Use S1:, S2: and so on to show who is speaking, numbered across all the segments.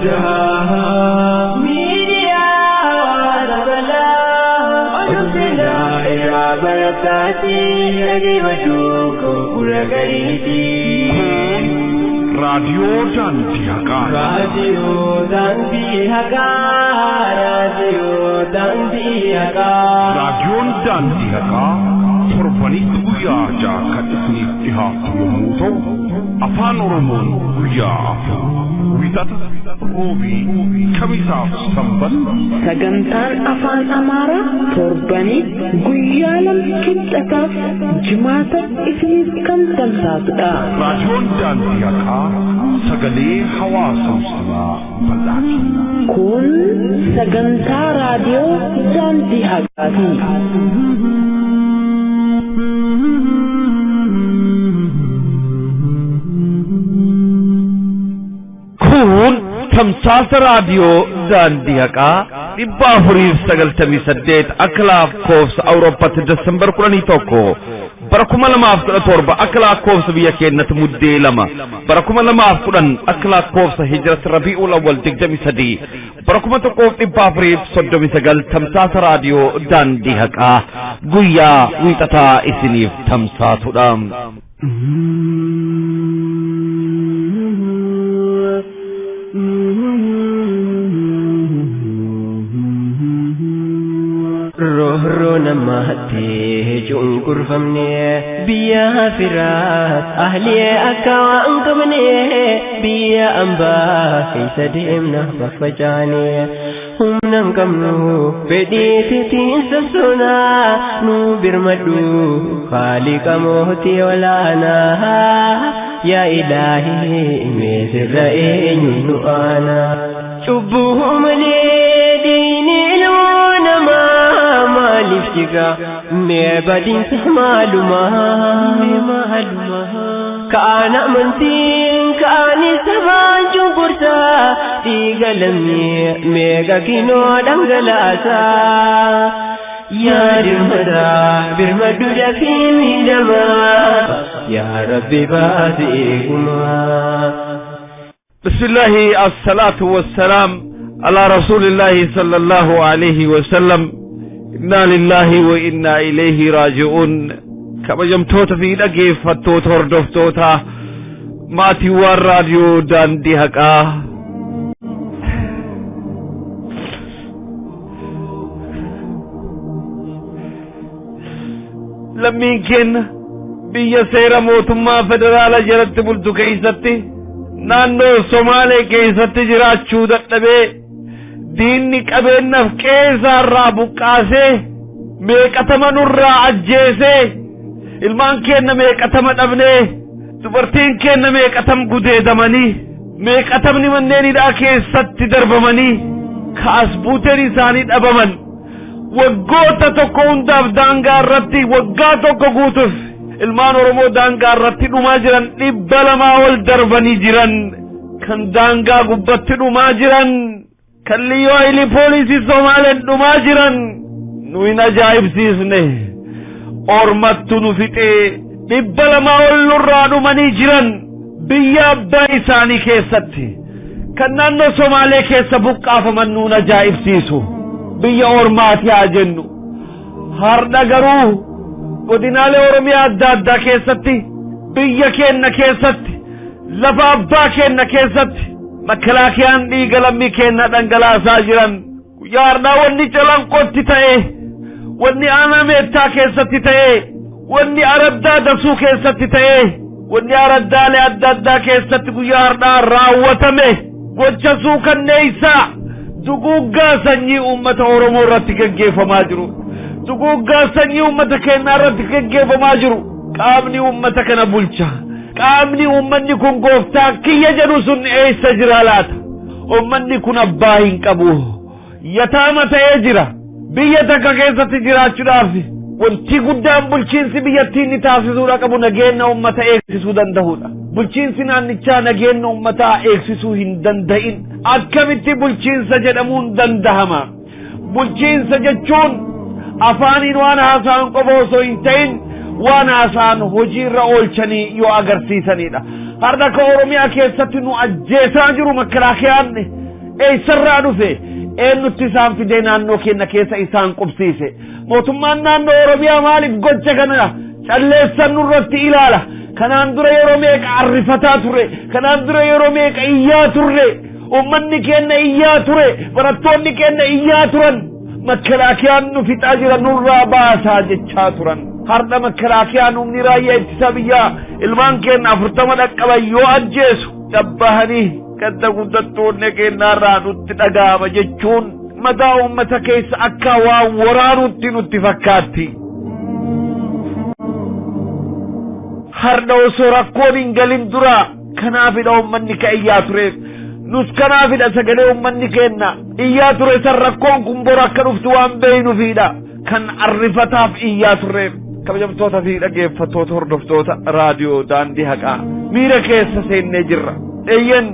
S1: Aadaa miidiyaa dabalaa oduusinaa irraa barataatii dhageeffadhu gurra gariitii.
S2: Raadiyoo Daandii Haqaa.
S1: Raadiyoo Daandii Haqaa. Raadiyoo Daandii Haqaa.
S2: Raadiyoon Daandii Haqaa torbanitti guyyaa ja'a kan isiniif dhihaatu yommuu ta'u, afaan Oromoon guyyaa 4, Wiixata, Roobii, Kamisaaf Sanbata.
S3: Sagantaan afaan Amaaraa torbanitti guyyaa 2, Kibxataaf Jimaata isiniif kan tamsaasudha.
S2: Raadiyoon Daandii Haqaa sagalee hawaasa Musliimaa bal'aati.
S3: Kun sagantaa Raadiyoo Daandii Haqaati.
S4: Kun tamsaasa Raadiyoo Daandii Haqaa 498 akka lakkoofsa Awurooppaatti Desembar 11 bara 2017, akka lakkoofsa biyya keenyatti Muddee 2 bara 2010, akka lakkoofsa Hijiratti Rabii'ul Awwal 23 bara 1439, tamsaasa Raadiyoo Daandii Haqaa guyyaa Wiixataa isiniif tamsaasudha.
S1: Roorroo namaatti cunqurfamne, biyya firaa ahliye akka waan qabne, biyya ambaa keessa deemna faffacaane, humna hin qabnu, fedhii sassoonaa nu birmadhu, haaliqa mootii olaanaa, yaa ilaahi meesirra eenyu nu aana. Cubbuu malee diini ilmoo namaa maaliif jiga, mee badiinsa maalumaa? Kaan amantiin kaani sabaan cunqursaa, dhiiga lammii meeqa kinoo dhangalaasaa. Yaa dirmataa birmadhu dafii miidhamaa, yaa Rabbi baasi eegumaa.
S4: بسم الله، الصلاة والسلام على رسول الله صلى الله عليه وسلم. إنا لله وإنا إليه راجعون. Kabajamtoota fi dhaggeeffattoota, hordoftoota, maatiiwwan Raadiyoo Daandii Haqaa, lammiin keenya biyya seera mootummaa federaala jalatti bultu keessatti, naannoo Somaalee keessatti jiraachuu dadhabee, diinni qabeenyaaf qe'eesaarraa buqqaasee, meeqatama nurraa ajjeesee, ilmaan keenya meeqatama dhabnee, dubartiin keenya meeqatam gudeedamanii, meeqatamni manneen hidhaa keessatti darbamanii, kaas buuteen isaanii dhabaman, waggoota tokko hundaaf daangaa irratti, waggaa tokko guutuuf ilmaan Oromoo daangaa irratti dhumaa jiran 200 ol darbanii jiran, kan daangaa gubbatti dhumaa jiran, kan liyyuu hayilii poolisii Somaaleen dhumaa jiran nu hin ajaa'ibsiisne. Ormattu nu fixee, 200 ol nurraa dhumanii jiran biyya abbaa isaanii keessatti. Kan naannoo Somaalee keessa buqqaafaman nuun ajaa'ibsiisu, biyya ormaati haa jennu. Har'a garuu godinaalee Oromiyaa adda addaa keessatti, biyya keenya keessatti, lafa abbaa keenya keessatti makalaakiyaan dhiiga lammii keenya dhangalaasaa jiran. Guyyaa har'aa wanni Calanqootti ta'e, wanni aanaa Meettaa keessatti ta'e, wanni araddaa Dasuu keessatti ta'e, wanni araddaalee adda addaa keessatti guyyaa har'aa raawwatame gocha suukanneessaa duguuggaa sanyii uummata Oromoo irratti gaggeeffamaa jiru. Duguuggaa sanyii uummata keenyaa irratti gaggeeffamaa jiru. Qaamni uummata kana bulcha, qaamni uummanni kun gooftaa kiyya jedhu sun eessa jira laata? Uummanni kun abbaa hin qabu, yataama ta'ee jira. Biyya takka keessatti jiraachuudhaaf wanti guddaan bulchiinsi biyyattii inni taasisuudha qabu nageenya uummata eegsisuu danda'uudha. Bulchiinsi naannichaa nageenya uummataa eegsisuu hin danda'in akkamitti bulchiinsa jedhamuun dandahama? Bulchiinsa jechuun afaaniin waan haasa'an qofa osoo hin ta'in, waan haasa'an hojiirra oolchanii yoo agarsiisanidha. Har'a ka Oromiyaa keessatti nu ajjeesaa jiru makkalaakiyaan Eessarraa dhufe? Eenyutti isaan fidee naannoo keenya keessa isaan qubsiise? Mootummaan naannoo Oromiyaa maaliif gocha kana calleessan nurratti ilaala? Kanaan dura yeroo meeqa arrifataa turre? Kanaan dura yeroo meeqa iyyaa turre? Uummanni keenya iyyaa ture, barattoonni keenya iyyaa turan, makkalaakiyaan nu fixaa jira, nurraa baasaa jechaa turan. Har'a makkalaakiyaan, humni raayyaa ittisa biyyaa, ilmaan keenya 40 dhaqqaban yoo ajjeesu dhabbahanii gadda guddattoonni keenyaarraa nutti dhaga'ama jechuun mataa uummata keessa akka waan waraanutti nutti fakkaatti. Har'a osoo rakkoon hin galin dura kanaafidha uummanni ka iyyaa tureef. Nus kanaafidha sagalee uummanni kenna iyyaa ture san. Rakkoon kun bor akka dhuftu waan beeynufiidha kan arrifataaf iyyaa turreef. Kabajamtoota fi dhaggeeffattoota, hordoftoota raadiyoo Daandii Haqaa, miira keessa seennee jirra. Eeyyan,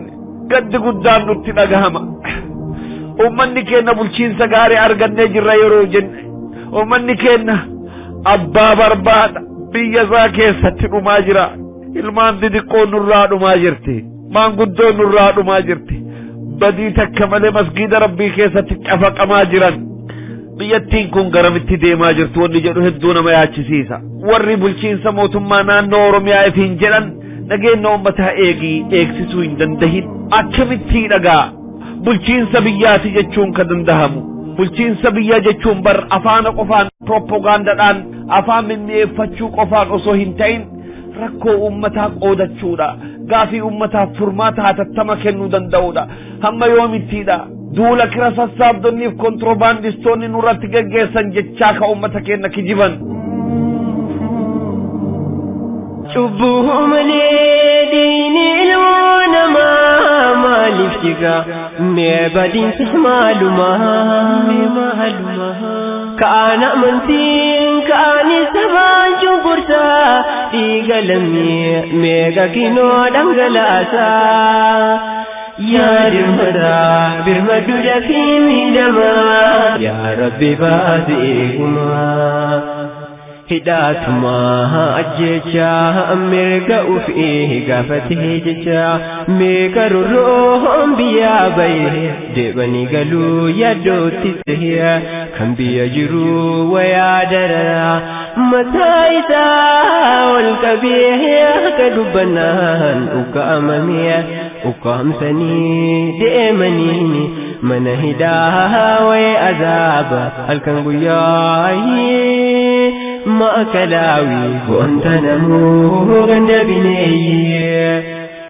S4: gaddi guddaan nutti dhagahama. Uummanni keenya bulchiinsa gaarii argannee jirra yeroo jenne, uummanni keenya abbaa barbaada. Biyya isaa keessatti dhumaa jira. Ilmaan xixiqqoon nurraa dhumaa jirti, maanguddoon nurraa dhumaa jirti, badii takka malee masgiida Rabbii keessatti cafaqamaa jiran. Biyyattiin kun garamitti deemaa jirtu wanni jedhu hedduu nama yaachisiisa. Warri bulchiinsa mootummaa naannoo Oromiyaa ifiin jedhan nageenya uummataa eegii eegsisuu hin dandahin akkamitti dhagaa bulchiinsa biyyaati jechuun kan dandahamu? Bulchiinsa biyyaa jechuun bar afaana qofaan, propagaandaadhaan, afaan mimmi'eeffachuu qofaan osoo hin ta'in rakkoo uummataa qoodachuudha, gaafii uummataaf furmaata hatattama kennuu danda'uudha. Hamma yoomittiidha duula kira sassaabdonniif kontiroobaandistoonni nurratti geggeessan jechaa ka uummata keenya kijiban?
S1: Cubbuu malee diini ilmoo namaa maaliif jiga? Mee badiinsa maalumaa? Kaan amantiin kaanis sabaan cunqursaa, dhiiga lammii meeqa kinoo dhangalaasaa. Yaa dirmataa birmadhu dafii miidhamaa, yaa Rabbi baasi eegumaa. Hidhaatumaa ajjechaa mirga ufii gaafatee jecha meeqa rorroon biyyaa bahe deebanii galuu yaaddootti ta'e, kan biyya jiru wayaa dararaa mataa isaa ol qabee akka dubbannaan ukkaamamee ukkaamsanii deemanii mana hidhaa wayii azaaba halkan guyyaa maakalaawii Guantanamo ganda bineeyyee.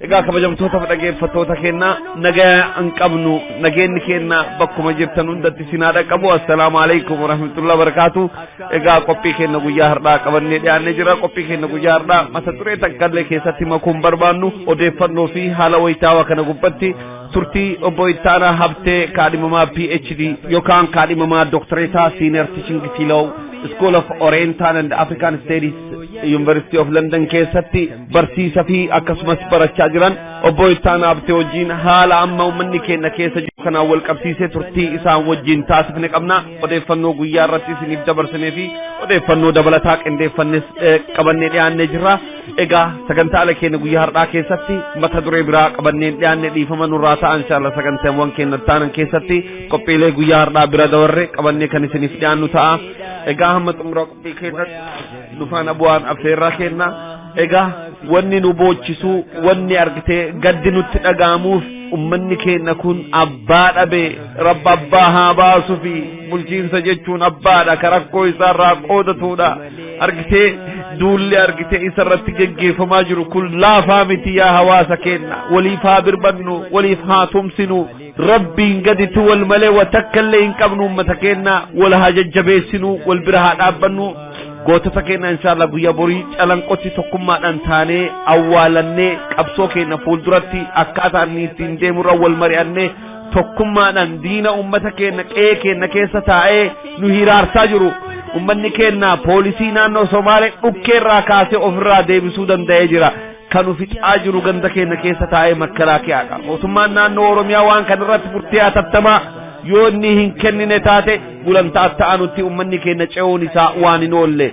S4: Egaa kabajamtoota fi dhaggeeffattoota keenya, nagaa hin qabnu, nageenyi keenya bakkuma jirtan hundatti sinaa dhaqqabu. Assalaamu alaikum warahmatullahi wabarakaatu. Egaa qophii keenya guyyaa har'aa qabannee dhiyaannee jira. Qophii keenya guyyaa har'aa mata duree takkallee keessatti makuun barbaannu odeeffannoo fi haala wayitaawaa kana gubbatti turtii obbo Ittaanaa Habtee, kaadhimamaa PhD yookaan kaadhimamaa Dooktareetaa, Senior Teaching Fellow, School of Oriental and African Studies, University of London keessatti barsiisa fi akkasumas barachaa jiran obbo Ittaanaa Habtee wajjin haala amma uummanni keenya keessa jiru kanaan wal qabsiisee turtii isaan wajjin taasifne qabna. Odeeffannoo guyyaa irratti isiniif dabarsinee fi odeeffannoo dabalataa qindeeffannes qabannee dhiyaannee jirra. Egaa sagantaalee keenya guyyaa har'aa keessatti mata duree biraa qabannee dhiyaanne dhiifama nurraa ta'a. Inshaalla sagantaawwan keenya taanan keessatti qophiilee guyyaa har'aa bira dabarre qabannee kan isiniif dhiyaannu ta'a. Egaa hamma xumura qophii keenyatti nu faana bu'aan affeerraa kenna. Egaa wanni nu boochisuu, wanni argitee gaddi nutti dhaga'amuuf, ummanni keenya kun abbaa dhabe. Rabba abbaa haa baasuu fi bulchiinsa jechuun abbaadha, ka rakkoo isaarraa qoodatudha. Argitee duulli argitee isarratti geggeeffamaa jiru kun laafaa miti. Yaa hawaasa keenya, waliif haa birbannu, waliif haa tumsinu. Rabbiin gaditti wal malee wa takka illee hin qabnu. Ummata keenya wal haa jajjabeessinu, wal bira haa dhaabbannu. Gootota keenya inshallah guyyaa borii Calanqotti tokkummaadhaan taanee awwaalannee, qabsoo keenya fuulduratti akkaataa inni ittiin deemurra wal mari'annee, tokkummaadhaan diina ummata keenya qe'ee keenya keessa taa'ee nu hiraarsaa jiru ummanni keenya poolisii naannoo Somaalee dhukkeerraa kaasee ofirraa deebisuu danda'ee jira. Kan fixaa jiru ganda keenya keessa taa'ee makkalaakayaadha. Mootummaan naannoo Oromiyaa waan kana irratti murtee hatattamaa yoo inni hin kennine taate, gulantaa ta'anutti ummanni keenya ce'uun isaa waan hin oolle.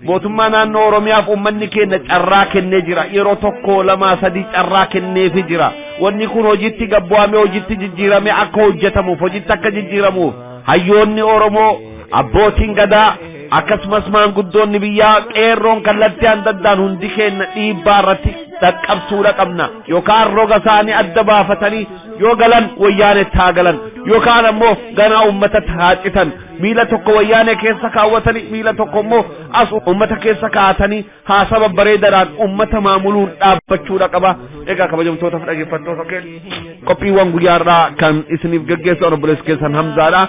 S4: Mootummaa naannoo Oromiyaaf ummanni keenya carraa kennee jira. Yeroo tokko, lama, sadii carraa kenneefi jira. Wanni kun hojiitti gabbu'amee hojiitti jijjiiramee akka hojjetamuuf, hojiitti akka jijjiiramuuf hayyoonni Oromoo, abbootiin gadaa, akkasumas maanguddoonni biyyaa, qeerroon kallattii adda addaan hundi keenya dhiibbaa irratti dhaqqabsuudha qabna. Yookaan roga isaanii adda baafatanii yoo galan wayyaanetti haa galan, yookaan ammoo ganaa uummatatti haa citan. Miila tokko wayyaanee keessa kaawwatanii miila tokko immoo as uummata keessa kaa'atanii haasaba bareedaadhaan uummata maamuluun dhaabbachuudha qaba. Egaa kabajamtoota fi dhaggeeffattoota keenya, qophiiwwan guyyaarraa kan isiniif geggeessu obboleessi keessan Hamzaadha.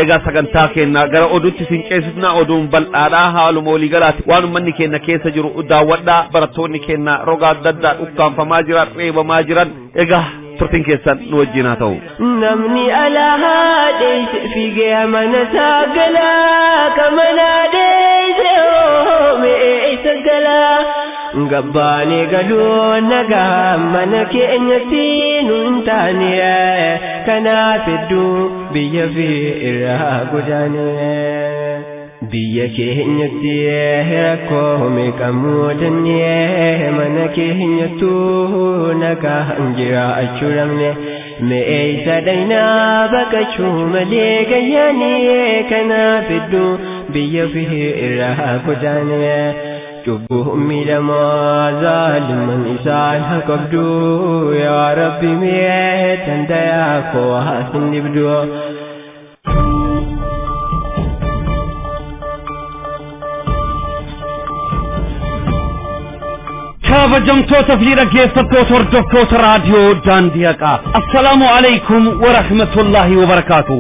S4: Egaa sagantaa keenya gara oduutti isin ceesisna. Oduun bal'aadha. Haaluma waliigalaati waan uummanni keenya keessa jiru daawwadhaa. Barattoonni keenya roga adda addaa dhukkaanfamaa jiran, reebamaa jiran. Egaa turtiin keessan nu wajjin haa ta'u.
S1: Namni alaa dheeyse fiigee mana saagalaa, ka mana dheeyse oomee galaa. Gabbaanii galuu nagaa mana keenyatti nun taane, kanaaf hedduu biyya fi irraa godaane. Biyya keenyatti rakkoo meeqa muudannee, mana keenyattuu nagaan jiraachuu dhabne. Me'eessa dhaynaa baqachuu malee gayyaanii, kanaaf hedduu biyya fi irraa godaane. Cubbuu miidhamaa zaaliman isaan haqabdu, yaa Rabbi mee tandayaa koo haasin dhibdu.
S4: Kabajamtoota fi dhaggeeffattoota hordoftoota raadiyoo Daandii Haqaa, assalaamu alaikum wa rahmatullaahi wa barakaatu.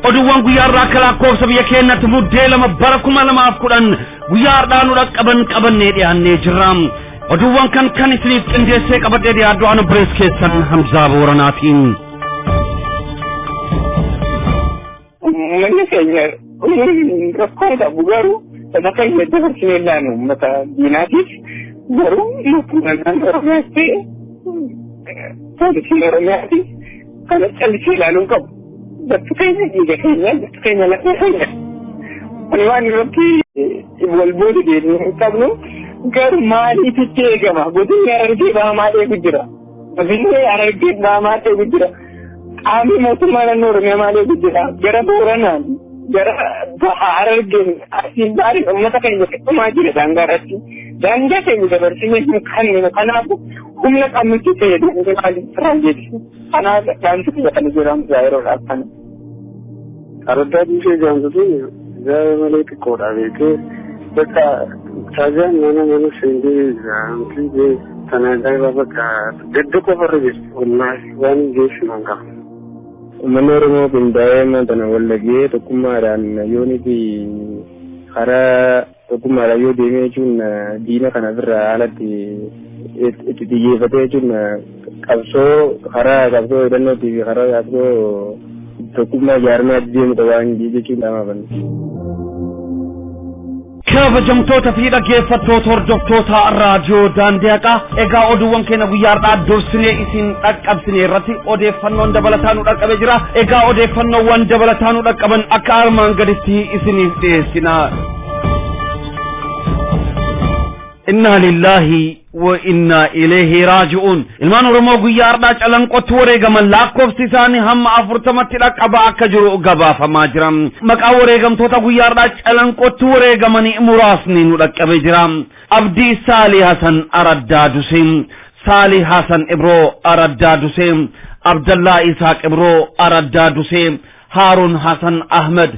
S4: Oduuwwan guyyaa irraa akka lakkoofsa biyya keenyatti Muddee 2 bara 2010 guyyaa har'aa nu dhaqqaban qabannee dhiyaannee jirra. Oduuwwan kan isiniif qindeessee qabadhee dhiyaadhu anu birees keessan Hamzaa Booranaatiin.
S5: Uummanni keenya rakkoo qabu, garuu lafa keenya dabarsinee ilaanu uummata diinaatiif, garuu mootummaan naannoo Oromiyaas ta'e poolisiin Oromiyaati kana callisee ilaaluu qabu. Bakki keenya dhiiga keenya, bakki keenya lafee keenya. Kuni waan irratti wal booda deemnee hin qabnu, garuu maaliif itti eegama? Godinni Harargee bahaa maal eegu jira? Godinni Harargee bahaa maal eegu jira? Qaamni mootummaa naannoo Oromiyaa maal eegu jira? Gara Booranaan, gara bahaa Harargeen, asiin baariin uummata keenya qixxumaa jira daangaa irratti. Daangaa keenya dabarsinee hin kenninu. Kanaafuu humna qabnutti fayyadamuu maaliif firaa jechuudha. Kanaaf dhaamsi biyya kana jiraam yeroodhaaf kana.
S6: Araddaa dhiisee jaamsatu jaaya malee xiqqoodha beekee, bakka taajaan mana seentee jaamtii tana ajaa'iba, bakka gadda qofarra jirti, wallaahi waan geessu hin qabu.
S7: Uummanni Oromoo qindaa'ee tana wallagee tokkummaadhaan yoonii fi karaa tokkummaadhaan yoo deemee jechuun diina kana ofirraa haalatti itti xiyyeeffatee jechuun qabsoo karaa qabsoo hidhannootii fi karaa qabsoo tokkummaa jaarmaatti deemu qaba waan jechuun dhamaafan.
S4: Kabajamtoota fi dhaggeeffattoota hordoftoota raadiyoo Daandii Haqaa, egaa oduuwwan keenya guyyaa har'aa dursinee isin dhaqqabsine irratti odeeffannoon dabalataa nu dhaqqabee jira. Egaa odeeffannoowwan dabalataa nu dhaqqaban akka armaan gaditti isiniif dhiyeessina. Innaa lillaahi wa innaa ilayhi raaji'uun. Ilmaan Oromoo guyyaa har'aa Calanqootti wareegaman lakkoofsi isaanii hamma 40tti dhaqqabaa akka jiru gabaafamaa jira. Maqaa wareegamtoota guyyaa har'aa Calanqootti wareegamanii muraasni nu dhaqqabee jira. Abdii Saalii Hasan Araddaa Dusee, Saalii Hasan Ibroo Araddaa Dusee, Abdallaa Isaaq Ibroo Araddaa Dusee, Haaruun Hasan Ahmed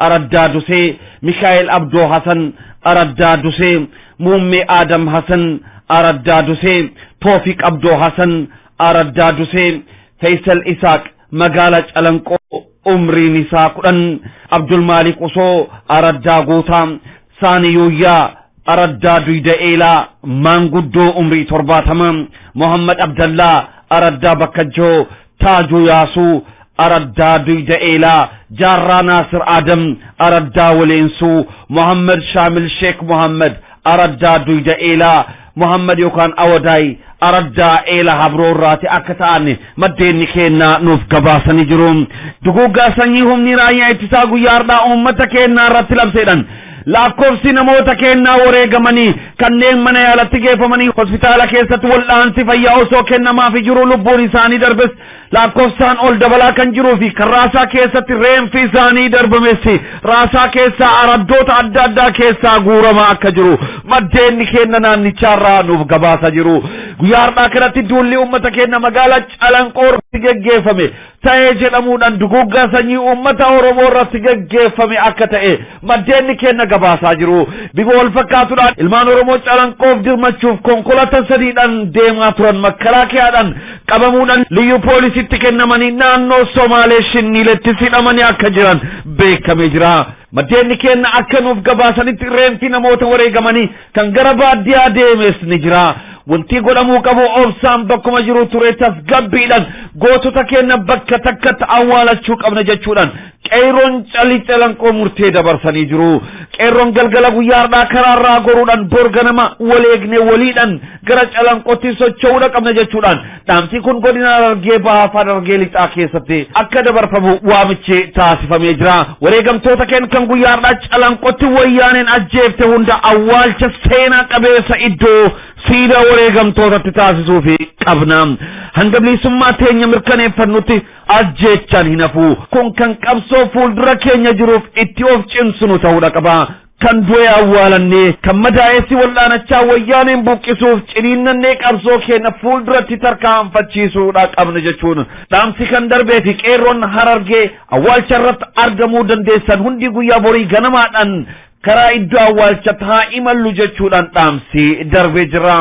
S4: Araddaa Dusee, Mikaa'el Abdoo Hasan Araddaa Dusee, Muummee Adam Hasan Araddaa Dusee, Toofiq Abdoo Hasan Araddaa Dusee, Faysal Isaaq magaalaa Calanqoo umriin isaa 10, Abdul Maalik Usoo Araddaa Guutaa, Saani Yuuyyaa Araddaa Duyda Eelaa maanguddoo umrii 70, Muhammad Abdallaa Araddaa Bakkajjoo, Taajuu Yaasuu Araddaa Duyda Eelaa, Jaarraa Naasir Adam Araddaa Waleensuu, Muhammad Shaamil Sheek Muhammad Araddaa Duyda Eelaa, Muhammad yookaan Awadaay Araddaa Eela Habroorraati akka ta'an maddeenni keenyaa nuuf gabaasanii jiru. Duguuggaa sanyii humni raayyaa ittisaa guyyaa har'aa uummata keenyaa irratti labseedhaan Lakkoofsi namoota kennaa wareegamanii kanneen mana yaalatti geeffamanii hospitaala keessatti wal'aansi fayyaa osoo kennamaaf jiru lubbuun isaanii darbes lakkoofsaan ol dabalaa kan jiruu fi kan raasaa keessatti reenfi isaanii darbames raasaa keessaa araddoota adda addaa keessaa guuramaa akka jiru maddeenni keenya naannichaarraa nuuf gabaasa jiru. Guyyaa har'aa kanatti duulli uummata keenya magaalaa Calanqoo irratti geggeeffame ta'ee jedhamuudhaan duguuggaa sanyii uummata Oromoo irratti geggeeffame akka ta'e maddeenni keenya gabaasaa jiru. Bifa wal fakkaatuudhaan ilmaan Oromoo Calanqoof dirmachuuf konkolaataa sadiidhaan deemaa turan makalaakiyaadhaan qabamuudhaan liyyu poolisitti kennamanii naannoo Somaalee Shinniiletti hidhamanii akka jiran beekamee jira. Maddeenni keenya akka nuuf gabaasanitti reenfi namoota wareegamanii kan gara baadiyyaa deemes ni jira. Wanti godhamuu qabu obsaan bakkuma jiru ture tasgabbiidhaan gootota keenya bakka takkatti awwaalachuu qabna jechuudhaan qeerroon calii Calanqoo murtee dabarsanii jiru. Qeerroon galgala guyyaa har'aa karaarraa goruudhaan bor ganama wal eegne waliidhaan gara Calanqootti socho'uudha qabna jechuudhaan dhaamsi kun godina Harargee Bahaa fi Harargee Lixaa keessatti akka dabarfamu waamichi taasifamee jira. Wareegamtoota keenya kan guyyaa har'aa Calanqootti wayyaaneen ajjeefte hunda awwaalcha seenaa qabeessa iddoo siidaa wareegamtootatti taasisuuf qabna. Hanga bilisummaa teenya mirkaneeffannutti ajjeechaan hin hafu. Kun kan qabsoo fuuldura keenya jiruuf itti of cimsinu ta'uudha qaba. Kan du'e awwaalannee kan madaa'essi wal'aanachaa wayyaaneen buqqisuuf ciniinnannee qabsoo keenya fuulduratti tarkaanfachiisuudha qabna jechuun dhaamsi kan darbee fi qeerroon Harargee awwaalcha irratti argamuu dandeessan hundi guyyaa borii ganamaadhaan karaa iddoo awwaalchatti haa imallu jechuudhaan dhaamsi darbee jira.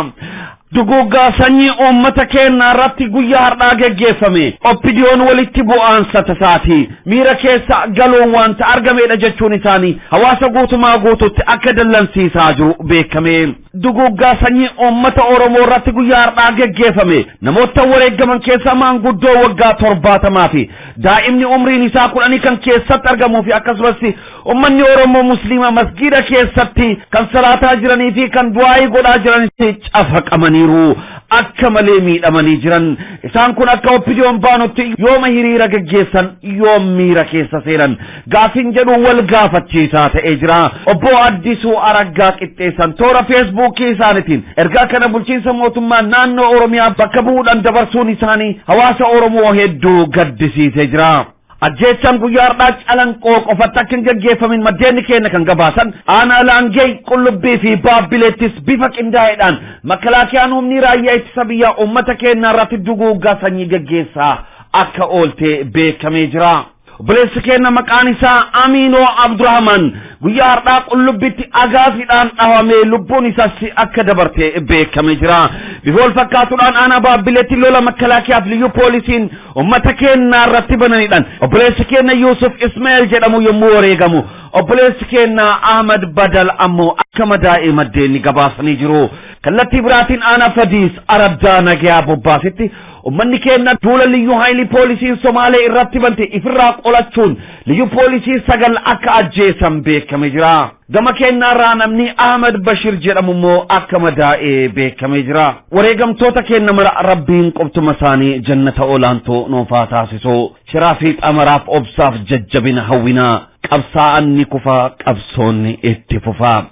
S4: Duguuggaa sanyii uummata keenya irratti guyyaa har'aa geggeeffame OPDOn walitti bu'aansa tasaati miira keessa galuun wanta argamedha jechuun isaanii hawaasa guutumaa guututti akka dallansiisaa jiru beekame. Duguuggaa sanyii uummata Oromoo irratti guyyaa har'aa geggeeffame namoota wareegaman keessaa maanguddoo waggaa 70 fi daa'imni umriin isaa 10 kan keessatti argamuu fi akkasumas uummanni Oromoo Musliima masgiida keessatti kan salaataa jiranii fi kan du'aayii godhaa jiranitti cafaqamaniiru. Akka malee miidhamanii jiran. Isaan kun akka OPDOn baanutti yooma hiriira geggeessan yoom miira keessa seenan gaafiin jedhu wal gaafachiisaa ta'ee jira. Obbo Addisuu Araggaa Qixxeessan toora Feesbuukii isaaniitiin ergaa kana bulchiinsa mootummaa naannoo Oromiyaa bakka bu'uudhaan dabarsuun isaanii hawaasa Oromoo hedduu gaddisiisee jira. Ajjeechaan guyyaa har'aa Calanqoo qofatti akka hin geggeeffamin maddeenni keenya kan gabaasan aanaa Laangee Qullubbii fi Baabbileettis bifa qindaa'eedhaan makalaakiyaan humni raayyaa ittisa biyyaa uummata keenya irratti duguuggaa sanyii geggeessaa akka oolte beekamee jira. Obboleessi keenya maqaan isaa Aminoo Abdurrahman guyyaa har'aa Qullubbitti agaafiidhaan dhahamee lubbuun isaas akka dabarte beekamee jira. Bifa wal fakkaatuudhaan aanaa Baabbileetti lola makalaakiyaaf liyyuu poolisiin uummata keenya irratti bananiidhaan obboleessi keenya Yuusuf Ismaa'eel jedhamu yommuu wareegamu obboleessi keenya Ahmad Badal ammoo akka madaa'e maddeen gabaasanii jiru. Kallattii biraatiin aanaa Fadiis Arabdaa Nagayaa Bobbaasitti uummanni keenya duula liyyuu haayilii poolisiin Somaalee irratti bante ifirraa qolachuun liyyuu poolisii 9 akka ajjeesan beekamee jira. Gama keenyarraa namni Ahmad Bashir jedhamu immoo akka madaa'ee beekamee jira. Wareegamtoota keenya mara Rabbiin qubtuma isaanii jannata olaantoo nuuf haa taasisu. Shiraa fi xamaraaf obsaaf jajjabina hawwinaa. Qabsaa'aan ni kufa, qabsoonni itti fufa.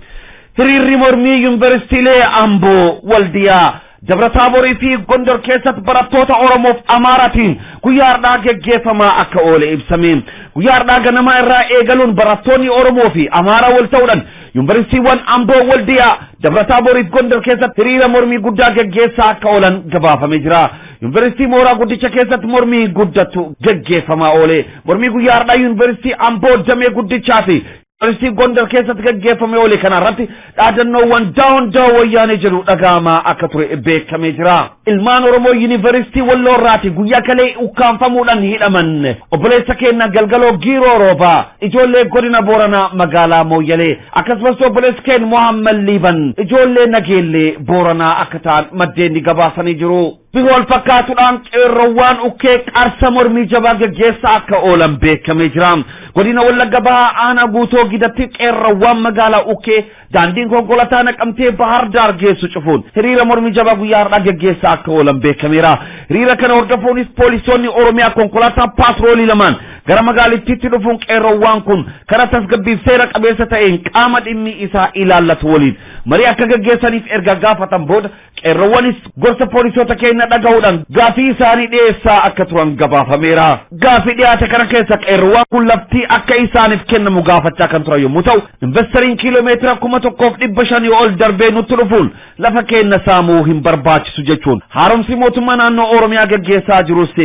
S4: Hiriirri mormii yuunivarsiitiilee Amboo, Waldiyaa, Dabra Taaborii fi Gondor keessatti barattoota Oromoof Amaaraatiin guyyaa har'aa geggeeffamaa akka oole ibsame. Guyyaa har'aa ganamaa irraa eegaluun barattoonni Oromoo fi Amaaraa wal ta'uudhaan yuunivarsiitiiwwan Amboo, Waldiyaa, Dabra Taaborii fi Gondor keessatti hiriira mormii guddaa geggeessaa akka oolan gabaafamee jira. Yuunivarsiitii Mooraa Guddicha keessatti mormii guddatu geggeeffamaa oole. Mormii guyyaa har'aa yuunivarsiitii Amboo damee guddichaa fi Yuunivarsiitii Gondar keessatti geggeeffame oole kana irratti dhaadannoowwan daawon daawon wayyaanee jedhu dhaga'amaa akka ture beekamee jira. Ilmaan Oromoo yuunivarsiitii Walloo irraati guyyaa kalee ukkaanfamuudhaan hidhaman. Obboleessa keenya Galgaloo Giiroo Roobaa, ijoollee godina Booranaa magaalaa Mooyyalee, akkasumas obboleessi keenya Mohaammed Liiban, ijoollee Nageellee Booranaa akka ta'an maddeen gabaasanii jiru. Bifa wal fakkaatuudhaan qeerroowwan ukkee qarsa mormii jabaa geggeessaa akka oolan beekamee jira. Godina Wallagga Bahaa aanaa guutoo gidatti qeerroowwan magaalaa ukkee daandiin konkolaataa naqamtee Bahar Daar geessu cufuun hiriira mormii jabaa guyyaa har'aa geggeessaa akka oolan beekameera. Hiriira kana hordofuunis poolisoonni Oromiyaa konkolaataa paatroolii lamaan Gara magaalittiitti dhufuun qeerroowwan kun karaa tasgabbiif seera qabeessa ta'een qaama dhimmi isaa ilaallatu waliin marii akka gaggeessaniif erga gaafatan booda, qeerroowwanis gorsa poolisoota keenya dhaga'uudhaan gaafii isaanii dhiyeessaa akka turan gabaafameera. Gaafii dhiyaate kana keessa qeerroowwan kun laftii akka isaaniif kennamu gaafachaa kan turan yommuu ta'u, investariin kiiloomeetira 1500 ol darbee nutti dhufuun lafa keenya saamuu hin barbaachisu jechuun, haaromsi mootummaa naannoo Oromiyaa gaggeessaa jirus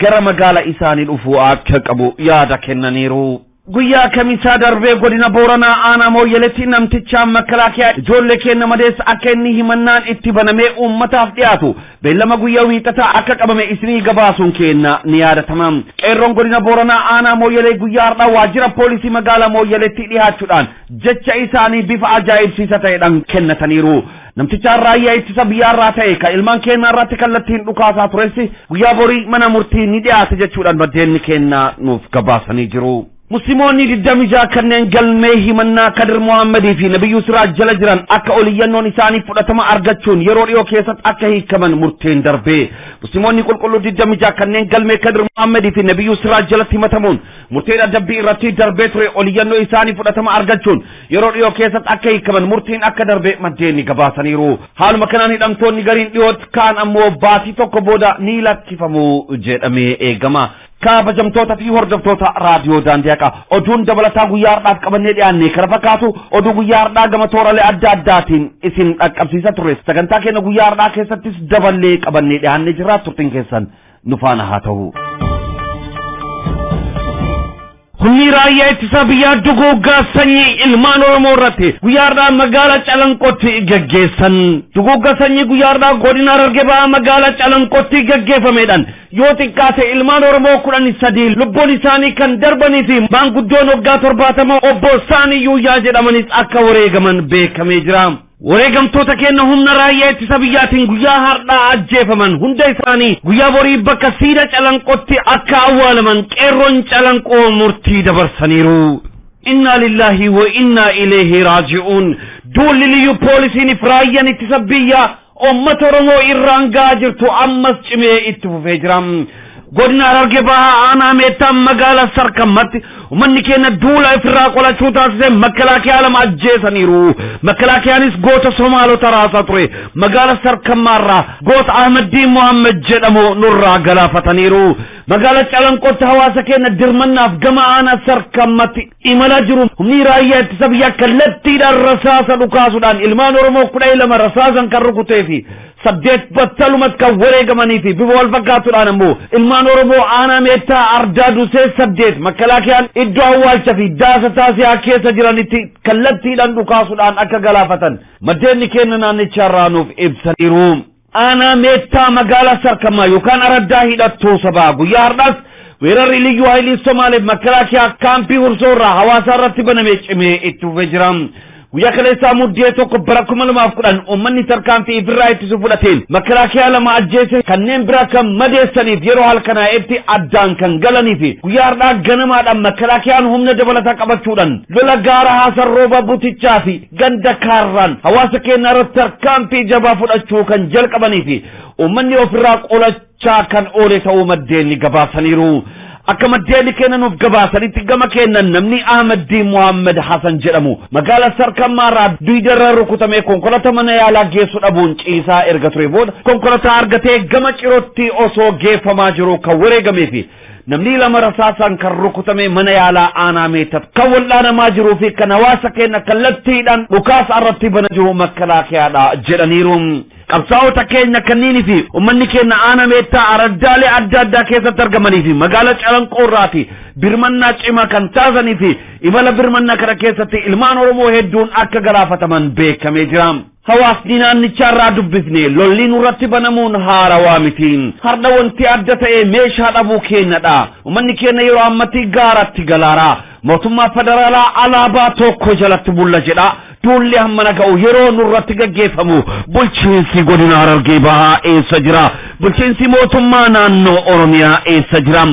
S4: gara magaala isaanii dhufuu akka qabu yaada kennaniiru. Guyyaa Kamisaa darbee godina Booranaa aanaa Mooyyeletti namtichaan makalaakiyaa ijoollee keenya madeessa akka inni himannaan itti banamee uummataaf dhiyaatu beellama guyyaa Wiixataa akka qabame isinii gabaasuun keenya ni yaadatama. Qeerroon godina Booranaa aanaa Mooyyelee guyyaa har'aa waajjira poolisii magaalaa Mooyyeletti dhiyaachuudhaan jecha isaanii bifa ajaa'ibsiisa ta'edhaan kennataniiru. Namtichaan raayyaa ittisa biyyaarraa ta'e kan ilmaan keenya irratti kallattiin dhukaasaa tures guyyaa borii mana murtii ni dhiyaate jechuudhaan maddeen keenya nuuf gabaasanii jiru. Musliimoonni 26 kanneen galmee himannaa Kadir Muhammadii fi Nabiyyuu Siraaj jala jiran akka oliyyannoon isaanii fudhatama argachuun yeroo dhiyoo keessatti akka hiikaman murteen darbe. Musliimoonni qulqulluu 26 kanneen galmee Kadir Muhammadii fi Nabiyyuu Siraaj jalatti himatamuun murteen adabbii irratti darbee ture oliyyannoo isaanii fudhatama argachuun yeroo dhiyoo keessatti akka hiikaman murtiin akka darbe maddeen gabaasaniiru. Haaluma kanaan hidhamtoonni gariin dhiyootti, kaan ammoo baatii tokko booda ni lakkifamu jedhamee eegama. Kabajamtoota fi hordoftoota raadiyoo Daandii Haqaa, oduun dabalataa guyyaa har'aaf qabannee dhiyaanne kana fakkaatu. Oduu guyyaa har'aa gama tooraalee adda addaatiin isin dhaqqabsiisa turre sagantaa keenya guyyaa har'aa keessattis daballee qabannee dhiyaannee jirra. Turtiin keessan nu faana haa ta'u. Humni raayyaa ittisa biyyaa duguuggaa sanyii ilmaan Oromoo irratti guyyaa har'aa magaalaa Calanqootti geggeessan. Duguuggaa sanyii guyyaa har'aa godina Harargee Bahaa magaalaa Calanqootti geggeeffameedhaan yoo xiqqaate ilmaan Oromoo 13 lubbuun isaanii kan darbanii fi maanguddoon waggaa 70 obbo Saanii Yuuyyaa jedhamanis akka wareegaman beekamee jira. Wareegamtoota keenya humna raayyaa ittisa biyyaatiin guyyaa har'aa ajjeefaman hunda isaanii guyyaa borii bakka siida Calanqootti akka awwaalaman qeerroon Calanqoo murtii dabarsaniiru. Inna lillahi wa inna ilayhi raaji'uun. Duulli liyyuu poolisiin raayyaan ittisa biyyaa uummata Oromoo irraan ga'aa jirtu ammas cimee itti fufee jira. Godina Harargee Bahaa aanaa Meettaa magaalaa Sarkammatti uummanni keenya duula ifirraa qolachuu taasisee makalaakiyaa lama ajjeesaniiru. Makalaakiyaanis goota Somaalota raasaa ture. Magaalaa Sarkammaarraa goota Ahmaddiin Muhammad jedhamu nurraa galaafataniiru. Magaalaa Calanqootti hawaasa keenya dirmannaaf gama aanaa Sarkammatti imala jiru humni raayyaa ittisa biyyaa kallattiidhaan rasaasa dhukaasuudhaan ilmaan Oromoo 12 rasaasan kan rukutee fi 8 battalumatti kan wareegamanii fi bifa wal fakkaatuudhaan ammoo ilmaan Oromoo aanaa Meettaa Ardaa Dusee 8 makalaakiyaan iddoo awwaalcha fi daasa taasisaa keessa jiranitti kallattiidhaan dhukaasuudhaan akka galaafatan maddeen keenya naannicharraa nuuf ibsaniiru. Aanaa Meettaa magaalaa Sarkamaa yookaan araddaa hidhattuu sabaa guyyaa har'aas weerarri liyyuu haayilii Somaaleef makalaakiyaa kaampii Hursoo irraa hawaasa irratti banamee cimee itti fufee jira. Guyyaa kaleessaa Muddee 1 bara 2010 uummanni tarkaanfii ifirraa ittisu fudhateen makalaakiyaa lama ajjeese, kanneen biraa kan madeessaniif yeroo halkanaa'etti addaan kan galanii fi guyyaa har'aa ganamaadhaan makalaakiyaan humna dabalataa qabachuudhaan lola gaara Haasarrooba Butichaa fi ganda Kaarraan hawaasa keenya irratti tarkaanfii jabaa fudhachuu kan jalqabanii fi uummanni ofirraa qolachaa kan oole ta'uu maddeen gabaasaniiru. Akka maddeen keenya nuuf gabaasanitti, gama keennan namni Ahmaddiin Muhammad Hasan jedhamu magaalaa Sarkammaarraa duydarra rukutamee konkolaataa mana yaalaa geessu dhabuun ciisaa erga ture booda konkolaataa argatee gama Cirootti osoo geeffamaa jiru kan wareegamee fi namni lama rasaasaan kan rukutame mana yaalaa aanaa Meettat kan wal'aanamaa jiruu fi kan hawaasa keenya kallattiidhaan dhukaasa irratti bana jiru makalaakiyaadha jedhaniiru. Qabsaa'ota keenya kanniinii fi uummanni keenya aanaa Meettaa araddaalee adda addaa keessatti argamanii fi magaalaa Calanqoorraati birmannaa cimaa kan taasisanii fi imala birmannaa kana keessatti ilmaan Oromoo hedduun akka galaafataman beekamee jira. Hawaasni naannichaa irraa dubbisne, lolli nurratti banamuun haarawaa miti. Har'a wanti adda ta'e meeshaa dhabuu keenyadha. Uummanni keenya yeroo ammatti gaaratti galaara. Mootummaa federaalaa alaabaa tokko jalatti bulla jedha. Duulli hammana ga'u yeroo nurratti gaggeeffamu bulchiinsi godina Harargee Bahaa eessa jira? Bulchiinsi mootummaa naannoo Oromiyaa eessa jira?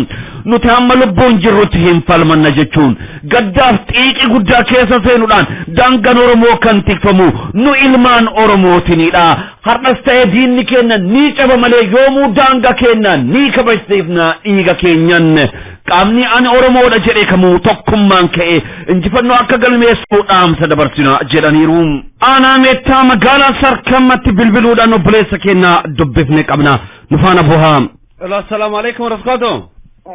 S4: Nuti hamma lubbuun jirrutti hin falmanna jechuun gaddaaf xiiqi guddaa keessa seenuudhaan, daangaan Oromoo kan tikfamu nu ilmaan Oromootinidha. Har'as ta'ee diinni keenya ni caba malee yoomuu daangaa keenya ni kabajsiifna dhiiga keenyan. Qaamni ani Oromoodha jedhe kamuu tokkummaan ka'e injifannoo akka galmeessu dhaamsa dabarsina jedhaniiru. Aanaa Meettaa magaalaa Sarkammatti bilbiluudhaan obboleessa keenya dubbifne qabna. Nu faana buhaa. Assalaamu alaikum warahmatullahi.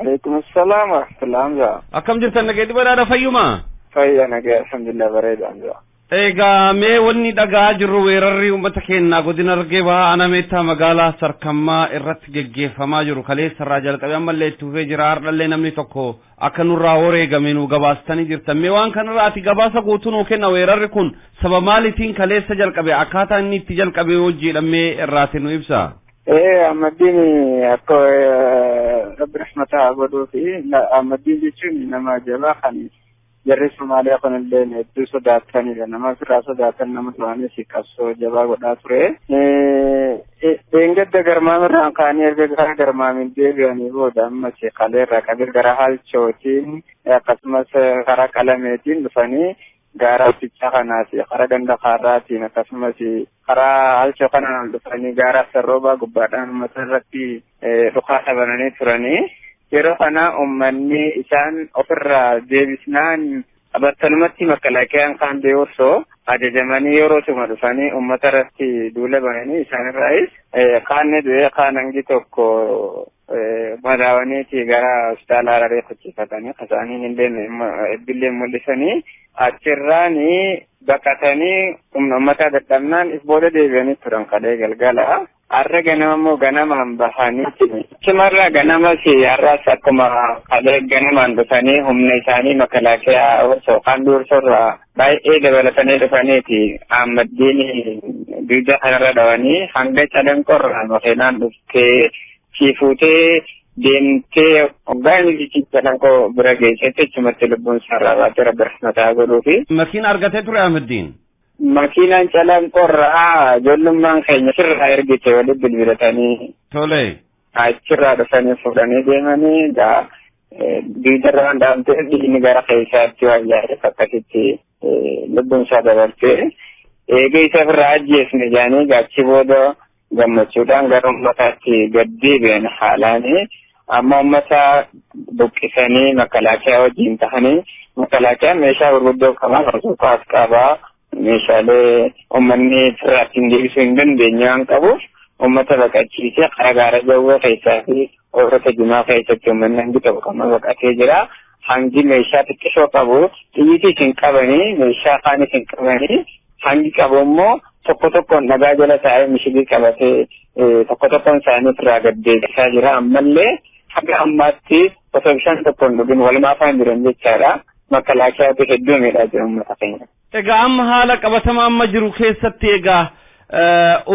S5: Alaikum assalam warahmatullahi Hamza.
S4: Akkam jirtan, nageetti badhaadha, fayyuma?
S5: Fayya, nagee, alhamdulillah, bareeda Hamza.
S4: Egaa mee wanni dhagaa jirru weerarri uummata keenyaa godina Harargee Bahaa aanaa Meettaa magaalaa Sarkammaa irratti geggeeffamaa jiru kaleessa irraa jalqabee ammallee itti fufee jira. Har'allee namni tokko akka nurraa wareegame nu gabaastanii jirtan. Mee waan kanarraa ati gabaasa guutuu nuu kenna. Weerarri kun saba maaliitiin kaleessa jalqabe? Akkaataa inni itti jalqabe hojii irraati nu ibsa.
S5: Ee, Ahmadiin akka Rabbi rahmataa godhuu fi Ahmadiin jechuun nama jabaa kan jarri Somaaliyaa kun illee hedduu sodaatanidha. Nama ofirraa sodaatan, nama duraanis qabsoo jabaa godhaa ture. Dheengadda garmaamirraan ka'anii erga gara garmaamin deebi'anii booda ammas qaleerraa qabee gara halchootiin akkasumas karaa qalameetiin dhufanii gaara fichaa kanaa fi karaa ganda kaarraatiin akkasumas karaa halchoo kanaan ol dhufanii gaara sarroobaa gubbaadhaan uummata irratti dhukaasa bananii turanii. Yeroo kana uummanni isaan ofirraa deebisnaan battalumatti makkalaakiyaan kaan deeworsoo ajajamanii yeroo suma dhufanii uummata irratti duula bananii isaanirraayis kaanni du'ee, kaan hangi tokko madaawaniiti gara hospitaala Hararii kuchiifatanii kasaaniin illee ebbillee mul'isanii achirraanii baqatanii humna uummataa dadhabnaan if booda deebi'anii turan kalee galgala. Har'a ganama immoo ganamaan bahanii achumarraa ganamas har'as akkuma kalee ganamaan dhufanii humna isaanii makalaakiyaa osoo kaan duursorraa baay'ee dabalatanii dhufaniiti Ahmaddiin duuda kanarra dhawanii hanga Calanqorraa makiinaan dhuftee fuutee deemtee hoggaa inni Calanqoo bira geessetti achumatti lubbuun isaarraa baatee, Rabbi rahmataa godhuufi.
S4: Makiina argatee ture Ahmaddiin?
S5: Makiinaan Calanqorraa ijoollummaan keenya sirraa ergite walitti bilbilatanii.
S4: Tole.
S5: Achirraa dhufanii fuudhanii deemanii gaa duudarra waan dhaabamtee dhiigni gara keessaatti waan yaa'eef akkasitti lubbuun isaa dabartee, eega isa ofirraa ajjeesne jaanii gaachi booda gammachuudhaan gara uummataatti gad deebi'an. Haalaanii amma uummata buqqisanii makalaakiyaa wajjin tahanii, makalaakiyaan meeshaa gurguddoo qabaa, bazookaas qabaa, meeshaalee uummanni ofirraa ittiin deebisuu hin dandeenye waan qabuuf uummata baqachiisee karaa gaara jawwee keessaa fi oorota jimaa keessatti uummanni hangi tokko kan baqatee jira. Hangi meeshaa xiqqishoo qabu xiyyiitis hin qabanii, meeshaa kaanis hin qabanii, hangi qabu immoo tokko tokkoon dhagaa jala taa'ee mishigii qabatee tokko tokkoon isaanii ofirraa gad deebisaa jira. Ammallee haga ammaatti osoo bishaan tokko hin dhugin walumaa afaan jiran jechaadha. Makalaakiyaatu hedduu miidhaa jira uummata keenya.
S4: Egaa amma haala qabatamaa amma jiru keessatti egaa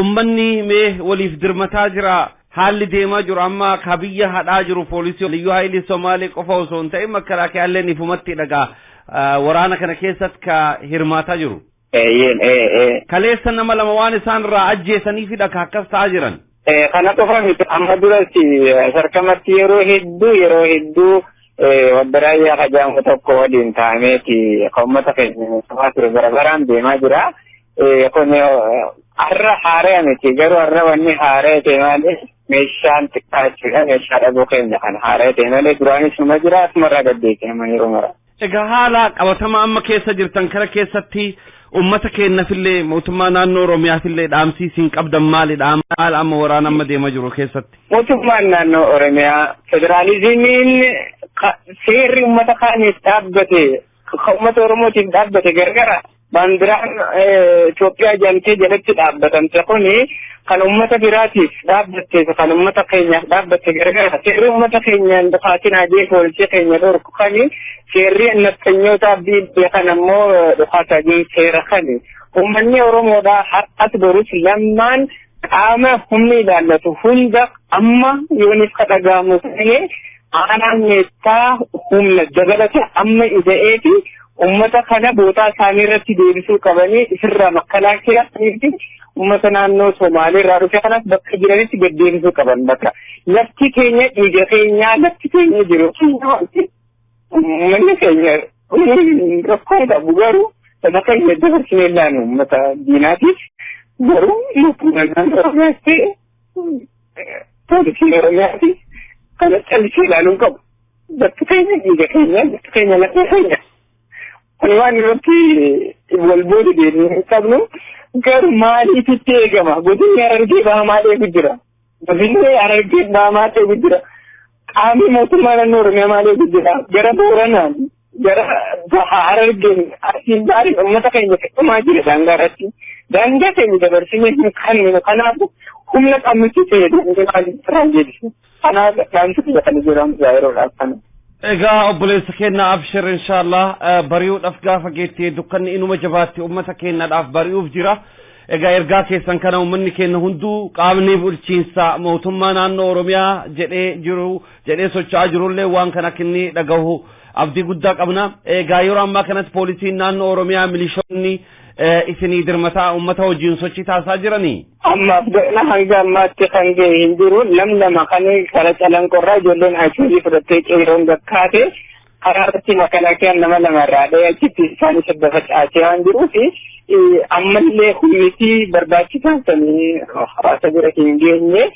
S4: uummanni mee waliif dirmataa jira? Haalli deemaa jiru amma ka biyya hadhaa jiru poolisii liyyuu haayilii Somaalee qofa osoo hin ta'in makkalaakiyaalleen ifumatti dhagaa waraana kana keessatti ka hirmaataa jiru. Kaleessa nama lama waan isaan irraa ajjeesaniifidha ka akkas ta'aa jiran.
S5: Kana qofa miti, amma duratti Sarkamatti yeroo hedduu wabbaraayyaa kajaamu tokko waliin ta'ameeti kan uummata keenya sobaa ture, bara baraan deemaa jira. Kun har'a haaraya miti, garuu har'a wanni haaraya ta'e malee meeshaan xiqqaachuudha, meeshaa dhabuu keenya kan haaraya ta'e malee duraanis numa jira, asumarraa gaddeesse nama yeroo mara.
S4: Egaa haala qabatama amma keessa jirtan kana keessatti uummata keenyafillee mootummaa naannoo Oromiyaafillee dhaamsii siin qabdan maalidha? Haala amma waraana amma deemaa jiru keessatti.
S5: Mootummaan naannoo Oromiyaa federaalizimiin seerri uummata kaaniif dhaabbate kan uummata Oromootiif dhaabbate gargara. Baandiraan Itoophiyaa jedhamtee jalatti dhaabbatamte kuni kan uummata biraatiif dhaabbatte kan uummata keenyaaf dhaabbatte gargara. Seerri uummata keenyaan dhufaatiin ajee poolisii keenya dhorku kani, seerri nafxanyootaa biibbee kan ammoo dhufaataa jiru seera kani. Uummanni Oromoodhaa har'as borus lammaan qaama humni ilaallatu hunda amma yooniif ka dhaga'amu ta'ee aanaan Meettaa humna dabalate amma ida'eeti ummata kana bootaa isaanii irratti deebisuu qabanii isirraa makalaakiyaa fi ummata naannoo Somaalee irraa dhufe kanas bakka jiranitti gad deebisuu qaban. Bakka lafti keenya dhiiga keenyaa, lafti keenya jiru, uummanni keenya rakkoo qabu, garuu lafa keenya dabarsinee laanu ummata diinaatiif. Garuu mootummaan naannoo Oromiyaas ta'e poolisiin Oromiyaati kana callisee ilaaluu qabu. Bakki keenya dhiiga keenya, bakki keenya lafee keenya. Kun waan irratti wal booda deemnee hin qabnu garuu maaliif itti eegama? Godinni Harargee bahaa maal eegu jira? Godinni Harargee bahaa maal eegu jira? Qaamni mootummaa naannoo Oromiyaa maal eegu jira? Gara Booranaan, gara bahaa Harargeen, Arsiin Baariin uummata keenya fedhumaa jira daangaa irratti. Daangaa keenya dabarsinee hin kenninu. Kanaafuu humna qabnutti fayyadamnee maaliif irraa deebisnu? Kanaaf dhaamsi biyya kana jiran yeroodhaaf kana.
S4: Egaa obboleessa keenya abshir inshaallah bari'uudhaaf gaafa geettee dukkanni inuma jabaatti uummata keenyadhaaf bari'uuf jira. Egaa ergaa keessan kana uummanni keenya hunduu qaamni bulchiinsa mootummaa naannoo Oromiyaa jedhee jiru jedhee socho'aa jirullee waan kana akka inni dhagahu abdii guddaa qabna. Egaa yeroo ammaa kanatti poolisiin naannoo Oromiyaa milishoonni isinii dirmataa uummata wajjin sochii taasisaa jiranii.
S5: Ammaaf godhina hanga ammaatti kan ga'e hin jiru. Lama kan kara calanqorraa ijoolleen achuulii fudhattee qeeroon gakkaate karaa irratti makalaakiyaan nama lama irraa dha'ee achitti isaan isa facaasee waan jiruuf ammallee humnitii barbaachisaan sanii hawaasa bira hin geenye.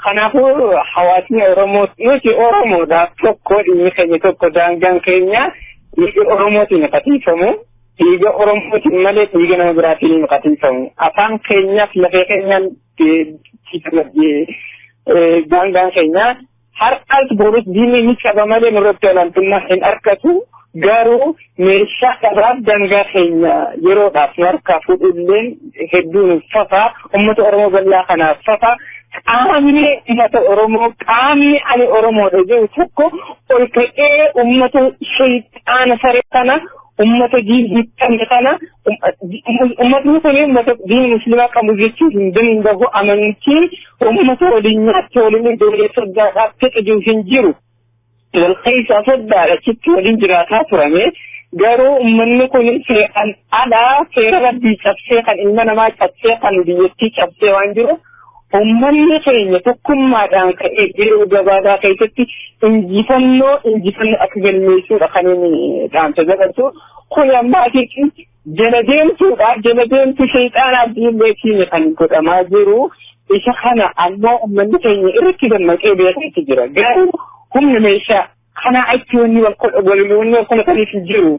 S5: Kanaafuu hawaasni Oromoo nuti Oromoodhaaf tokko dhimmi keenya tokko daangaan keenya dhiiga Oromootiin qatiifamu. Dhiiga Oromootiin malee dhiiga nama biraatiin hin qatiifamu. Afaan keenyaaf lafee keenyaan daangaan keenya har'as borus diinni ni qaba malee nurratti olaantummaa hin argatu. Garuu meeshaa dhabaaf daangaa keenya yeroodhaaf nu harkaa fuudhulleen hedduu nuuf fafa. Uummata Oromoo bal'aa kanaaf fafa. Qaamni uummata Oromoo qaamni ani Oromoodha jedhu tokko ol ka'ee uummata shayxaana saree kana uummata diinni kana uummatni kun uummata diinni musliimaa qabu jechuu hin danda'u. Amantiin uummata waliin nyaatte waliin ijoollee soddaadhaaf fedha jiru hin jiru. Wal keessaa soddaadha achitti waliin jiraataa turame. Garuu uummanni kun seeraan alaa seera rabbii cabsee kan ilma namaa cabsee kan biyyattii cabsee waan jiru uummanni keenya tokkummaadhaan ka'ee yeroo gabaabaa keessatti injifannoo akka galmeessuudha kan inni dhaamsa dabarsu. Kun amma asitti jala deemtuudha. Jala deemtu shayxaanaaf diinlee keenya kan godhamaa jiru. Isa kana ammoo uummanni keenya irratti dammaqee beekaa jira. Garuu humna meeshaa kana achi wanni wal qolqolaniif hin jiru.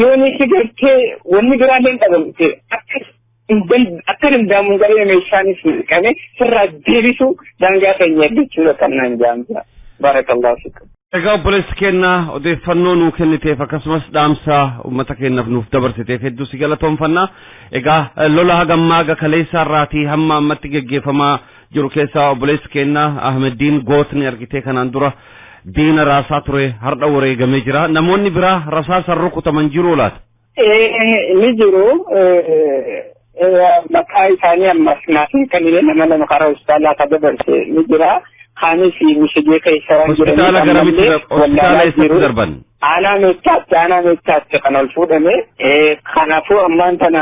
S5: Yoon itti gartee wanni biraallee hin dhabamte akka danda'amu garee meeshaanis qame sirraa deebisu daangaa keenya jechuudha kan naan jaamsa. Barakallahu fikum.
S4: Egaa obboleessi keenya odeeffannoo nuu kenniteef akkasumas dhaamsa uummata keenyaaf nuuf dabarsiteef hedduu si galatoomfanna. Egaa lola hagammaa kaleessa irraatii hamma ammatti geggeeffamaa jiru keessaa obboleessi keenya Ahmeddiin Gootni argitee kanaan dura diina raasaa ture har'a wareegamee jira. Namoonni biraa rasaasaan rukutaman jiru laata?
S5: Ni jiru. Maqaa isaanii ammas naasin kan illee nama lama karaa hospitaalaa kan dabarse ni jira. Kaanis mishigee keessa waan jiraniif
S4: Hospitaala garamitti hospitaala eessatti darban?
S5: Aanaa meettaatti kan ol fuudhame. Kanaafuu ammaan tana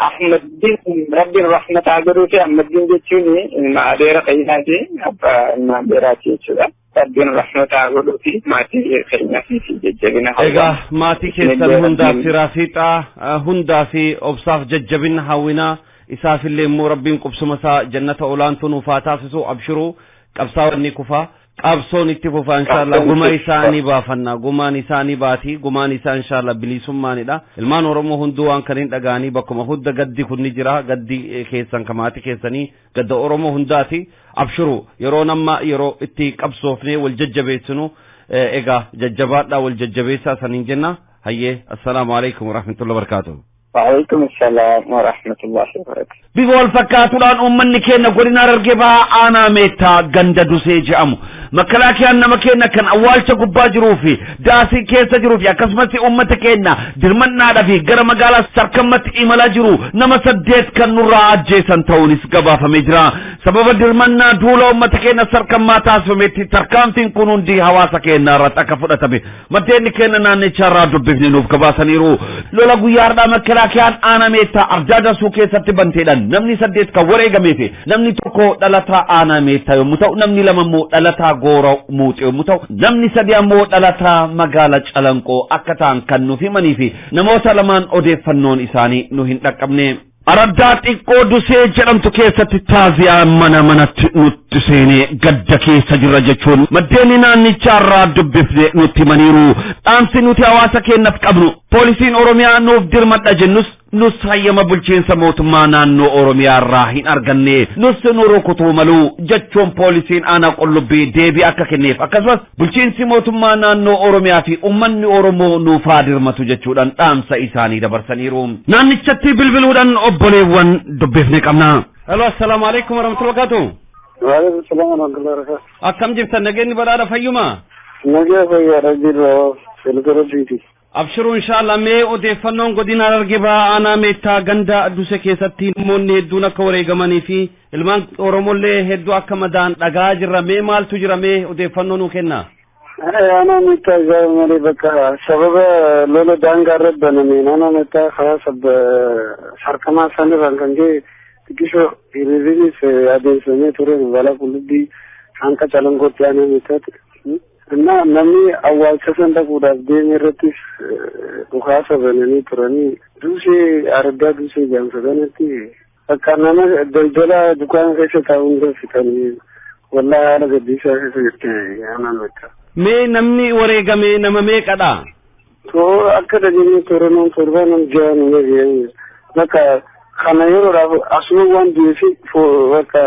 S5: Ahmaddiin Rabbiin rahmataa godhuu fi Ahmaddiin jechuun ilma adeera keenyaati abbaa ilma adeeraati jechuudha. Rabbiin rahmataa godhuu fi maatii keenyaa fi jajjabina hawwaa.
S4: Egaa maatii keessan hundaaf firaa fiixaa hundaa fi obsaaf jajjabina hawwinaa isaafillee immoo Rabbiin qubsuma isaa jannata olaantuu nuuf haa taasisu abshiruu qabsaa'onni kufaa qabsoon itti fufaa inshallah guma isaanii baafanna gumaan isaanii baati gumaan isaa inshallah bilisummaanidha. Ilmaan Oromoo hunduu waan kan hin dhaga'anii bakkuma hunda gaddi kun ni jira gaddi keessan ka maatii keessanii gadda Oromoo hundaati abshiru yeroo nama yeroo itti qabsoofnee wal jajjabeessinu egaa jajjabaadhaa wal jajjabeessaa saniin jenna. Hayyee assalaamu alaikum warahmatullahi wabarakaatuh.
S5: وعليكم السلام ورحمة الله وبركاته.
S4: Bifa wal fakkaatuudhaan uummanni keenya godina Harargee bahaa aanaa meettaa ganda dusee jedhamu. Makalaakiyaan nama keenya kan awwaalcha gubbaa jiruu fi daasii keessa jiruu fi akkasumas uummata keenya dirmannaadhaa fi gara magaalaa sarkammatti imalaa jiru nama 8 kan nurraa ajjeesan ta'uunis gabaafamee jira. Sababa dirmannaa duula uummata keenya sarkammaa taasifametti tarkaanfiin kun hundi hawaasa keenya irratti akka fudhatame maddeen keenya naannicha irraa dubbifne nuuf gabaasaniiru. Lola guyyaa har'aa makalaakiyaan aanaa meettaa arjaa dasuu keessatti banteedhaan namni 8 kan wareegamee fi namni tokko dhalataa aanaa meettaa yommuu ta'u namni 2 immoo dhalataa goora muuxee yommuu ta'u namni 3 ammoo dhalataa magaalaa Calanqoo akka ta'an kan nuuf himanii fi namoota lamaan odeeffannoon isaanii nu hin dhaqqabne. Araddaa xiqqoo Dusee jedhamtu keessatti taaziyaa mana manatti nutti seenee gadda keessa jirra jechuun maddeen naannichaa irraa dubbifne nutti himaniiru. Dhaamsi nuti hawaasa keenyaaf qabnu, poolisiin Oromiyaa nuuf dirmadha jennus, nus hayyama bulchiinsa mootummaa naannoo Oromiyaa irraa hin arganne, nus nu rukutuu malu jechuun poolisiin aanaa Qullubbii deebii akka kenneef, akkasumas bulchiinsi mootummaa naannoo Oromiyaa fi uummanni Oromoo nuuf haa dirmatu jechuudhaan dhaamsa isaanii dabarsaniiru. Naannichatti bilbiluudhaan obboleewwan dubbifne qabna. Hello, assalaamu alaikum warahmatullahi wabarakatuh.
S6: Waalaikum salaam warahmatullahi wabarakatuh.
S4: Akkam jirtan, nageenyi badhaadha, fayyuma?
S6: Nagee fayyaadha jirra, galata Rabbiiti.
S4: Abshiruu, inshallah. Mee odeeffannoon godina Harargee Bahaa aanaa Meettaa ganda Duse keessatti namoonni hedduun akka wareegamanii fi ilmaan Oromollee hedduu akka madaan dhagaa jirra. Mee maaltu jira, mee odeeffannoo nuu kenna?
S6: Aanaa Meettaa ijaaru malee bakka sababa lola daangaa irratti banameen aanaa Meettaa karaa sabba sarkamaa sanirraan kan ka'e xiqqishoo hiriirinis adeemsifamee ture magaalaa Qullubbii hanga Calangootti aanaa Meettaatti. እና namni awwaalcha san dhaquudhaaf deeme irrattis dhukaasa bananii turanii Duusee, araddaa Duusee jaamsatanatti bakka nama daldala dukaana keessa taa'u hunda fixanii, wallahi haala gaddiisaa keessa jirti aanaan Meettaa.
S4: Mee namni wareegame nama meeqadha?
S6: To akka dhageenye tooranoon 7 nam 6 nama ga'e. Bakka kana yeroodhaaf asuma waan du'eefi bakka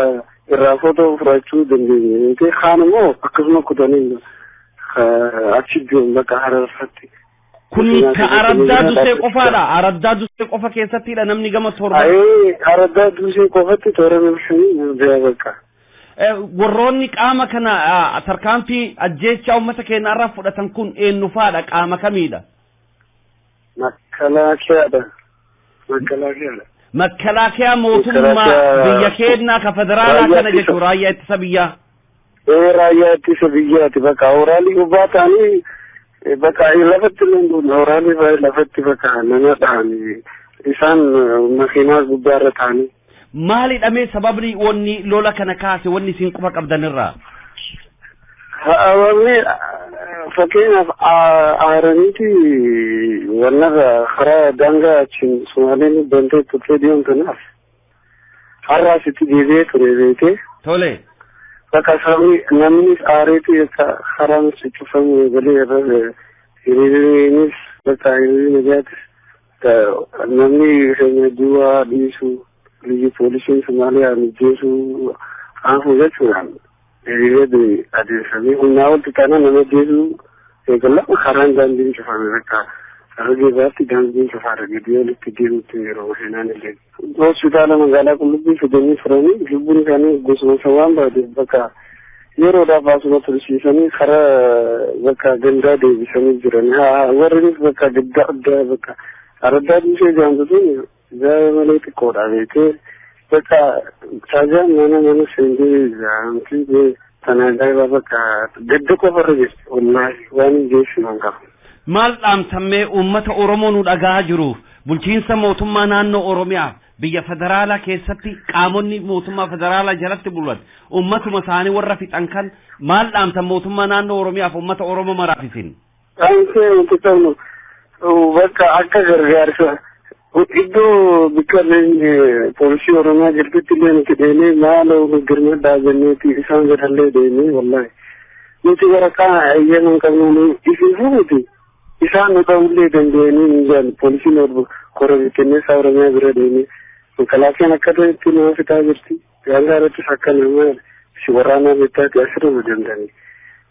S6: irraa footoo fudhachuu dandeenye. Kaan immoo akkasuma kutanii achi deemu bakka Hararfatti.
S4: Kuni ka araddaa Dusee qofaadha. Araddaa Dusee qofa keessattidha namni gama 7.
S6: Ayee, araddaa Dusee qofatti toora nama 5 nama bakka.
S4: Warroonni qaama kana tarkaanfii ajjeechaa uummata keenya irraa fudhatan kun eenyufaadha, qaama kamiidha?
S6: Makalaakiyaadha. Makalaakiyaadha.
S4: Makalaakiyaa mootummaa biyya keenyaa ka federaalaa kana jechuun raayyaa ittisa biyyaa.
S6: Ee, raayyaa ittisa biyyaati. Bakka oraalii gubbaa ta'anii bakka lafatti illee oraalii baay'ee lafatti bakka nama dhahanii isaan makiinaa gubbaarra ta'anii.
S4: Maali dhamee sababni wanni lola kana kaase, wanni isin quba qabdanirraa?
S6: Wanni fakkeenyaaf aaraniiti wannarra karaa daangaa achiin Sumaaleen bantee turtee dhiyoon kanaaf har'aas itti deebi'ee ture beekee.
S4: Tole.
S6: Bakka sababni namnis aareeti akka karaan cufamu eegalee irra hiriiriinis bakka hiriirii nagaatis namni keenya duwwaa dhiisu biyyi poolisiin Somaaliyaa mijjeesuu aanfu jechuudhaan hiriiree adeemsifamee humnaa walitti taanaan nama geessuu eegala, karaan daandiin cufame, bakka Harargee Bahaatti daandiin cufaadha, gadi walitti deemutti yeroo seenaan illee. Hospitaala magaalaa Qullubbii fidanii turanii lubbuun isaanii gosuma isa waan baateef bakka yeroodhaaf asuma tursiisanii karaa bakka gandaa deebisanii jiran. Warrinis bakka gadda addaa bakka araddaa Duusee jaamsatuun gaa'ee malee xiqqoodha beekee, bakka taajaan mana mana seentee jaamtii tana ajaa'ibaa bakka gadda qofarra jirti, wallaahi waan hin geessu hin qabu.
S4: Maal dhaamtammee uummata Oromoo nu dhagaa jiru, bulchiinsa mootummaa naannoo Oromiyaa, biyya federaalaa keessatti qaamonni mootummaa federaalaa jalatti bulan uummatuma isaanii warra fixan kan maal dhaamtan mootummaa naannoo Oromiyaaf uummata Oromoo maraaf isin?
S6: Dhaamsee nuti qabnu bakka akka gargaarsa iddoo bikka poolisii Oromiyaa jirtutti illee nuti deemee maaloo nu girmadhaa jenneeti isaan birallee deemee, wallahi nuti waraqaa eeyyama hin qabnu, isinfuu miti isaan nu ta'ullee danda'anii hin jaallu. Poolisiin kora bittinneessaa Oromiyaa bira deemee makalaakiyaan akka ta'etti nama fixaa jirti, daangaa irrattis akka nama si waraanaa bittaatti asirra danda'anii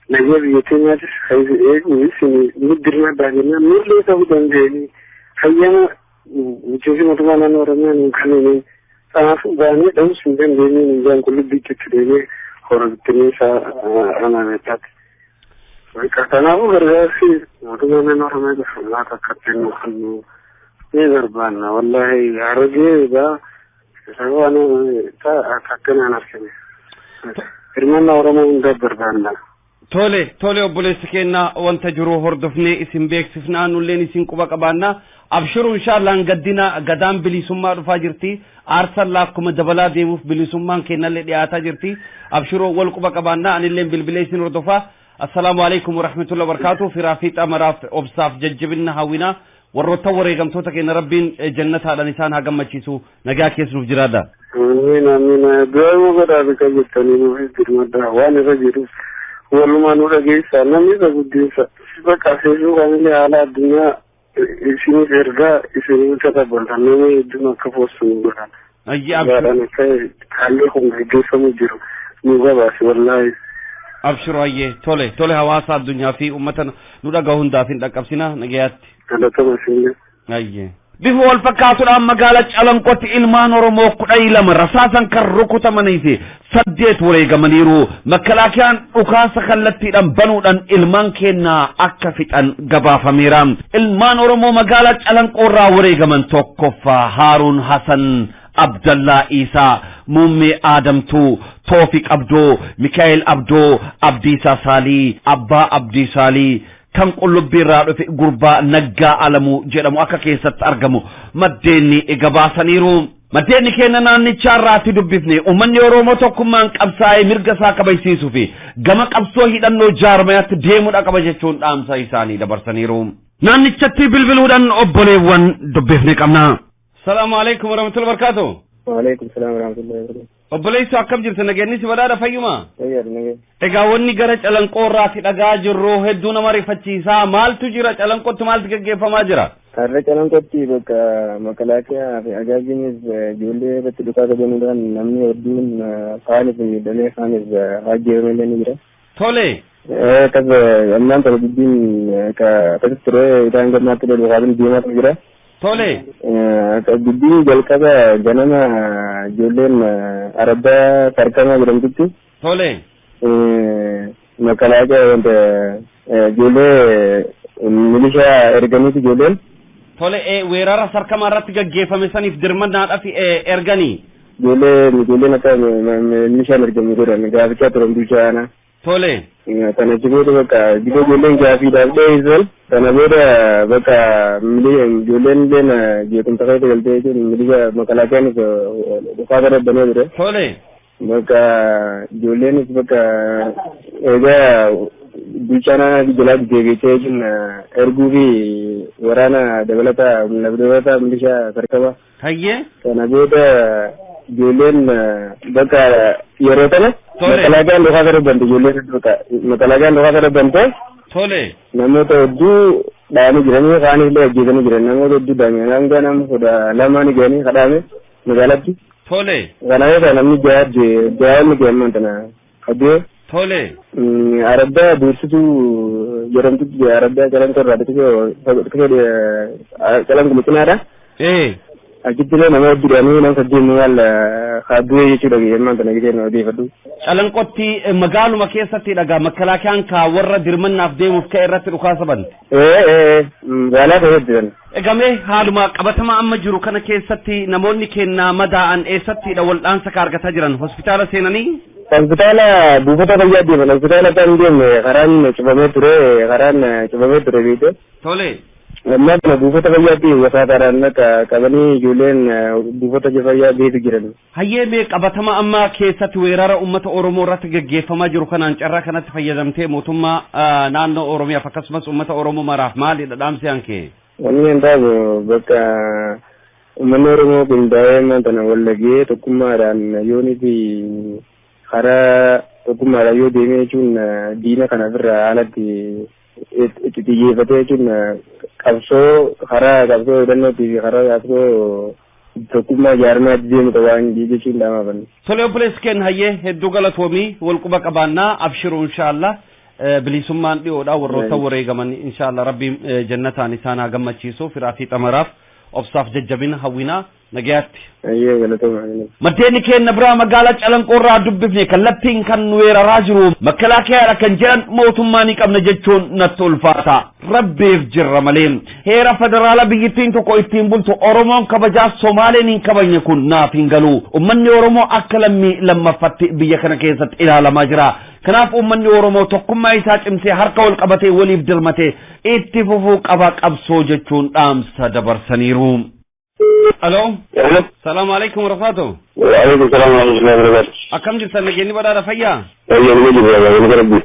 S6: nagaya biyya keenyaatis eeguu isin nu dirmadhaa jennaan nullee ta'uu danda'anii hayyama bulchiinsi mootummaa naannoo Oromiyaa nu kennine, kanaafuu baanee dha'uus hin dandeenye nu jaan Qullubbiitti itti deemee hora bittinneessaa aanaa. Kanaafuu gargaarsi mootummaa naannoo Oromiyaa furmaata akka kennu kennu ni barbaanna, wallahi Harargee egaa sababa akkanaan argame hirmaannaa Oromoo hundaa barbaanna.
S4: Tole tole, obboleessi keenya, wanta jiru hordofnee isin beeksifnaa, nulleen isin quba qabaannaa. Abshiru, inshaallaan gaddina, gadaan bilisummaa dhufaa jirti. Aarsaan laakkuma dabalaa deemuuf bilisummaan kennallee dhiyaataa jirti. Abshiruu, wal quba qabaannaa, anilleen bilbilee isin hordofaa. Assalaamu alaikum warahmatullahi wabarakatuh. Firaa fi xamaraaf obsaaf jajjabinna hawwinaa. Warroota wareegamtoota keenya Rabbiin jannataadhaan isaan haa gammachiisu. Nagaa keessa nuuf jiraadha.
S6: Amiin amiin. Du'aa godhaa bika jettanii nuufis dirmadhaa waan irra jirus walumaa nu dhageessaa namni irra guddinsa. Bakka feesuu kamillee haala addunyaa isiniif ergaa isinii taqabbaltan nama hedduun akka poostuu nu godhan.
S4: Ayyaa
S6: akka haalli kun gaggeeffamu jiru nu gabaase wallaahi.
S4: Abshiru ayyee tole tole hawaasa addunyaa fi uummata nu dhagahu hundaaf hin dhaqqabsina nagayaatti.
S6: Galatama isinillee.
S4: Ayyee. Bifa wal fakkaatuudhaan magaalaa Calanqootti ilmaan Oromoo 12 rasaasan kan rukutamanii fi 8 wareegamaniiru. Makkalaakiyaan dhukaasa kallattiidhaan banuudhaan ilmaan keenyaa akka fixan gabaafameera. Ilmaan Oromoo magaalaa Calanqoo irraa wareegaman tokkoffaa Haaruun Hasan, Abdallaa Iisaa, Muummee Aadamtuu, Toofiq Abdoo, Mikaa'el Abdoo, Abdiisaa Saalii, Abbaa Abdii Saalii kan qullubbii irraa dhufe gurbaa Naggaa Alamuu jedhamu akka keessatti argamu maddeenni gabaasaniiru. Maddeenni keenya naannichaa irraatti dubbifne uummanni Oromoo tokkummaan qabsaa'ee mirga isaa kabajsiisuu fi gama qabsoo hidhannoo jaarmayaatti deemuudha qaba jechuun dhaamsa isaanii dabarsaniiru. Naannichatti bilbiluudhaan obboleewwan dubbifne qabna. Salaamu alaikum warahmatullahi wabarakatuh.
S7: Waalaikum salaam warahmatullahi wabarakatuh.
S4: Obboleessoo akkam jirtu nageenyi si badhaadha fayyuma?
S7: Fayyaadha nageenyi.
S4: Egaa wanni gara Calanqoo irraatti dhagaa jirru hedduu nama rifachiisaa. Maaltu jira Calanqootti maaltu gaggeeffamaa jira?
S7: Har'a Calanqootti bakka makalaakiyaa fi agaajiinis ijoollee irratti dhukaasa banuudhaan namni hedduun faanis miidhamee faanis ajjeefamee ni jira.
S4: Tole.
S7: Akkas ammaan tana dubbiin akkasitti ture isaan gammaatti dhukaasni deemaa jira.
S4: Tole.
S7: Dubbiin jalqaba ganama ijoolleen Arabaa Sarkamaa jedhamtutti.
S4: Tole.
S7: Makalaakiyaa wanta ijoollee milishaa erganiiti ijoolleen.
S4: Tole weerara Sarkamaa irratti gaggeeffame saniif dirmannaadhaaf erganii.
S7: Ijoolleen akka milishaan ergamu godhan gaafachaa turan bulchaa aanaa.
S4: Tole.
S7: Kana booda bakka ijoolleen gaafiidhaaf dheeysan kana booda bakka ijoolleen illeen jeequmsa keessa galtee jechuun milishaa makalaakiyaanis dhukaasa dabbanee ture.
S4: Tole.
S7: Bakka ijoolleenis bakka egaa bulchaan jalaa deebi'ee jechuun erguu fi waraana dabalataa humna dabalataa milishaa Sarkama.
S4: Hayyee.
S7: Kana booda ijoolleen bakka yeroo kana makalaakiyaan dhukaasa dabbante ijoolleen bakka makalaakiyaan dhukaasa dabbante.
S4: Tole.
S7: Namoota hedduu dhaanii jiranii kaanis illee ajjeesanii jiran namoota hedduu dhaanii hanga nama 12 ni gahanii kadhaame magaalatti.
S4: Tole.
S7: Kana keessa namni jaha ni gahan tana addee.
S4: Tole.
S7: Arabaa duursituu jedhamtutti Arabaa Calanqoo irraa Calanqoo cinaadha. Achitti illee nama hedduu dhaanii nama 8 maal haaddu'ee jechuudha ammaan tana gisee nama odeeffadhu.
S4: Calanqootti magaaluma keessatti dhagaa makkalaakiyaan kaa warra dirmannaaf deemuuf ka'e irratti dhukaasa bante.
S7: Magaalaa keessatti sana.
S4: Egaa haaluma qabatamaa amma jiru kana keessatti namoonni kennaa madaa'an eessattidha wal'aansa ka argataa jiran hospitaala seenanii?
S7: Hospitaala buufata fayyaa deeman hospitaala kan deemne karaan cufamee ture beekte.
S4: Tole.
S7: Ammaa kana buufata fayyaatti wasaataadhaan akka qabanii ijoolleen buufata fayyaa beeku jiran.
S4: Hayyee mee qabatama amma keessatti weerara uummata Oromoo irratti gaggeeffamaa jiru kanaan carraa kanatti fayyadamtee mootummaa naannoo Oromiyaaf akkasumas uummata Oromoo maraaf maalidha dhaamsi hankee?
S7: Wanni hin taabu bakka uummanni Oromoo qindaa'ee ammaan tana wallagee tokkummaadhaan yoonii fi karaa tokkummaadhaan yoo deemee jechuun diina kana ofirraa haalatti itti xiyyeeffatee jechuun qabsoo karaa qabsoo hidhannootii fi karaa qabsoo tokkummaa jaarmaatti deemu qaba waan jechuun dhaamaafanne.
S4: Tole obboleessi keenya hayyee hedduu galatoomii walquba qabaannaa abshiru inshaallah bilisummaan dhiyoodha warroota wareegaman inshaallah rabbiin jannataan isaan haa gammachiisu firaa fi xamaraaf obsaaf jajjabina hawwinaa nagayaatti.
S7: Ayyee galatooma.
S4: Maddeen keenya biraa magaalaa Calanqoo irraa dubbifne kallattiin kan nu weeraraa jiru makalaakiyaadha kan jedhan mootummaa ni qabna jechuun natti ulfaata. Rabbiif jirra malee heera federaala biyyattiin tokko ittiin bultu Oromoon kabajaa Somaaleen hin kabajne kun naaf hin galu. Uummanni Oromoo akka lammii lammaffatti biyya kana keessatti ilaalamaa jira. Kanaaf uummanni Oromoo tokkummaa isaa cimsee harka wal qabatee waliif dirmatee itti fufuu qaba qabsoo jechuun dhaamsa dabarsaniiru. Alo. Salaamu alaikum warahmatullahi.
S7: Wa alaikum salaam warahmatullahi wabarakatuh.
S4: Akkam jirtan nageenyi badhaadha fayyaa?
S7: Fayyaa ni jira, ni rabbi.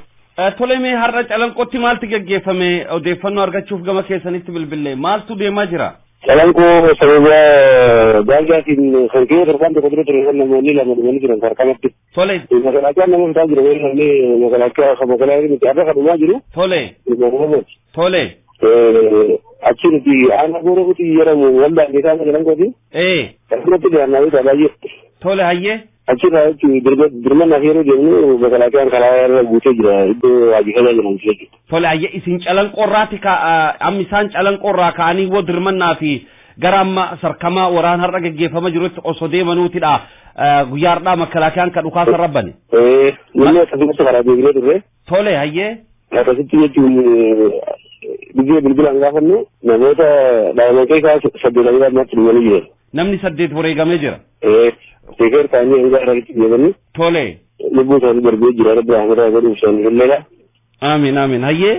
S4: Tole mee har'a Calanqootti maaltu geggeeffame odeeffannoo argachuuf gama keessanitti bilbille maaltu deemaa jira?
S6: Calanqoo sababa daangaatiin kan ka'e torbaan tokko dura ture kan namoonni lama dhumanii jiran harkamatti.
S4: Tole.
S6: Makalaakaan nama fitaa jira wayii namni makalaakaa makalaakaa miti har'a kan dhumaa jiru.
S4: Tole. Tole.
S6: Achi nuti aanaa goora kuti jedhamu waldaan keessaa Calanqooti. Kanatti dhiyaannaa beekaa baay'ee.
S4: Tole hayyee.
S6: Achirraa jechuun dirmannaaf yeroo deemnu makalaakaan karaa irra guutee jira iddoo hojii jiran jechuudha.
S4: Tole hayyee isin Calanqoorraati amma isaan Calanqoorraa ka'anii woo dirmannaa fi gara amma sarkamaa waraana har'a geggeeffama jirutti osoo deemanuutidha. Guyyaa har'aa makalaakaan kan dhukaasa rabbane.
S6: Namni akkasumatti karaa deebinee turre.
S4: Tole hayyee.
S6: Akkasitti jechuun biyyee bilbilaan gaafannu namoota dhaabaman keessaa 8 hanga ammaatti dhumanii jiran.
S4: Namni 8 wareegamee jira.
S6: Seekeer ta'anii hanga irratti deemanii.
S4: Tole.
S6: Lubbuu isaanii darbee jira rabbi rahmata godhuuf isaanii illeedha.
S4: Amiin amiin hayyee.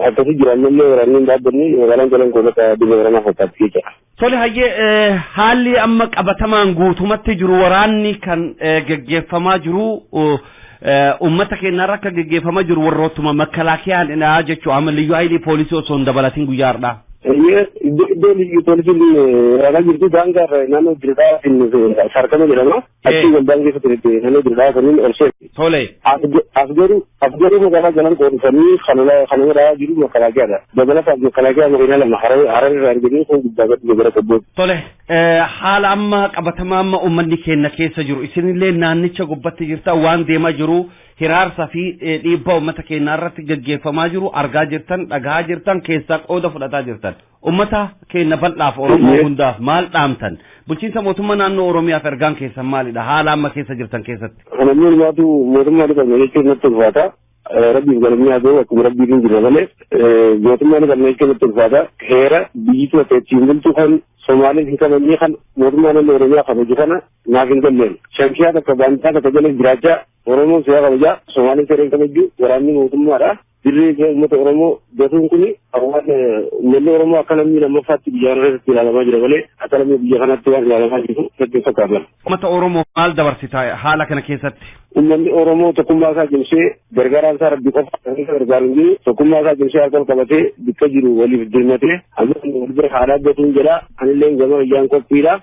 S6: Akkasii jiraannillee waraanni hin dhaabbanne magaalaan Calanqoo bakka dirree waraanaa fakkaatti jechuudha.
S4: Tole hayyee haalli amma qabatamaan guutumatti jiru waraanni kan geggeeffamaa jiru uummata keenyarra akka geggeeffamaa jiru warrootuma makkalaakiyaan jechuudha amma liyyuu haayilii poolisii osoo hin dabalatin guyyaa har'aa.
S6: Iddoo liyyuu poolisiin ragaa jirtu daangaa naannoo Dirdaa sarkama jedhama. Achii waldaan keessa turte naannoo Dirdaa saniin ol seeti.
S4: Tole.
S6: As garuu magaalaa Calanqoo dhufanii kan ragaa jiru makalaakiyaadha. Dabalataan makalaakiyaa makiinaa lama harar irraa arganii kun gubbaa gadi gara qabbooti.
S4: Tole haala amma qabatamaa amma uummanni keenya keessa jiru isinillee naannicha gubbatti jirta waan deemaa jiru hiraarsa fi dhiibbaa uummata keenyaa irratti geggeeffamaa jiru argaa jirtan dhagahaa jirtan keessaa qooda fudhataa jirtan. Uummata keenya bal'aaf Oromoo hundaaf maal dhaamtan? Bulchiinsa mootummaa naannoo Oromiyaaf ergaan keessan maalidha? Haala amma keessa jirtan keessatti.
S6: Namni hundaatu mootummaa ni qabna jechuun natti ulfaata. Rabbiif galanii haa ta'u akkuma rabbiitiin jira malee mootummaa ni qabna jechuun natti ulfaata. Heera biyyi tun ittiin bultu kan Somaaliif hin kabajne kan mootummaa naannoo Oromiyaa kabaju kana naaf hin galleen. Shamshiyaa takka baantaa takka jala jiraachaa Oromoon seera kabajaa Somaaliin seera hin kabaju waraanni mootummaadha. Dirree uummata Oromoo gatuun kuni uummanni Oromoo akka lammii lammaffaatti biyya kana keessatti ilaalamaa jira malee akka lammii biyya kanatti waan ilaalamaa jiru natti fakkaata.
S4: Uummata Oromoo maal dabarsita haala kana keessatti?
S6: Uummanni Oromoo tokkummaa isaa cimsee gargaaraan isaa rabbi qofa kan isa gargaaru hin jiru tokkummaa isaa cimsee harka ol qabatee bakka jiru waliif dirmatee amma wal bira haa dhaabbatuun jedha anillee gama iyyaan qophiidha.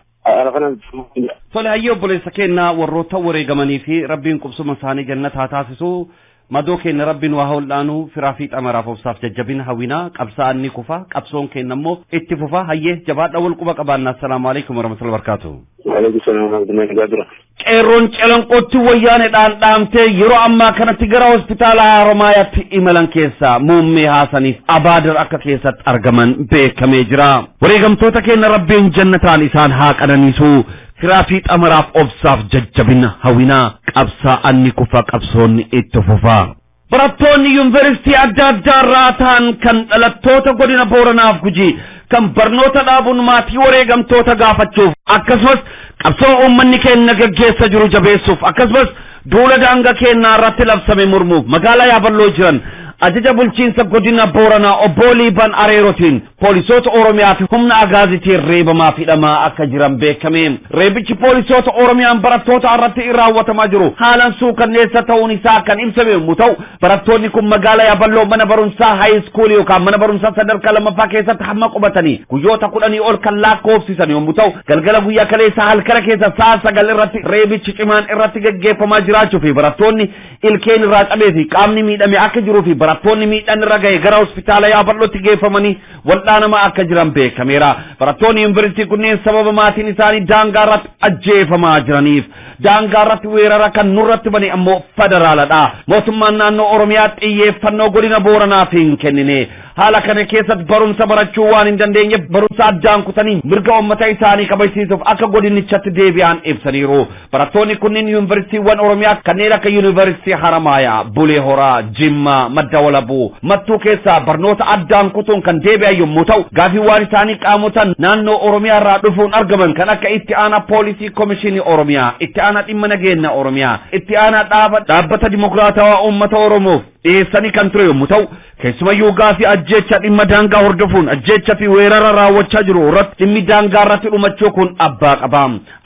S4: Tole hayyee obboleessa keenya warroota wareegamanii fi rabbiin qubsuma isaanii jannata haa taasisu. Madoo keenya rabbiin waa hol'aanuu firaa fi xamaraaf obsaaf jajjabina hawwinaa qabsaa'aan ni kufa qabsoon keenya immoo itti fufa hayyee jabaadha wal quba qabaanna assalaamu alaikum warahmatullahi wabarakatuh.
S6: Waalaikum salaam warahmatullahi wabarakatuh.
S4: Qeerroon Calanqootti wayyaaneedhaan dhaamtee yeroo ammaa kanatti gara hospitaala Haromaayaatti imalan keessaa muummee haasaniif Abaadar akka keessatti argaman beekamee jira. Wareegamtoota keenya rabbiin jannataan isaan haa qananiisu. Firaa fi xamaraaf obsaaf jajjabina hawwinaa qabsaa'aan ni kufa qabsoonni itti fufa. Barattoonni yuunivarsiitii adda addaa irraa ta'an kan dhalattoota godina Booranaaf Gujii kan barnoota dhaabuun maatii wareegamtoota gaafachuuf akkasumas qabsoo uummanni keenya gaggeessa jiru jabeessuuf akkasumas duula daangaa keenyaa irratti labsame mormuuf magaalaa Yaaballoo jiran ajaja bulchiinsa godina Booranaa obbo Liiban Areerotiin poolisoota Oromiyaa fi humna agaazitiin reebamaa fi hidhamaa akka jiran beekame. Reebichi poolisoota Oromiyaan barattoota irratti raawwatamaa jiru haalaan suukanneessa ta'uun isaa kan ibsame yommuu ta'u barattoonni kun magaalaa Yaaballoo mana barumsaa haayiskuulii yookaan mana barumsaa sadarkaa lammaffaa keessatti hamma qubatanii guyyoota 10 ol kan lakkoofsisan yommuu ta'u galgala guyyaa kaleessa halkana keessa sa'a 9 irratti reebichi cimaan irratti gaggeeffamaa jiraachuu fi barattoonni ilkeen irraa cabee fi qaamni miidhame akka jiruu fi barattoonni miidhaan irra gahe gara hospitaala Yaaballootti geeffamanii wal'aanamaa akka jiran beekameera. Barattoonni yuunivarsiitii kunneen sababa maatiin isaanii daangaa irratti ajjeefamaa jiraniif daangaa irratti weerara kan nurratti bane ammoo federaaladha. Mootummaan naannoo Oromiyaa xiyyeeffannoo godina Booranaaf hin kennine. Haala kana keessatti barumsa barachuu waan hin dandeenyeef barumsa addaan kutanii mirga uummata isaanii kabajsiisuuf akka godinichatti deebi'an ibsaniiru. Barattoonni kunneen yuunivarsiitiiwwan Oromiyaa kanneen akka yuunivarsiitii Haramaayaa, Bulee Horaa, Jimmaa, Madda Walabuu, Mattuu keessaa barnoota addaan kutuun kan deebi'an yommuu ta'u gaaffiiwwan isaanii qaamota naannoo Oromiyaa irraa dhufuun argaman kan akka itti aanaa poolisii komishinii Oromiyaa, itti aanaa dhimma nageenya Oromiyaa, itti aanaa dhaabbata dimokiraatawaa uummata Oromoof Dhiyeessanii kan ture yommuu ta'u, keessumayyuu gaafii ajjeecha dhimma daangaa hordofuun ajjeecha fi weerara raawwachaa jiru irratti dhimmi daangaa irratti dhumachuu kun abbaa qaba.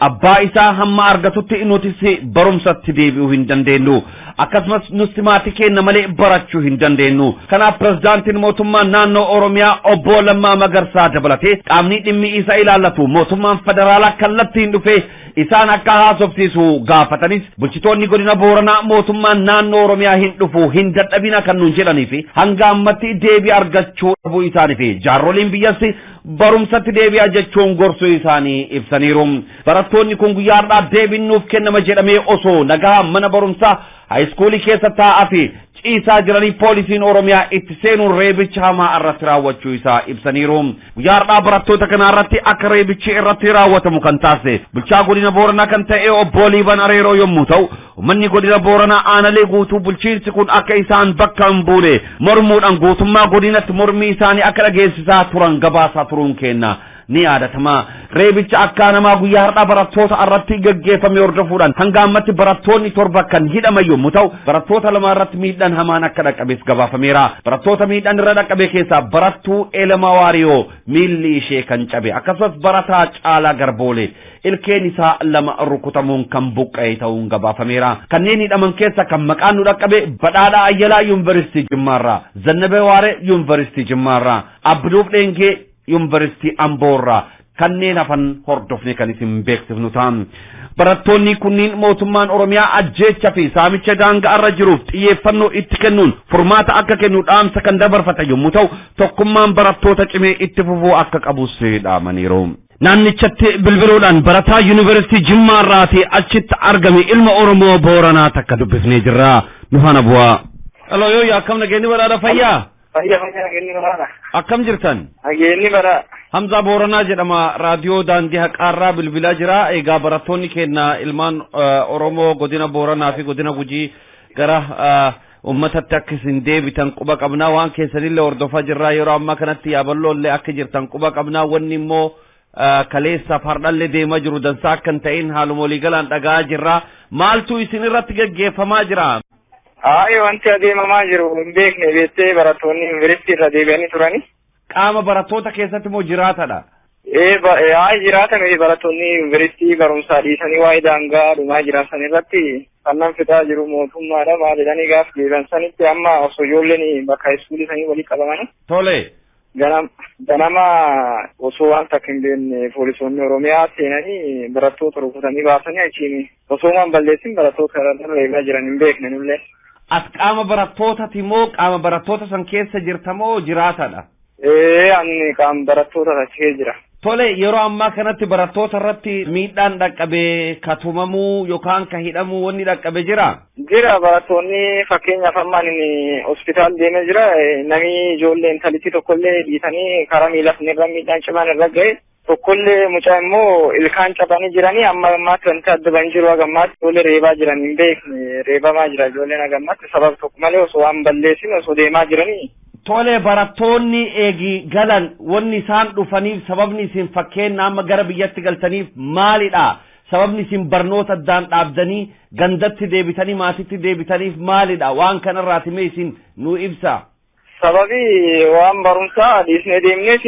S4: Abbaa isaa hamma argatutti nutis barumsatti deebi'uu hin dandeenyu. Akkasumas nuti maatii keenya malee barachuu hin dandeenyu. Kanaaf pirezidaantiin mootummaa naannoo Oromiyaa obbo Lammaa Magarsaa dabalatee qaamni dhimmi isa ilaallatu mootummaan federaalaa kallattiin dhufee isaan akka haasofsiisu gaafatanis, bulchitoonni godina Booranaa mootummaan naannoo Oromiyaa hin dhufu, hin dadhabina kan nuun jedhanii fi hanga ammatti deebii argachuu dhabuu isaanii fi jaarroliin biyyatti barumsatti deebi'aa jechuun gorsuu isaanii ibsaniiru. Barattoonni kun guyyaa har'aa deebiin nuuf kennama jedhamee osoo nagaa mana barumsaa haayiskuulii keessa taa'aa fi ciisaa jiranii poolisiin Oromiyaa itti seenuun reebicha hamaa irratti raawwachuu isaa ibsaniiru. Guyyaa har'aa barattoota kana irratti akka reebichi irratti raawwatamu kan taasise bulchaa godina Booranaa kan ta'e obbo Liiban Areeroo yommuu ta'u, uummanni godina Booranaa aanalee guutuu bulchiinsi kun akka isaan bakka hin buune mormuudhaan guutummaa godinatti mormii isaanii akka dhageessisaa turan gabaasaa turuun kenna ni yaadatama. Reebicha akka namaa guyyaa har'aa barattoota irratti gaggeeffame hordofuudhaan hanga ammatti barattoonni 7 kan hidhaman yommuu ta'u, barattoota 2 irratti miidhaan hamaan akka dhaqqabees gabaafameera. Barattoota miidhaan irra dhaqqabe keessaa barattuu Elema Waariyoo miilli ishee kan cabe, akkasumas barataa Caalaa Garboolee ilkeen isaa 2 rukutamuun kan buqqa'e ta'uun gabaafameera. Kanneen hidhaman keessa kan maqaan nu dhaqqabe Badhaadhaa Ayyalaa Yuunivarsiitii Jimmaarraa, Zannabee Waaree Yuunivarsiitii Jimmaarraa, Abduuf Dheengee Yuunivarsiitii Amboorraa kanneen hafan hordofne kan isin beeksifnu ta'a. Barattoonni kunniin mootummaan Oromiyaa ajjeecha fi saamicha daangaa irra jiruuf xiyyeeffannoo itti kennuun furmaata akka kennu dhaamsa kan dabarfatan yommuu ta'u, tokkummaan barattoota cimee itti fufuu akka qabus dhaamaniiru. Naannichatti bilbiluudhaan barataa Yuunivarsiitii Jimmaa irraa fi achitti argame ilma Oromoo Booranaa takka dubbifnee jirra. Nu faana bu'aa. Aloo yoo akkam nageenyi badhaadha fayyaa?
S5: Fayyaa fayyaa, nageenyi badhaadha.
S4: Akkam jirtan?
S5: Nageenyi badhaadha.
S4: Hamzaa Booranaa jedhama, raadiyoo daandii haqaarraa bilbilaa jira. Egaa barattoonni keenya ilmaan Oromoo godina Booranaa fi godina Gujii gara uummatatti akka isin deebitan quba qabnaa, waan keessanillee hordofaa jirra. Yeroo ammaa kanatti yaaballoollee akka jirtan quba qabnaa. Wanni immoo kaleessa fardhallee deemaa jiru dansaa akka hin ta'in haaluma waliigalaan dhaga'aa jirra. Maaltu isin irratti gaggeeffamaa jira?
S5: Ayi, wanti adeemamaa jiru hin beekne beektee, barattoonni yuunivarsiitii irra deebi'anii turani.
S4: Qaama barattoota keessatti moo jiraatadha?
S5: Ee, ayi, jiraata miti. Barattoonni yuunivarsiitii barumsaa dhiisanii waa'ee daangaa dhumaa jiran san irratti kannan fixaa jiru mootummaadha maal jedhanii gaaf deebi'an sanitti amma osoo ijoolleen bakka iskuulii sanii walii qabamanii.
S4: Tole.
S5: Ganama osoo waan takka hin beekne poolisoonni Oromiyaa seenanii barattoota rukutanii baasanii, achiin osoo waan balleessin barattoota irra reebaa jiran hin beekne nullee.
S4: As qaama barattootati moo qaama barattoota san keessa jirta moo jiraatadha?
S5: Ee, ani qaama barattoota achi keessa jira.
S4: Tole, yeroo ammaa kanatti barattoota irratti miidhaan dhaqqabe, ka tumamuu yookaan ka hidhamuu wanni dhaqqabe jira?
S5: Jira, barattoonni fakkeenyaaf amma ani hospitaal deemee jira. Namni ijoollee intalitti tokkollee dhiisanii karaa miilaaf irra miidhaan cimaan irra ga'e. Tokkollee mucaa immoo ilkaan cabanii jiranii, amma ammaatti wanti adda bahin jiru. Haga ammaatti ijoollee reebaa jiran hin beekne, reebamaa jira ijoolleen haga ammaatti sababa tokko malee osoo waan balleessin osoo deemaa jiranii.
S4: Tole, barattoonni eegi galan wanni isaan dhufaniif, sababni isin fakkeenya amma gara biyyatti galtaniif maalidha? Sababni isin barnoota addaan dhaabdanii gandatti deebitanii maatitti deebitaniif maalidha? Waan kanarraati mee isin nu ibsa.
S5: Sababi waan barumsaa dhiisnee deemneef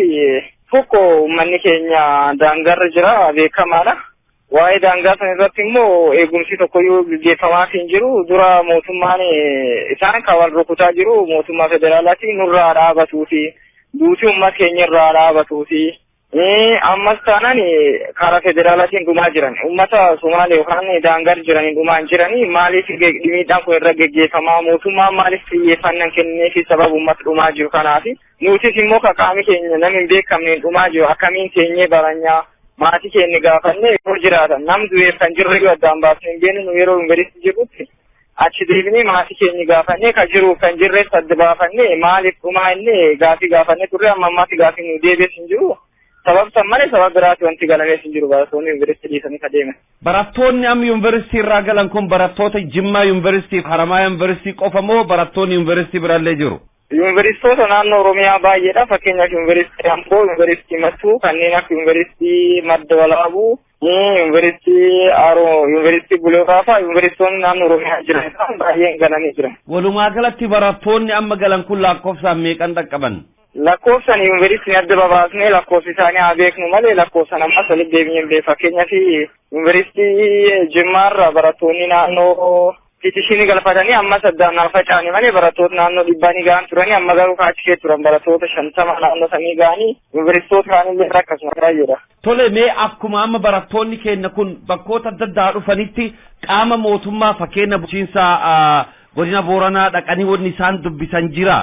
S5: tokko, uummanni keenya daangarra jira, beekamaadha. Waa'ee daangaa sana irratti immoo eegumsi tokkoyyuu gaggeeffamaa hin jiru. Dura mootummaan isaan kan wal rukutaa jiru mootummaa federaalaati nurraa dhaabatuu fi duuti uummata keenya irraa dhaabatuu fi ammas taanaan karaa federaalaatiin dhumaa jiran, uummata Somaalee yookaan daangar jiranii dhumaa hin jiranii. Maaliif miidhaan kun irra geggeeffamaa? Mootummaan maaliif xiyyeeffannaan kennee fi sababa uummata dhumaa jiru kanaafi nutis immoo ka qaami keenya namni hin beekamne dhumaa jiru akkamiin teenyee baranyaa? Maatii keenya gaafanne yeroo jiraatan nam du'eef kan jirru addaan baasnee hin beeknu. Yeroo yuunivarsiitii jirrutti achi deebinee maatii keenya gaafanne, ka jiruuf kan jirreef adda baafanne, maaliif dhumaa inni gaafii gaafanne turre. Amma ammaatti gaafii nu deebi'es hin jiru. Sabab san malee sababa biraati wanti galamees hin jiru barattoonni yuunivarsiitii dhiisanii ka deeman.
S4: Barattoonni amma yuunivarsiitii irraa galan kun barattoota Jimmaa yuunivarsiitii, Haramaa yuunivarsiitii qofa moo barattoonni yuunivarsiitii biraallee jiru?
S5: Yuunivarsiitota naannoo Oromiyaa baay'eedha. Fakkeenyaaf Yuunivarsiitii Amboo, Yuunivarsiitii Mattuu, kanneen akka Yuunivarsiitii Madda Walaabuu, Yuunivarsiitii Aroo, Yuunivarsiitii Bulee Horaa fa'a yuunivarsiitonni naannoo Oromiyaa jiran isaan baay'een galanii jiran.
S4: Walumaa galatti barattoonni amma galan kun lakkoofsaan meeqan dhaqqaban?
S5: Lakkoofsan yuunivarsiitiin adda babaasnee lakkoofsi isaanii haa beeknu malee lakkoofsan ammas walitti deebiin hin beeku. Fakkeenyaaf yuunivarsiitii Jimmaarraa barattoonni naannoo pitishinii galfatanii ammas addaan naaf faca'anii malee barattoota naannoo 100 ni ga'an turanii, amma garuu achi keessa turan barattoota 50 naannoo sanii ga'anii, yuunivarsiitota kaanillee akkasuma baay'eedha.
S4: Tole, mee akkuma amma barattoonni keenya kun bakkoota adda addaa dhufanitti qaama mootummaa, fakkeenya bulchiinsa godina Booranaa dhaqanii wanni isaan dubbisan jira.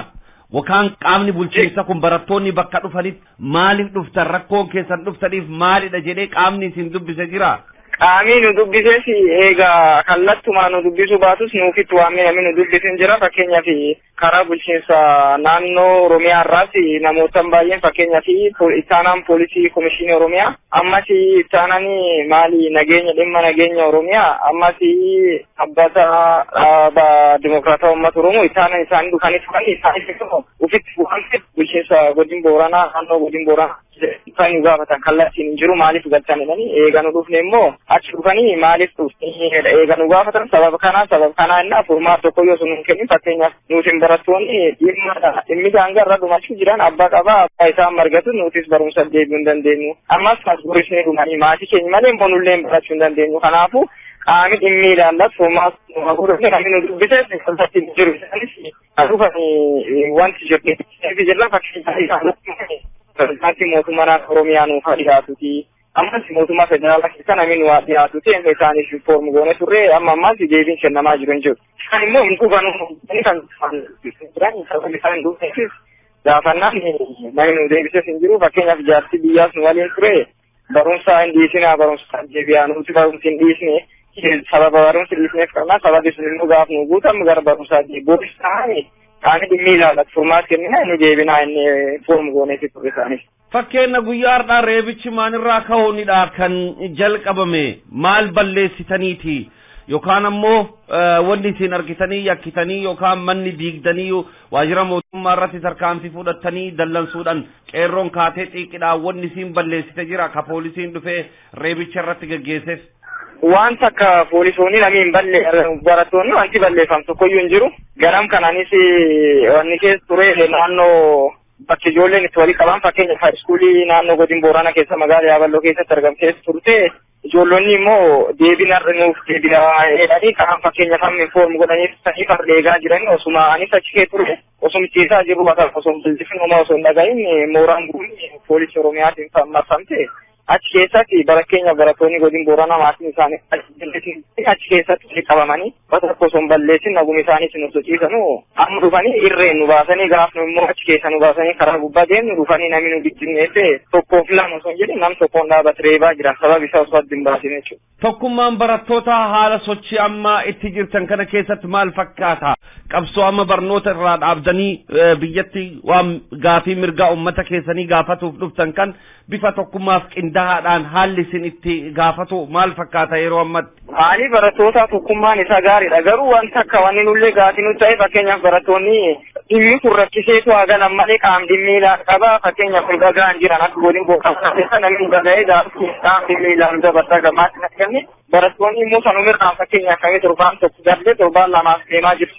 S4: Yookaan qaamni bulchiinsa kun barattoonni bakka dhufanitti maaliif dhuftan, rakkoon keessan dhuftaniif maalidha jedhee qaamni isin dubbise jira?
S5: Qaamii nu dubbises egaa kallattumaa nu dubbisuu baatus nuufitti waamee namni nu dubbisin jira. Fakkeenyaaf karaa bulchiinsa naannoo Oromiyaa irraas namoota baay'een, fakkeenyaaf ittaanaan poolisii komishinii Oromiyaa, ammas ittaanaan maali nageenya dhimma nageenya Oromiyaa, ammas abbata dhaaba dimokiraataa uummata Oromoo ittaanaan isaanii dhufanii turan. Isaanis immoo ufitti waamte bulchiinsa godin Booranaa, naannoo godin Booranaa kan nu gaafatan kallattiin hin jiru. Maaliif galtan jedhanii eega nu dhufne immoo achi dhufanii maaliif dhuftanii eega nu gaafatan, sababa kanaa sababa kanaa innaa furmaata tokko yoo sun hin kennin. Fakkeenyaaf nuti barattoonni dhimma dhimmi isaan garra dhumachuu jiran abbaa qabaa abbaa isaan margatu, nutis barumsa deebi'uu hin dandeenyu, ammas as gurisnee dhumanii maatii keenya malee immoo nullee barachuu hin dandeenyu. Kanaafuu qaamni dhimmi ilaallatu furmaata nu godhate namni nu dubbise kallattiin hin jiru. Isaanis dhufanii wanti jiru jirra. Fakkeenyaaf pirezidaantii mootummaa naannoo Oromiyaa nuuf haa dhiyaatuuti. Ammas mootummaa federaalaa keessa namni nu haa dhiyaatuuti. Isaaniif foormu goone turre, amma ammas deebiin kennamaa jiru hin jiru. Isaan immoo hin dhufanu kan jiran, sababni isaan hin dhufneefis gaafannaan namni nu deebises hin jiru. Fakkeenyaaf jaarsi biyyaas nu waliin ture, barumsa hin dhiisinaa, barumsa deebi'aa, nuti barumsa hin dhiisne, sababa barumsa dhiisneef qabna, sababi sun immoo gaaf nu guutamu gara barumsaa deebi'uuf ta'anii qaamni dhimmi ilaallatu furmaata kennina nu deebinaa inni foormu gooneefi turre isaaniif.
S4: Fakkeenya guyyaa har'aa reebichi maalirraa ka'uunidha kan jalqabame? Maal balleessitaniiti? Yookaan ammoo wanni isin argitanii yakkitanii yookaan manni diigdanii waajjira mootummaa irratti tarkaanfii fudhattanii dallansuudhaan qeerroon kaatee xiiqidhaan wanni isin balleessite jira ka poolisiin dhufee reebicha irratti geggeesseef?
S5: Waan takka poolisoonni namni hin balle, barattoonni wanti balleeffamu tokkoyyuu hin jiru. Ganam kanaanis wanni keessa ture naannoo bakki ijoolleen itti walii qaban, fakkeenyaaf haayiskuulii naannoo godin Booranaa keessa magaalaa Yaaballoo keessatti argamtee turte. Ijoollonni immoo deebiin har'a nuuf deebinaa jedhanii kaan fakkeenyaaf amma inform godhanii saniif har'a eegaa jiranii, osuma anis achi kee ture osuma ciisaa jiru bakka osoo bilchifin homaa osoo hin dhagahin mooraan guun poolisii Oromiyaatiin marfamte. Achi keessatti barakkeenya barattoonni godin Booranaa maatiin isaanii achi keessatti walitti qabamanii bakka tokko osoo hin balleessin naguma isaanii osoo ciisanu amma dhufanii irreen nu baasanii, gaaf nu immoo achi keessa nu baasanii karaa gubbaa deemnu dhufanii namni nu bittinneesse tokkoof lama osoo hin jedhin nam tokkoon dhaabate reebaa jira, sababa isaa osoo adda hin baasin jechuudha.
S4: Tokkummaan barattoota haala sochii amma itti jirtan kana keessatti maal fakkaata? Qabsoo amma barnoota irraa dhaabdanii biyyatti waan gaafii mirgaa uummata keessanii gaafatuuf dhuftan kan bifa tokkummaaf qindaa'aadhaan haalli isin itti gaafatu maal fakkaata yeroo ammatti?
S5: Haalli barattoota tokkummaan isaa gaariidha. Garuu wanta akka wanni nullee gaafii nuti ta'e, fakkeenyaaf barattoonni dhimmi kun rakkiseetu haa galan malee qaam dhimmi ilaalu qaba. Fakkeenyaaf ol dhaga'an jiran akka godin booqaa keessa namni nu dhaga'ee gaafii qaam dhimmi ilaalu dabarsaa gamaatti naqamne. Barattoonni immoo sanumirraan fakkeenyaaf kamii torbaan tokko galle torbaan lamaaf deemaa jiru.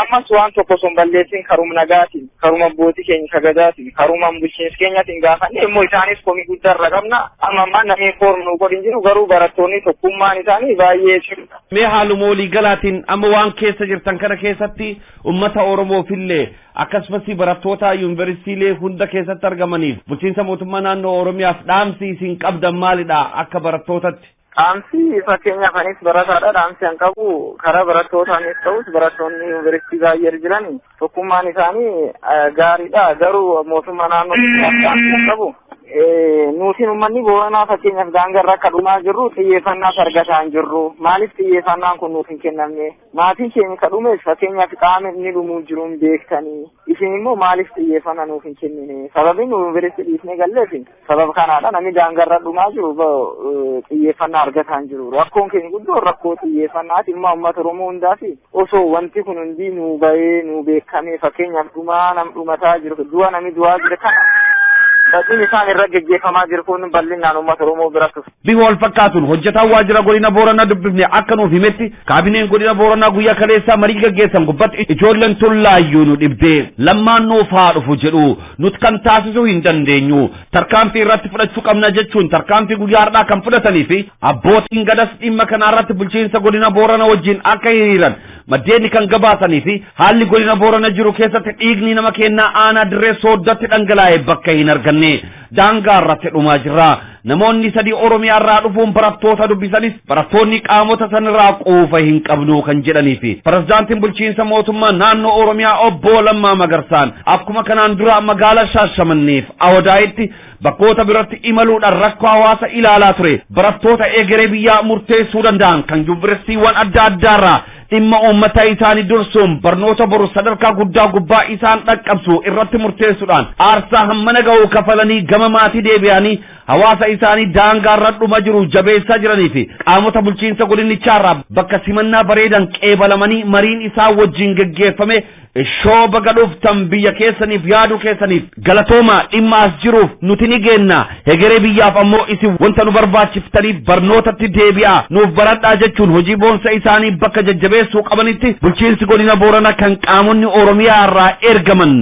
S5: Ammas waan tokko osoo hin balleessin karuma nagaatiin, karuma abbootii keenya kagadaatiin, karuma bulchiinsa keenyaatiin gaafanne immoo isaanis komii guddaa irra qabna. Amma ammaa namni foorm nu godhin jiru, garuu barattoonni tokkummaan isaanii baay'ee cimaadha.
S4: Mee haaluma waliigalaatiin amma waan keessa jirtan kana keessatti uummata Oromoofillee akkasumas barattoota yuunivarsiitiilee hunda keessatti argamaniif bulchiinsa mootummaa naannoo Oromiyaaf dhaamsi isin qabdan maalidha akka barattootatti?
S5: Dhaamsi fakkeenyaaf anis barataadha. Dhaamsi an qabu karaa barattootaanis ta'us barattoonni yuunivarsiitii baay'ee jiran tokkummaan isaanii gaariidha. Garuu mootummaa naannoo dhaamsi an qabu Nuutiin uummanni Booranaa fakkeenyaaf daangarra akka dhumaa jirru xiyyeeffannaas argataa hin jirru. Maaliif xiyyeeffannaan kun nuuf hin kennamne? Maatiin keenya ka dhumes fakkeenyaaf qaama inni dhumuu jiru hin beektanii. Isin immoo maaliif xiyyeeffannaa nuuf hin kennine? Sababiin nu biratti dhiisnee galleef sababa kanaadha. Namni daangarra dhumaa jiru xiyyeeffannaa argataa hin jiru. Rakkoon keenya guddoon rakkoo xiyyeeffannaati. Dhimma uummata Oromoo hundaati. Osoo wanti kun hundi nuu bahee nuu beekamee fakkeenyaaf dhumaa nam dhumataa jiru du'a namni du'aa jiru kana Badiin isaan irra geggeeffamaa jiru kun bal'inaan uummata Oromoo biratti.
S4: Bifa wal fakkaatuun hojjetaan waajjira godina Booranaa dubbifne akka nuuf himetti kaabineen godina Booranaa guyyaa kaleessaa marii gaggeessan gubbatti ijoolleen tullaayyuu nu dhibdee lammaan nuuf haa dhufu jedhu nuti kan taasisuu hin dandeenyu tarkaanfii irratti fudhachuu qabna jechuun tarkaanfii guyyaa har'aa kan fudhatanii fi abbootiin gadas dhimma kanarratti bulchiinsa godina Booranaa wajjin akka hiriiran maddeenni kan gabaasanii fi haalli godina Booranaa jiru keessatti dhiigni nama kennaa aanaa dirree sooddatti dhangalaa'e bakka hin arganne daangaa irratti dhumaa jirra. Namoonni sadii Oromiyaa irraa dhufuun barattoota dubbisanis barattoonni qaamota sanirraa quufa hin qabnu kan jedhanii fi pirezidaantiin bulchiinsa mootummaa naannoo Oromiyaa obbo Lammaa Magarsaan akkuma kanaan dura magaalaa Shaashamanneef Awadaayitti bakkoota biratti imaluudhaan rakkoo hawaasa ilaalaa ture barattoota egeree biyyaa murteessuu danda'an kan yuunivarsiitiiwwan adda addaarraa dhimma uummata isaanii dursuun barnoota boru sadarkaa guddaa gubbaa isaan dhaqqabsu irratti murteessuudhaan aarsaa hammana ga'u kafalanii gama maatii deebi'anii hawaasa isaanii daangaarra dhuma jiru jabeessaa jiranii fi qaamota bulchiinsa godinichaarraa bakka simannaa bareedan qeebalamanii mariin isaa wajjin geggeeffame ishoo baga dhuftan biyya keessaniif yaaduu keessaniif galatooma dhimma as jiruuf nuti ni geenna hegeree biyyaaf ammoo isin wanta nu barbaachiftaniif barnootatti deebi'aa nuuf baradhaa jechuun hojii boonsa isaanii bakka jajjabeessuu qabanitti bulchiinsi godina Booranaa kan qaamonni Oromiyaa irraa ergaman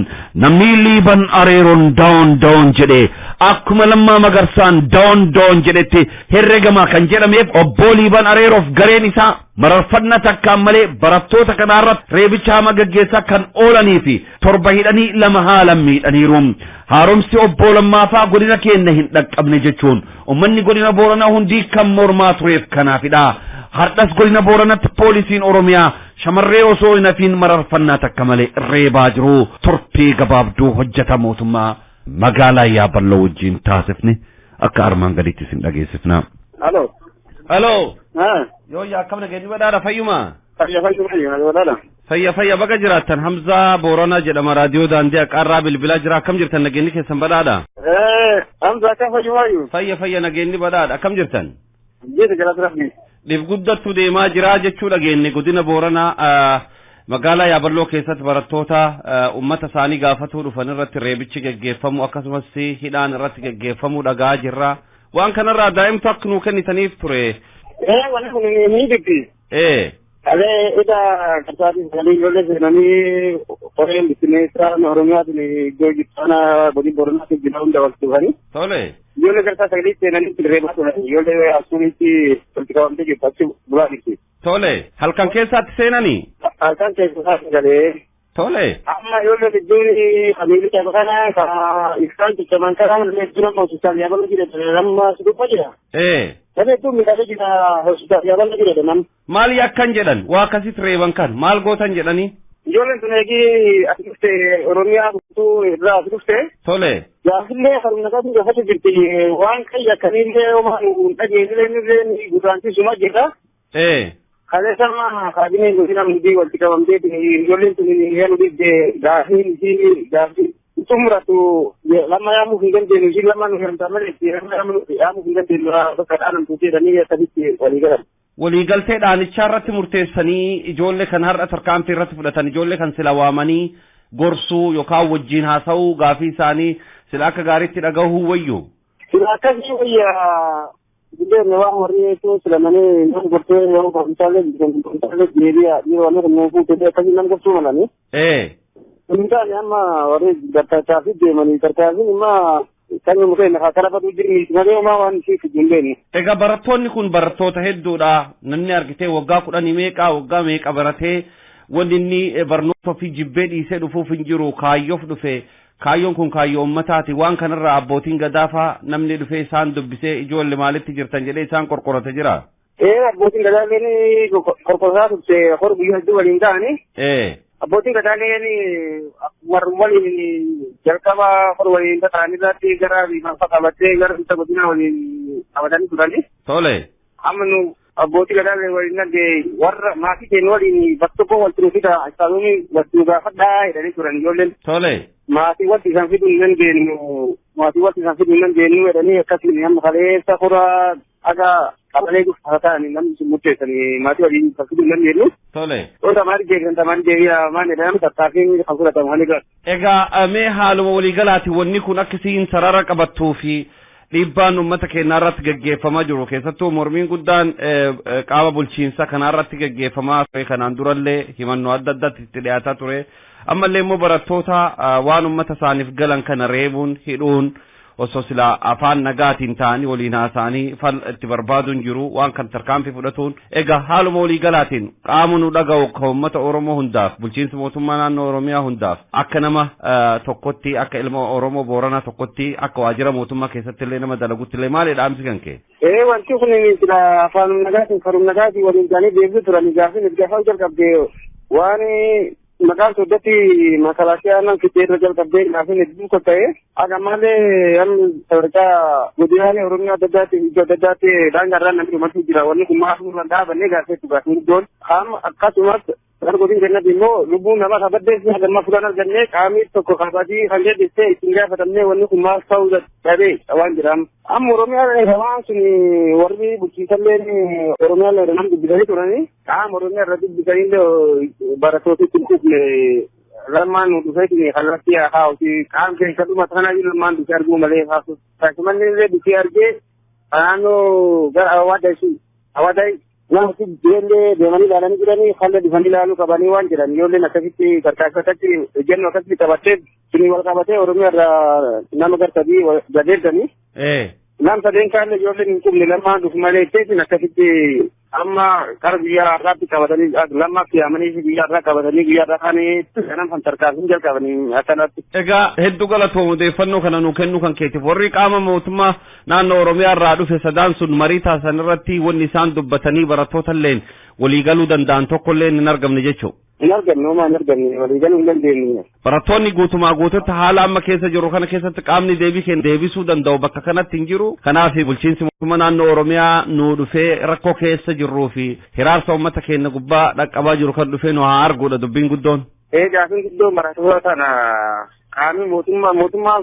S4: namni Liiban Areeroon daawon daawon jedhe akkuma Lammaa Magarsaan daawon daawon jedhetti herregama kan jedhameef obbo Liiban Areeroof gareen isaa mararfanna takkaan malee barattoota kanaarratti reebicha hama gaggeessaa kan oolanii fi torba hidhanii lama haalan miidhaniiru. Haaromsi obbo Lammaafaa godina keenya hin dhaqqabne jechuun uummanni godina Booranaa hundi kan mormaa tureef kanaafidha. Hardhas godina Booranatti poolisiin Oromiyaa shamarree osoo hin hafiin mararfannaa takka malee reebaa jiru. Turtii gabaabduu hojjeta mootummaa magaalaa Yaaballoo wajjin taasifne akka armaan gadiitti isin dhageessifna.
S6: Halo.
S4: Halo.
S6: Ah.
S4: Yoo yaa akkam nageenyi badhaadha fayyuma.
S6: Fayya fayyu fayyu badhaadha.
S4: Fayya fayya baga jiraattan Hamzaa Booranaa jedhama raadiyoo daandii Aqaarraa bilbilaa jira akkam jirtan nageenyi keessan badhaadha.
S6: Hamzaa akkam fayyu fayyu.
S4: Fayya fayya nageenyi badhaadha akkam jirtan.
S6: Jeeti galata rabbi.
S4: Dhib guddattu deemaa jira jechuu dhageenye godina Booranaa magaalaa Yaaballoo keessatti barattoota uummata isaanii gaafatuu dhufan irratti reebichi geggeeffamu akkasumas hidhaan irratti geggeeffamu dhagaa jirra. Waan kanarraa daa'imtu akka nuu kennitaniif ture.
S6: Wanni kun ni dubbi. Alee ida karsaatiin sagalee ijoollee seenanii qoreen bittinneessaan Oromiyaatiin iddoo jirtaana godina Booranaatiin jila hunda walitti dhufanii.
S4: Tole.
S6: Ijoollee karsaa sagalee seenanii reebaa turan ijoollee asuunitti walitti qabamtee jirtu achi bulaa jirti.
S4: Tole. Halkan keessaatti seenanii?
S6: Halkan keessatti galee.
S4: Tole.
S6: Amma ijoollee gidduun hamiilli qaba kana ka isaan ciccaman kana dura hospitaal Yaaballoo jira nama si jira. Namni hedduun miidhamee jira hospitaal Yaaballoo jira nam.
S4: Maal yakkan jedhan waa akkasitti reeban kan maal gootan jedhanii?
S6: Ijoolleen tun eegii as dhufte Oromiyaa guutuu irraa as dhufte.
S4: Tole.
S6: Gaafillee harumna qabdu gaafatu jirti waan kan yakkaniillee homaa hin dhageenyillee illee gurraantisuma jira. Kaleessama kaabineen godina hundii walitti qabamtee ijoolleen tun hin dhibde gaafiin isii gaafii xumuratu lama yaamuuf hin dandeenyu isii lama nu hirmtaa malee lama yaamuuf hin dandeenyu bakka dhaanamtu jedhanii akkasitti walii galan.
S4: Waliigaltee dhaanichaa irratti murteessanii ijoollee kan har'a tarkaanfii irratti fudhatan ijoollee kan sila waamanii gorsuu yookaan wajjin haasa'uu gaafii isaanii sila akka gaariitti dhagahuu wayyu.
S6: Sila akkasii wayya Illee waan warri jechuun sila malee nama gortee yoo barumsaallee barumsaallee deebi'a yeroo wanni kun nuufuu fedhee akkasii nama gorsuu malanii. Hin taane amma warri tarkaanfii deemanii tarkaanfiin immoo kan nu kenna karaa baduu jirmi malee homaa waan ishee fiduu hin beekne.
S4: Egaa barattoonni kun barattoota hedduudha. Namni argitee waggaa kudhanii meeqa waggaa meeqa baratee wanni inni barnoota ofii jibbee dhiisee dhufuuf hin jiru kaayyoof dhufe. Kaayyoon kun kaayyoo uummataati. Waan kanarraa abbootiin gadaafaa namni dhufee isaan dubbisee ijoollee maalitti jirtan jedhee isaan qorqorate jira.
S6: Abbootiin gadaalleen qorqoraa turte hor guyyaa hedduu waliin ta'anii.
S5: Abbootiin gadaaleen warri waliin jalqaba hor waliin ta'anii irratti gara bifa qabattee gara bifa godina waliin qabatanii turani.
S4: Tole.
S5: Amma nu abbootii gadaalee waliin nagge warra maatii keenya waliin bakka tokko wal turuufidha isaanuun wal nu gaafadhaa jedhanii turan ijoolleen.
S4: Tole.
S5: Maatii wal isaan fiduu hin dandeenyu maatii wal isaan fiduu hin dandeenyu jedhanii akkasiin amma kaleessa horaa aga qabalee guftaa ta'anii namni sun murteessanii maatii waliin kan fiduu hin dandeenyu.
S4: Tole.
S5: Oota maal jeeqan tamaan deebi'a maal jedhamu tattaaffiin kan fudhatamu hani galu.
S4: Egaa mee haaluma waliigalaati wanni kun akkasiin sarara qabattuu fi dhiibbaan uummata keenyaa irratti gaggeeffamaa jiru keessattuu mormiin guddaan qaama bulchiinsa kanaa irratti gaggeeffamaa ture kanaan durallee himannoo adda addaatti itti dhiyaataa ture ammallee immoo barattoota waan uummata isaaniif galan kana reebuun hidhuun osoo silaa afaan nagaatiin ta'anii waliin haasa'anii fal itti barbaaduun jiru waan kan tarkaanfii fudhatuun egaa haaluma waliigalaatiin qaama nu dhaga'u kan uummata Oromoo hundaaf bulchiinsa mootummaa naannoo Oromiyaa hundaaf akka nama tokkotti akka ilma Oromoo Booranaa tokkotti akka waajjira mootummaa keessatti illee nama dalagutti illee maali dhaamsi kan kee?
S5: Ee wanti kun sila afaan nagaatiin karum nagaatiin waliin ta'anii deebisu turanii gaafin erga afaan jalqabdee waan maqaan soddatti makalaakiyaan nan fittee irra jalqabdee gaafin hedduu kan ta'e akka malee amma sadarkaa godinaalee Oromiyaa adda addaatti iddoo adda addaatti daangaarraan namni dhumatu jira wanni kun maaf nurraan dhaabannee gaafeetu gaafin guddoon amma akkasumas kan godin kennatti immoo lubbuun nama kabaddees hagamma fulaan argannee qaamni tokko kabadii kan jedhiste ittiin gaafatamnee wanni kun maaf ta'uu dhabee waan jedhamu. Amma Oromiyaa waan sun warri bulchiisallee Oromiyaa nam dubbisanii turanii qaama Oromiyaa irra dubbisanii barattoota ittiin kufne lamaan nu dhufee kallattii haawuti qaama keessa dhuma kana lamaan dhufee arguu malee haasu. Taasimanni illee dhufee argee naannoo gara Awaadaa namni ijoollee deemanii ilaalanii jiranii haala dhufanii ilaaluu qabanii waan jedhan ijoolleen akkasitti gargaarfatatti ejjennoo akkasitti qabattee suni wal qabatee Oromiyaa irraa nama garsadii gadeeddanii. Nam sadeen kaan ijoolleen hin qubne lamaan dhufu malee itteesin akkasitti amma kara guyyaa har'aatti qabatanii lammaaf yaamanii guyyaa har'aa qabatanii guyyaa har'aa kaanii kanaan kan tarkaanfii jalqabanii akkanatti.
S4: Egaa hedduu galatoom odeeffannoo kana nuu kennuu kan keetiif warri qaama mootummaa naannoo Oromiyaa irraa dhufe sadaan sun marii taasisan irratti wanni isaan dubbatanii barattoota illeen waliigaluu danda'an tokko illee hin argamne jechuudha.
S5: Hin argamne homaa hin argamne waliigaluu hin dandeenye.
S4: Barattoonni guutumaa guututti haala amma keessa jiru kana keessatti qaamni deebii kennu deebisuu danda'u bakka kanatti hin jiru. Kanaaf bulchiinsi mootummaa naannoo Oromiyaa nu dhufee rakkoo keessa jirruu fi hiraarsa uummata keenya gubbaa dhaqqabaa jiru kan dhufee nu haa arguudha dubbiin guddoon.
S5: Ee gaaffiin guddoon barattoota kana qaamni mootummaa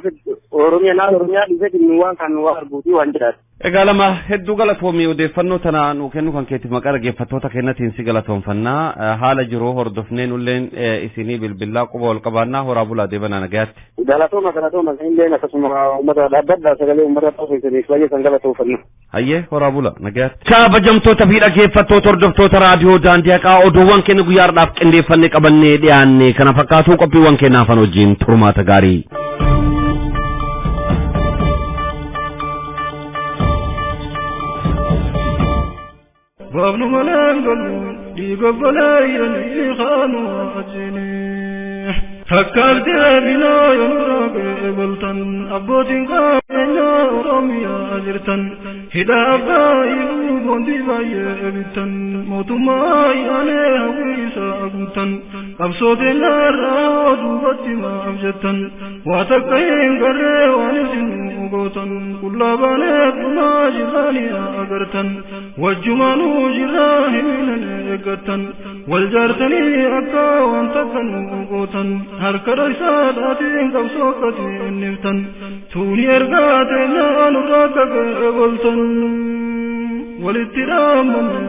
S5: Oromiyaa naannoo Oromiyaa dhufee waan kan nu arguufi waan jedhaati.
S4: Egaa lama hedduu galatoomii odeeffannoo tana nuu kennu kan keetiif maqaa dhaggeeffattoota keenyatiin si galatoomfannaa haala jiru hordofnee nulleen isinii bilbilaa quba wal qabaannaa horaa bulaa deebanaa nagayaatti.
S5: Galatooma galatooma illeen akkasuma uummata dhaabbadhaa sagalee uummata ta'uu baay'ee kan galatoomfanna.
S4: Hayyee horaa bulaa nagayaatti. Kabajamtoota fi dhaggeeffattoota hordoftoota raadiyoo daandii haqaa oduuwwan keenya guyyaadhaaf qindeeffannee qabannee dhiyaanne kana fakkaatu qophiiwwan keenyaaf wajjin turmaata gaarii.
S8: Babnu malangalu dhiiga balaayanii kaanu ajjini. Takkaaf deebinaa yommuu eegaltan abbootiin qabeenyaa Oromiyaa jirtan hidha abbaa iyyuu boondii baay'ee bittan mootummaa yaanee hawwiisa guutan qabsooteen irraa duubatti maaf jettan waa takka hin garree waan isin gootan qullaa baanee dhumaa jirraanii agartan wajjumaanuu jirraa himinan eeggattan wal jaartanii akka waan takka nu gootan harka dhoysaadhaatiin qabsoo akkasii inniftan tuuni ergaa teenyaa nurraa akka goltan walitti dhaammanne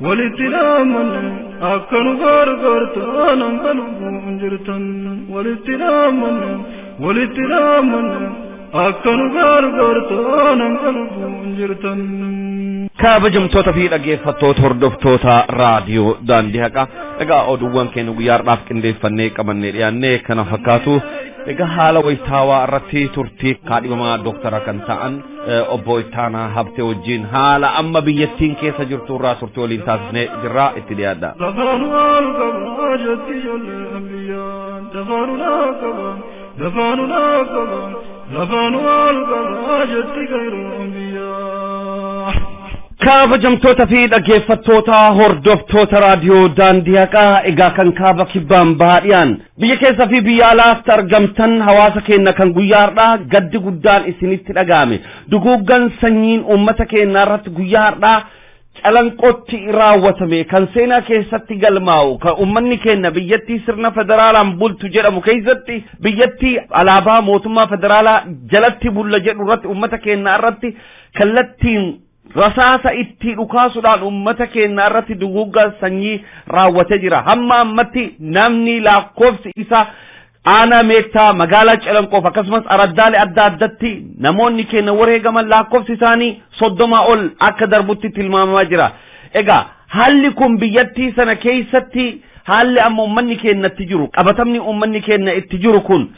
S8: walitti dhaammanne akka nu gargaartan hanga lubbuun jirtan walitti dhaammanne walitti dhaammanne akka nu gargaartan hanga lubbuun jirtan.
S4: Kabajamtoota fi dhaggeeffattoota hordoftoota raadiyoo daandii haqaa egaa oduuwwan keenya guyyaadhaaf qindeeffannee qabannee dhiyaannee kana fakkaatu egaa haala wayitaawaa irratti turtii kaadhimamaa dooktara kan ta'an obbo Ittaanaa Habtee wajjin haala amma biyyattiin keessa jirtu irraa turtii waliin taasisnee jirraa itti dhiyaadha.
S8: Lafaanu ol qabaa jetti ijoolleen biyyaan lafaanu naa qabaa lafaanu naa qabaa lafaanu ol qabaa jetti qeerroon biyyaa.
S4: Kabajamtoota fi dhaggeeffattoota hordoftoota raadiyoo Daandii Haqaa, egaa kan kaaba kibbaan baadhiyaan biyya keessa fi biyya alaatti argamtan, hawaasa keenya kan guyyaa har'aa gaddi guddaan isinitti dhaga'ame, duguuggan sanyiin uummata keenya irratti guyyaa har'aa Calanqootti raawwatame kan seenaa keessatti galmaa'u, kan uummanni keenya biyyattii sirna federaalaan bultu jedhamu keessatti, biyyattii alaabaa mootummaa federaalaa jalatti bulla jedhu irratti, uummata keenya irratti kallattiin rasaasa itti dhukaasuudhaan uummata keenya irratti duguugga sanyii raawwatee jira. Hamma ammatti namni lakkoofsi isaa aanaa Meettaa, magaalaa Calanqoof akkasumas araddaalee adda addatti namoonni keenya wareegaman lakkoofsi isaanii 30 ol akka darbutti tilmaamamaa jira. Egaa haalli kun biyyattii sana keessatti haalli amma uummanni keenya itti jiru, qabatamni uummanni keenya itti jiru kun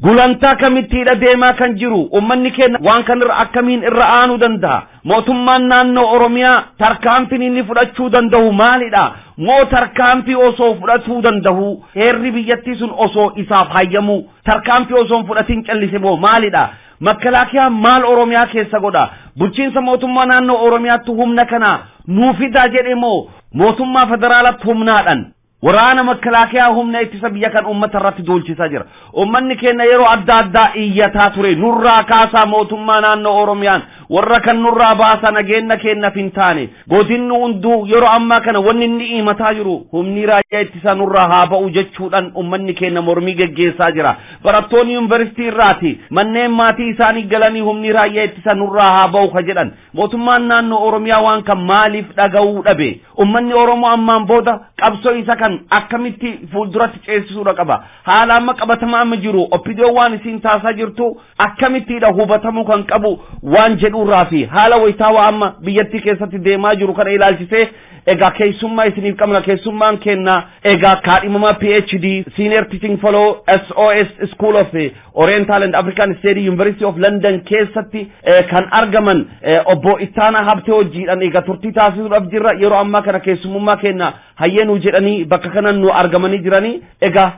S4: gulantaa kamittiidha deemaa kan jiru? Uummanni keenya waan kanarra akkamiin irra aanuu danda'a? Mootummaan naannoo Oromiyaa tarkaanfiin inni fudhachuu danda'u maalidha? Moo tarkaanfii osoo fudhatuu danda'u, heerri biyyattii sun osoo isaaf hayyamu, tarkaanfii osoo hin fudhatin callise moo maalidha? Makkalaakiyaan maal Oromiyaa keessa godha? Bulchiinsa mootummaa naannoo Oromiyaatti humna kana nuu fidaa jedhe moo mootummaa federaalatti humnaadhan waraana makalaakiyaa humna ittisa biyya kan uummata irratti duulchisaa jira? Uummanni keenya yeroo adda addaa iyyataa ture, nurraa kaasaa, mootummaa naannoo Oromiyaan warra kan nurraa baasaa, nageenya keenyaaf hin taane. Godinni hunduu yeroo ammaa kana wanni inni himataa jiru humni raayyaa ittisaa nurraa haa ba'u jechuudhaan uummanni keenya mormii geggeessaa jira. Barattoonni yuunivarsiitii irraati manneen maatii isaanii galanii humni raayyaa ittisaa nurraa haa ba'u ka jedhan. Mootummaan naannoo Oromiyaa waan kan maaliif dhaga'uu dhabe? Uummanni Oromoo ammaan booda qabsoo isa kan akkamitti fuulduratti ceesisuudha qaba? Haala amma qabatamaa amma jiru OPDO waan isiin taasisaa jirtu akkamittiidha hubatamuu kan qabu waan jedhuurraa fi haala wayitaawaa amma biyyattii keessatti deemaa jiru kana ilaalchisee egaa keessummaa isiniif qabna. Keessummaan kenna egaa kaadhimamaa PhD, Senior Teaching Fellow, SOAS School of Oriental and African Study, University of London keessatti kan argaman obbo Ittaanaa Habtee wajjiidhaan egaa turtii taasisuudhaaf jirra. Yeroo ammaa kana keessummummaa kenna hayyeenuu jedhanii bakka kanan nu argamanii jiranii. Egaa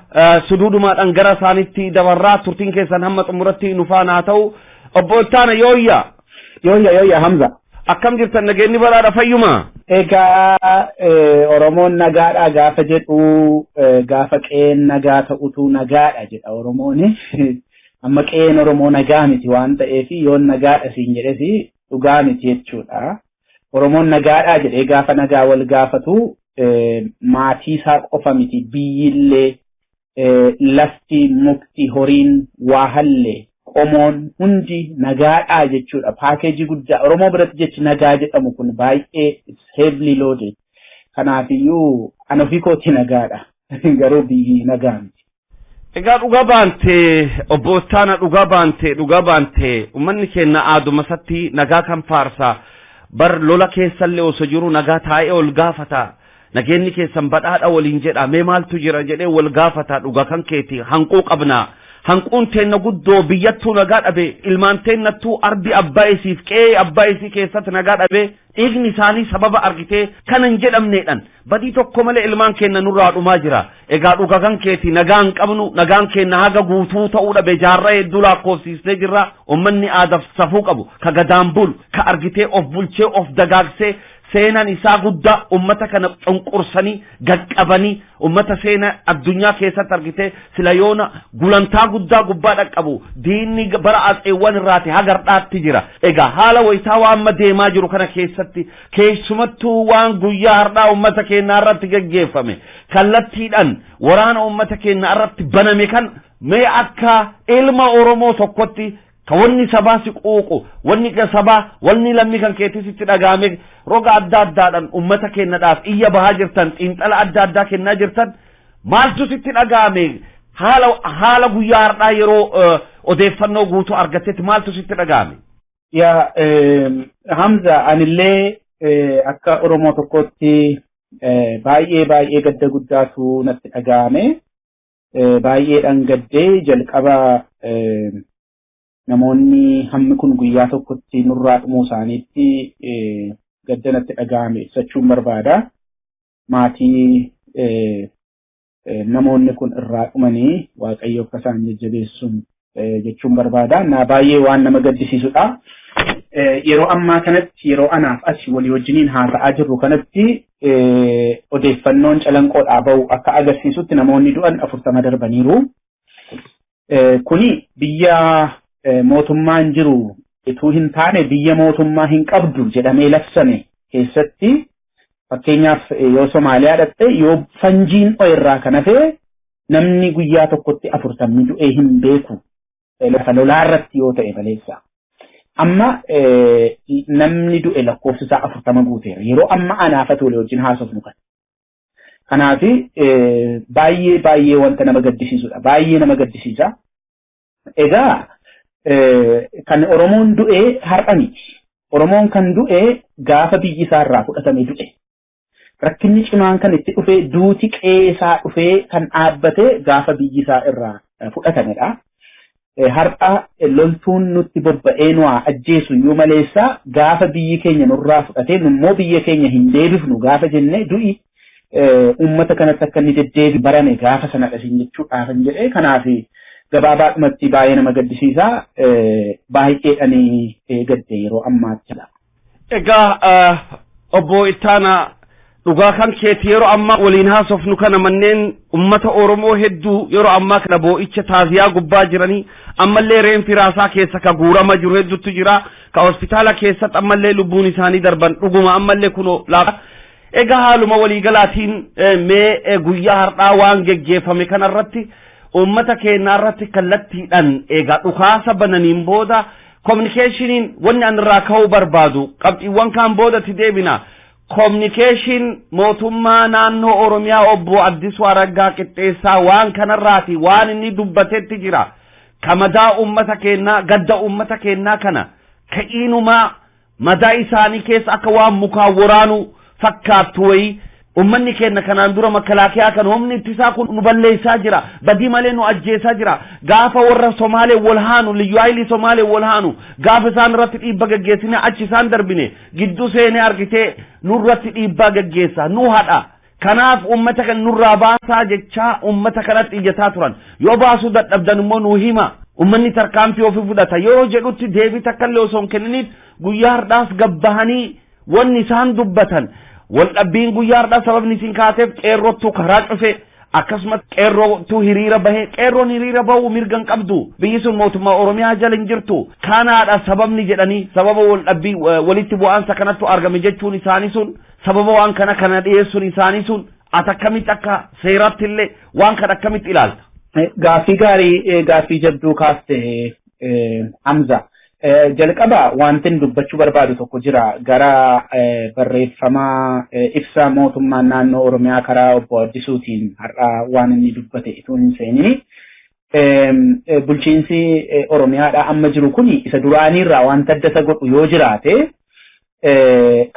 S4: suduudumaadhaan gara isaanitti dabarraa, turtiin keessan hamma xumuratti nu faana haa ta'u. Obbo Ittaana, yooyya.
S9: Yooyya, yooyya, Hamza.
S4: Akkam jirtan? Nageenyi badhaadha, fayyuma?
S9: Egaa Oromoon nagaadha gaafa jedhu, gaafa qe'een nagaa ta'utu nagaadha jedha Oromoon. Amma qe'een Oromoo nagaa miti waan ta'eef yoon nagaadha siin jedhes dhugaa miti jechuudha. Oromoon nagaadha jedhee gaafa nagaa wal gaafatu maatii isaa qofa miti, biyyillee, lafti, mukti, horiin, waa hallee, qomoon hundi nagaadha jechuudha. Paakeejii guddaa Oromoo biratti jechi nagaa jedhamu kun baay'ee, it's heavily loaded. Kanaafiyyuu an ofii kooti nagaadha. Garuu biyyi nagaa miti.
S4: Egaa dhugaa baante, obbo Ittaana, dhugaa baante, dhugaa baante. Uummanni keenya aaduma isatti nagaa kan faarsa. Bar lola keessallee osoo jiru nagaa taa'ee ol gaafata. Nageenyi keessan badhaadha waliin jedha, mee maaltu jira jedhee wal gaafata. Dhugaa kan keeti, hanquu qabna. Hanquun teenna guddoo biyyattuu nagaa dhabe, ilmaan teennattuu arbi abbaa isiif qe'ee abbaa isii keessatti nagaa dhabe, dhiigni isaanii sababa argitee kan hin jedhamneedhan badii tokko malee ilmaan keenya nurraa dhumaa jira. Egaa dhugaa kan keeti, nagaan qabnu, nagaan keenya haga guutuu ta'uu dhabe jaarraa hedduu lakkoofsiisnee jirra. Uummanni aadaaf safuu qabu, ka gadaan bulu, ka argitee of bulchee of dagaagsee seenaan isaa guddaa, ummata kana cunqursanii gaqqabanii ummata seenaa addunyaa keessatti argitee sila yoona gulantaa guddaa gubbaa dhaqqabu diinni bara atseewwan irraati haga har'aatti jira. Egaa haala wayitaawaa amma deemaa jiru kana keessatti, keessumattuu waan guyyaa har'aa ummata keenyaa irratti geggeeffame, kallattiidhaan waraana ummata keenyaa irratti baname kan, mee akka ilma Oromoo tokkotti ka wanni sabaa si quuqu, wanni sabaa, wanni lammii kan keetti sitti dhagahame, roga adda addaadhaan ummata keenyadhaaf iyya bahaa jirtan, xiinxala adda addaa kennaa jirtan, maaltu sitti dhagahame? Haala guyyaa har'aa yeroo odeeffannoo guutuu argattetti maaltu sitti dhagahame?
S9: Yaa Hamza, anillee akka Oromoo tokkotti baay'ee baay'ee gadda guddaatu natti dhagahame. Baay'eedhaan gaddee. Jalqaba namoonni hammi kun guyyaa tokkotti nurraa dhumuu isaaniitti gadda natti dhagahame ibsachuun barbaada. Maatii namoonni kun irraa dhumanii Waaqayyo akka isaan jajjabeessuun jechuun barbaada. Na baay'ee waan nama gaddisiisudha. Yeroo ammaa kanatti, yeroo anaaf asi walii wajjiniin haasa'aa jirru kanatti, odeeffannoon Calanqoodhaa bahu akka agarsiisutti namoonni du'an 40 darbaniiru. Kuni biyya mootummaan jiru utuu hin taane biyya mootummaa hin qabdu jedhamee labsame keessatti, fakkeenyaaf yoo Somaaliyaa dhaqxe, yoo fanjiin irraa kan hafe namni guyyaa tokkotti 40 du'ee hin beeku, lafa lolaa irratti yoo ta'e maleessa. Amma namni du'e lakkoofsi isaa 40 guuteera. Yeroo amma anaafatu walii wajjin haasofnu kan. Kanaaf baay'ee baay'ee wanta nama gaddisiisudha. Baay'ee nama gaddisiisa. Egaa kan Oromoon du'e har'a miti. Oromoon kan du'e gaafa biyyi isaa irraa fudhatame du'e. Rakkinni cimaan kan itti dhufe, duuti qeesaa dhufee kan dhaabbate gaafa biyyi isaa irraa fudhatamedha. Har'a loltuun nutti bobba'ee nu haa ajjeesu iyyuu maleessa, gaafa biyyi keenya nurraa fudhatee nummoo biyya keenya hin deebifnu gaafa jenne, du'i uummata kanatti akka inni deddeebi barame gaafa sanadha siin jechuudhaafan jedhee. Kanaaf gabaabaadhumatti baay'ee nama gaddisiisa, baay'eedhaan gadde yeroo ammaatti.
S4: Egaa obbo Ittaanaa, dhugaa kan keeti, yeroo ammaa waliin haasofnu kana manneen ummata Oromoo hedduu yeroo ammaa kana boo'icha taaziyaa gubbaa jiranii, ammallee reenfi raasaa keessa ka guurama jiru hedduutu jira, ka hospitaala keessatti ammallee lubbuun isaanii darban dhuguma ammallee kunoo laafa. Egaa haaluma waliigalaatiin mee guyyaa har'aa waan geggeeffame kanarratti, ummata keenyaa irratti kallattiidhaan egaa dhukaasa bananiin booda communicationiin, wanni an irraa ka'uu barbaadu, qabxiiwwan kaan boodatti deebina. Communication mootummaa naannoo Oromiyaa obbo Addisuu Araggaa Qixxeessaa waan kanarraati waan inni dubbatetti jira. Ka madaa ummata keenyaa, gadda ummata keenyaa kana ka'iinumaa madaa isaanii keessa akka waan mukaa waraanuu fakkaattu wayii, ummanni keenya kanaan dura makalaakiyaa kan humni ittisaa kun nu balleessaa jira, badii malee nu ajjeesaa jira, gaafa warra Somaalee wal haanu, liyyuu haayilii Somaalee wal haanu, gaafa isaan irratti dhiibba gaggeessine achi isaan darbine, gidduu seenee argitee nurratti dhiibbaa gaggeessa nu hadha, kanaaf ummata kan nurraa baasaa jechaa ummata kanatti iyyataa turan, yoo baasuu dadhabdan immoo nu hima, ummanni tarkaanfii ofii fudhata yeroo jedhutti deebii takka illee osoo hin kenniniif guyyaa har'aas gabbahanii wanni isaan dubbatan, waldhabbiin guyyaa har'aa sababni isin kaateef qeerrottu karaa cufe, akkasumas qeerrootu hiriira bahe, qeerroon hiriira bahuu mirga hin qabdu, biyyi sun mootummaa Oromiyaa jala hin jirtu, kanaadha sababni jedhanii, sababa waldhabbii walitti bu'aansa kanattu argame jechuun isaanii sun, sababa waan kana kana dhiyeessuun isaanii sun, ati akkamitti akka seeratti illee waan kana akkamitti ilaalta?
S9: Gaaffii gaarii, gaaffii jabduu kaaste, Hamza. Jalqaba wanti dubbachuu barbaadu tokko jira, gara barreeffama ibsa mootummaan naannoo Oromiyaa karaa obbo Addisuutiin har'a waan inni dubbate itoo hin seenini. Bulchiinsi Oromiyaadha amma jiru kun isa duraaniirraa wanta adda isa godhu yoo jiraate,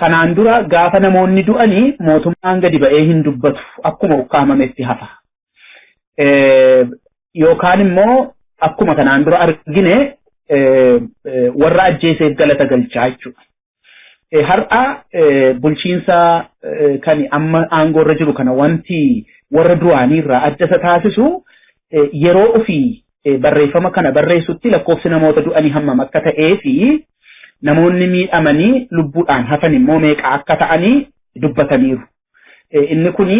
S9: kanaan dura gaafa namoonni du'anii mootummaan gadi ba'ee hin dubbatu, akkuma ukkaamametti hafa. Yookaan immoo akkuma kanaan dura argine warra ajjeeseef galata galchaa jechuudha. Har'a bulchiinsa kan amma aangoo irra jiru kana wanti warra duraanii irraa adda isa taasisu, yeroo ofii barreeffama kana barreessutti lakkoofsi namoota du'anii hammam akka ta'ee fi namoonni miidhamanii lubbuudhaan hafan immoo meeqa akka ta'anii dubbataniiru. Inni kuni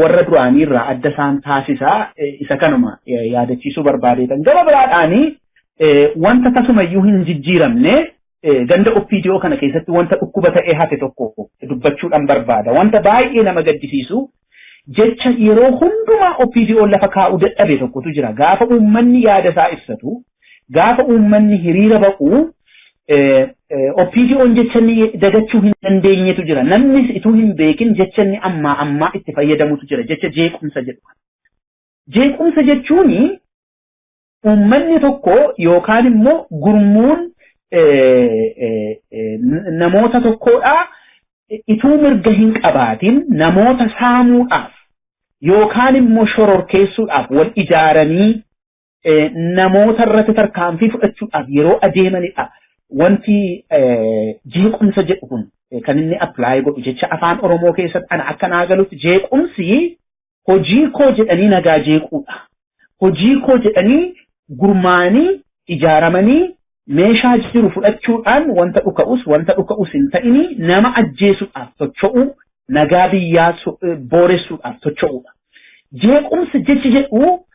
S9: warra duraanii irraa adda isaan taasisaa, isa kanuma yaadachiisuu barbaadeetan. Gama biraadhaanii wanta tasumayyuu hin jijjiiramne, ganda OPDO kana keessatti wanta dhukkuba ta'ee hafe tokko dubbachuudhaan barbaada. Wanta baay'ee nama gaddisiisu, jecha yeroo hundumaa OPDO lafa kaa'uu dadhabe tokkotu jira. Gaafa uummanni yaada isaa ibsatu, gaafa uummanni hiriira ba'u, OPDO'n jecha inni dagachuu hin dandeenyetu jira. Namnis ituu hin beekin jecha inni ammaa ammaa itti fayyadamutu jira. Jecha jeequmsa jedhu. Jeequmsa jechuuni uummanni tokko yookaan immoo gurmuun namoota tokkodhaa ituu mirga hin qabaatin namoota saamuudhaaf yookaan immoo shororkeessuudhaaf wal ijaaranii namoota irratti tarkaanfii fudhachuudhaaf yeroo adeemanidha. Wanti jeequmsa jedhu kun kan inni apply godhu, jecha afaan Oromoo keessatti ana akka naa galutti, jeequmsi hojii koo jedhanii nagaa jeequudha. Hojii koo jedhanii gurmaanii ijaaramanii Meeshaa jiru fudhachuudhaan wanta dhuka'us hin ta'ini nama ajjeesuudhaaf socho'uu, nagaa biyyaa booressuudhaaf socho'uudha. Jeequmsa jechi jedhu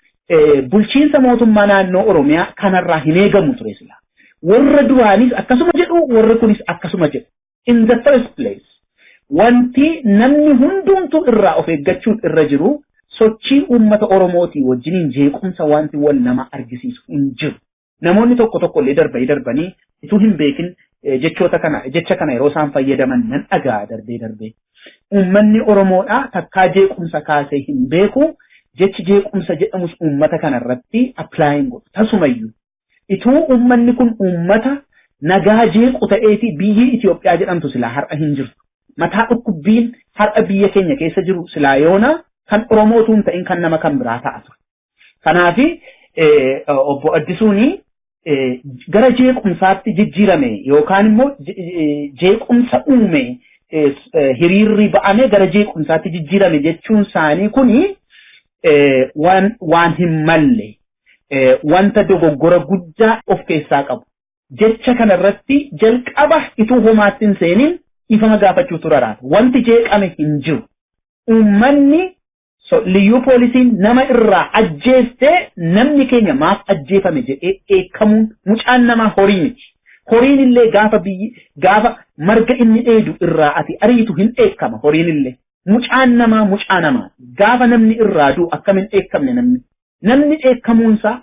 S9: bulchiinsa mootummaa naannoo Oromiyaa kanarraa hin eegamu ture sila. Warra duraanis akkasuma jedhu, warri kunis akkasuma jedhu. In the first place, wanti namni hundumtuu irraa of eeggachuun irra jiru, sochii uummata Oromootii wajjiniin jeequmsa wanti wal nama argisiisu hin jiru. Namoonni tokko tokko illee darbanii darbanii utuu hin beekin jechoota kana, jecha kana yeroo isaan fayyadaman nan dhagaa darbee darbee. Uummanni Oromoodhaa takkaa jeequmsa kaasee hin beeku. Jechi jeequmsa jedhamus uummata kana irratti apply hin godhu tasumayyuu. Ituu uummanni kun uummata nagaa jeequ ta'eeti biyyi Itoophiyaa jedhamtu silaa har'a hin jirtu. Mataa dhukkubbiin har'a biyya keenya keessa jiru silaa yoona kan Oromootuu hin ta'in kan nama kan biraa ta'a ture. Kanaafi obbo Addisuuni gara jeequmsaatti jijjiirame yookaan immoo jeequmsa uume, hiriirri ba'ame gara jeequmsaatti jijjiirame jechuun isaanii kuni waan hin malle, wanta dogoggora guddaa of keessaa qabu. Jecha kanarratti jalqaba ituu homaatti hin seenin ifama gaafachuu turaraata. Wanti jeeqame hin jiru. Uummanni liyyuu poolisiin nama irraa ajjeestee, namni keenya maaf ajjeefame jedhee dheekkamuun, mucaan namaa horii miti. Horiin illee gaafa biyyi gaafa marga inni dheedu irraa ati ariitu hin dheekkama horiin illee. Mucaan namaa mucaa namaa, gaafa namni irraa du'u akkam hin dheekkamne namni? Namni dheekkamuunsaa,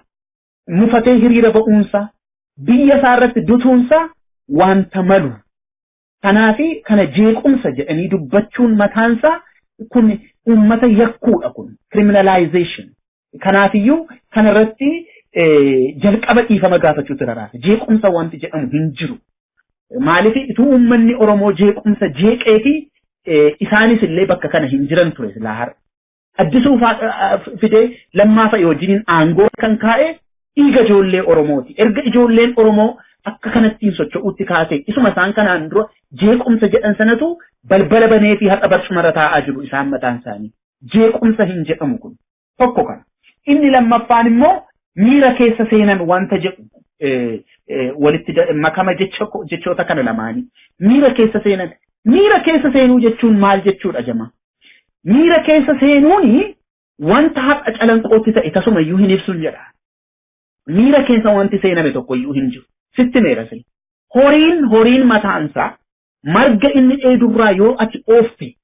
S9: mufatee hiriira ba'uunsaa, biyya isaa irratti dutuunsaa wanta malu. Kanaafi kana jeequmsa jedhanii dubbachuun mataansaa kun uummata yakkuudha, kun criminalization. Kanaafiyyuu kanarratti jalqaba dhiifama gaafachuutu raraasa. Jeequmsa wanti jedhamu hin jiru. Maaliif, ituu uummanni Oromoo jeequmsa jeeqee fi isaanis illee bakka kana hin jiran ture silaa har'a. Addisuu fidee Lammaa fa'i wajjiniin aangoo kan kaa'e dhiiga ijoollee Oromooti. Erga ijoolleen Oromoo akka kanattiin socho'uutti kaase, isuma isaan kanaan dura jeequmsa jedhan sanatu balbala banee fi har'a barcumarra taa'aa jiru isaan mataan isaanii. Jeequmsa hin jedhamu kun. Tokko kana. Inni lammaffaan immoo miira keessa seenan wanta jedhu, walitti makama jechoota kana lamaanii. Miira keessa seenan. Miira keessa seenuu jechuun maal jechuudha jama? Miira keessa seenuuni wanta har'a Calanqootti ta'e tasumayyuu hin ibsun jedha. Miira keessa wanti seename tokkoyyuu hin jiru. Sitti meera sila. Horiin mataansaa marga inni dheedurraa yoo ati oofte,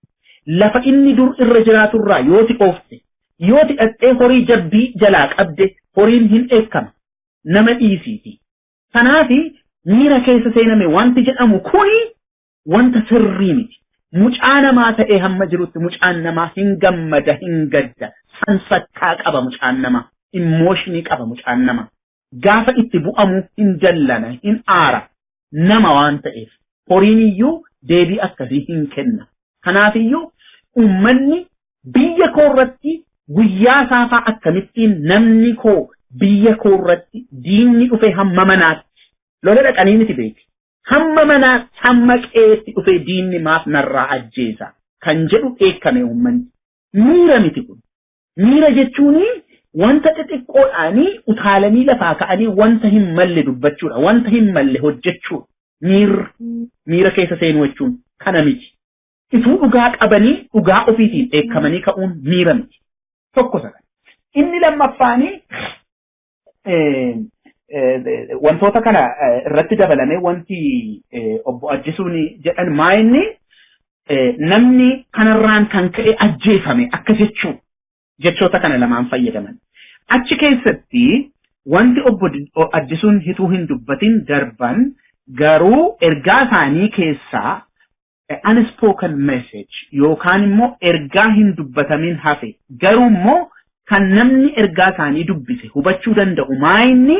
S9: lafa inni dur irra jiraaturraa yoo ati oofte, yoo ati dhaqxee horii jabbii jalaa qabde, horiin hin dheekkama. Nama dhiisiiti. Kanaafi miira keessa seename wanti jedhamu kuni wanta sirrii miti. Mucaa namaa ta'ee hamma jirutti mucaan namaa hin gammada, hin gadda, sansakkaa qaba mucaan namaa, emotion qaba mucaan namaa. Gaafa itti bu'amu hin jallana, hin aara nama waan ta'eef. Horiin iyyuu deebii akkasii hin kenna. Kanaafiyyuu uummanni biyya koo irratti guyyaa saafaa akkamittiin namni koo biyya koo irratti diinni dhufe hamma manaatti, lola dhaqanii miti beeki. Hamma manaatti, hamma qe'eetti dhufee diinni maaf narraa ajjeesa kan jedhu dheekkame uummanni. Miira miti kun. Miira jechuun wanta xixiqqoodhaanii utaalanii lafaa ka'anii wanta hin malle dubbachuudha. Wanta hin malle hojjechuudha. Miirri miira keessa seenuu jechuun kana miti. Ituu dhugaa qabanii dhugaa ofiitiin dheekkamanii ka'uun miira miti. Tokko sana. Inni lammaffaanii wantoota kana irratti dabalamee wanti obbo Addisuun jedhan maa inni, namni kanarraan kan ka'e ajjeefame akka jechuu jechoota kana lamaan fayyadaman. Achi keessatti wanti obbo Addisuun hituu hin dubbatin darban, garuu ergaa isaanii keessaa unspoken message yookaan immoo ergaa hin dubbatamin hafe, garuu immoo kan namni ergaa isaanii dubbise hubachuu danda'u maa inni,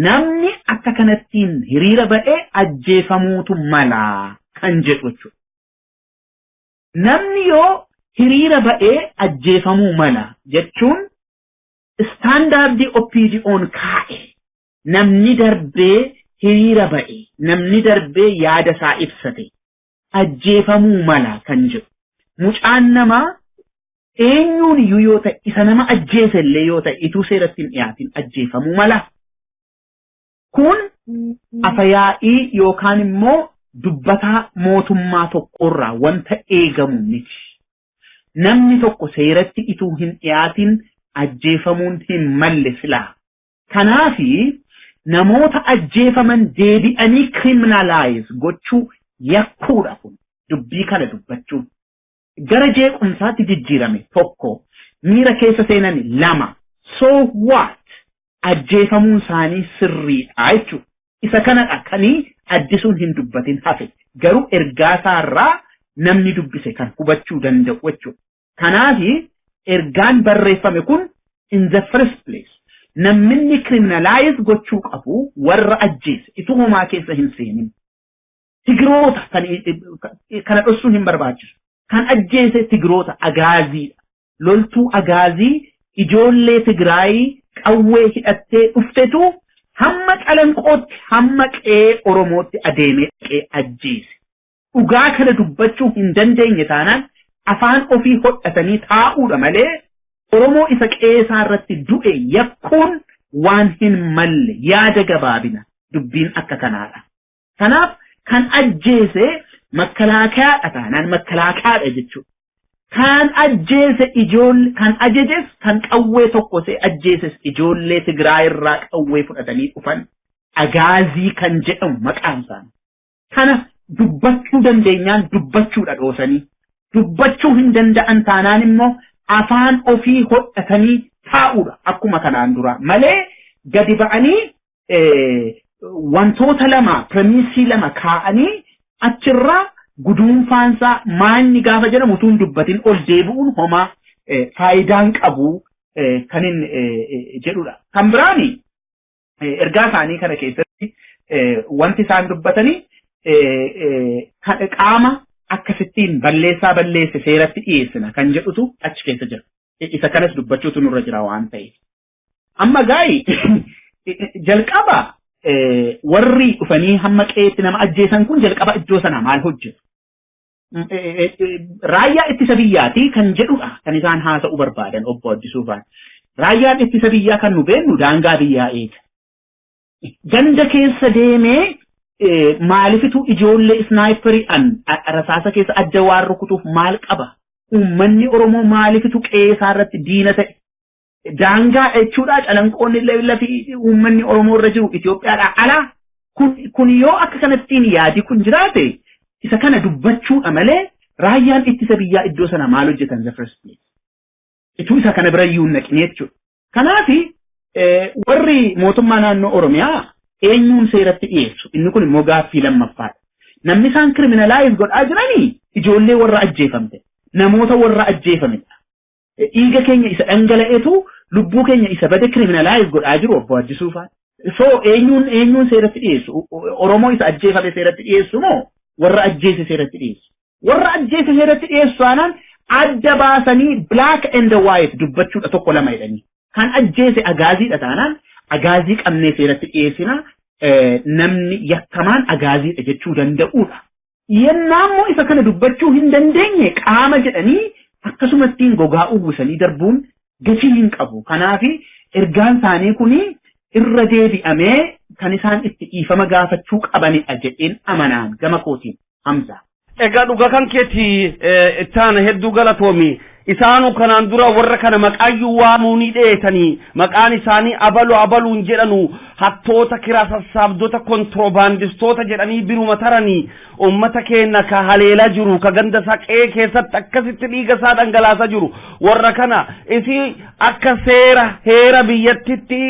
S9: namni akka kanattiin hiriira ba'ee ajjeefamuutu malaa kan jedhu jechuudha. Namni yoo hiriira ba'ee ajjeefamuu mala jechuun standard OPDO'n kaa'e, namni darbee hiriira ba'e, namni darbee yaada isaa ibsate ajjeefamuu mala kan jedhu. Mucaan namaa eenyuun iyyuu yoo ta'e, isa nama ajjeese illee yoo ta'e, ituu seeratti hin dhiyaatin ajjeefamuu mala. Kun Afayaa'ii yookaan immoo dubbataa mootummaa tokkorraa wanta eegamu miti. Namni tokko seeratti ituu hin dhiyaatin ajjeefamuun hin malle silaa. Kanaafi namoota ajjeefaman deebi'anii criminalize gochuu yakkuudha kun dubbii kana dubbachuun. Gara jeequmsaatti jijjiirame tokko, miira keessa seenan lama, so what, ajjeefamuun isaanii sirriidha jechuudha. Isa kanadha kanii Addisuun hin dubbatin hafe, garuu ergaa isaarraa namni dubbise kan hubachuu danda'u jechuudha. Kanaafi ergaan barreeffame kun in the first place namni criminalize gochuu qabu warra ajjeese ituu homaa keessa hin seenin. Tigiroota kan kana dhossuun hin barbaachisu. Kan ajjeese Tigiroota Agaaziidha. Loltuu Agaazii ijoollee Tigraayii qawwee hidhattee dhuftetu hamma Calanqootti, hamma qe'ee Oromootti adeemee qe'ee ajjeese. Dhugaa kana dubbachuu hin dandeenye taanaan afaan ofii hodhatanii taa'uudha malee Oromoo isa qe'ee isaa irratti du'e yakkuun waan hin malle, yaada gabaabina dubbiin akka kanaadha. Kanaaf kan ajjeese makkalaakaadha taanaan makkalaakaadha jechuudha. Kan ajjeese ijoollee, kan ajajes, kan qawwee tokkosee ajjeeses ijoollee Tigraay irraa qawwee fudhatanii dhufan Agaazii kan jedhamu maqaan isaanii. Kana dubbachuu dandeenyaan dubbachuudha dhoosanii. Dubbachuu hin danda'an taanaan immoo afaan ofii hodhatanii taa'uudha akkuma kanaan dura malee gadi ba'anii wantoota lama, premise lama kaa'anii achirraa guduunfaansaa maanni gaafa jedhamu utuu hin dubbatin ol deebi'uun homaa faayidaan qabu kan inni jedhudha. Kan biraani ergaa isaanii kana keessatti wanti isaan dubbatanii qaama akkasittiin balleessaa balleesse seeratti dhiyeessina kan jedhutu achi keessa jira. Isa kanas dubbachuutu nurra jira waan ta'eef. Amma gaayi jalqaba warri dhufanii hamma qe'eetti nama ajjeesan kun jalqaba iddoo sanaa maal hojjetu? Raayyaa ittisa biyyaati kan jedhudha kan isaan haasa'uu barbaadan obbo Addisuu fa'aan. Raayyaan ittisa biyyaa kan nu beennu daangaa biyyaa eega. Ganda keessa deemee maalifitu ijoollee sniper-iidhaan rasaasa keessa adda waan rukutuuf maal qaba? Uummanni Oromoo maalifitu qe'ee isaa irratti diina ta'e? Daangaa jechuudha Calanqoonni lafi uummanni Oromoo irra jiru Itoophiyaadhaa alaa. Kun yoo akka kanattiin yaadi kun jiraate isa kana dubbachuudha malee raayyaan ittisa biyyaa iddoo sana maal hojjetan the first place? Ituu isa kana bira iyyuu hin naqine jechuudha. Kanaafi warri mootummaa naannoo Oromiyaa eenyuun seeratti dhiyeessu? Inni kun immoo gaaffii lammaffaadha. Namni isaan criminalize godhaa jiranii ijoollee warra ajjeefamte, namoota warra ajjeefamedha. Dhiiga keenya isa dhangala'etu, lubbuu keenya isa bade criminalize godhaa jiru obbo Addisuu fa'a. So eenyuun seeratti dhiyeessu? Oromoo isa ajjeefame seeratti dhiyeessu moo warra ajjeese seeratti dhiyeessu? Warra ajjeese seeratti dhiyeessu taanaan adda baasanii black and white dubbachuudha tokko lama jedhanii. Kan ajjeese Agaaziidha taanaan Agaazii qabnee seeratti dhiyeessina, namni yakkamaan Agaaziidha jechuu danda'uudha. Yennaa immoo isa kana dubbachuu hin dandeenye qaama jedhanii akkasumattiin gogaa uwwisanii darbuun gatii hin qabu. Kanaafi ergaan isaanii kuni irra deebi'amee kan isaan itti dhiifama gaafachuu qabanidha jedheen amanaan gama kootiin, Hamza.
S4: Egaa dhuga kan keeti ittaana, hedduu galatoomi. Isaanu kanaan dura warra kana maqaayyuu waamuu ni dheetanii, maqaan isaanii abalu abaluun jedhanu, hattoota, kiraa sassaabdota, kontiroobaandistoota jedhanii biruma taranii ummata keenya ka haleelaa jiru, ka ganda isaa qe'ee keessatti akkasitti dhiiga isaa dhangalaasaa jiru warra kana isii akka seera heera biyyattitti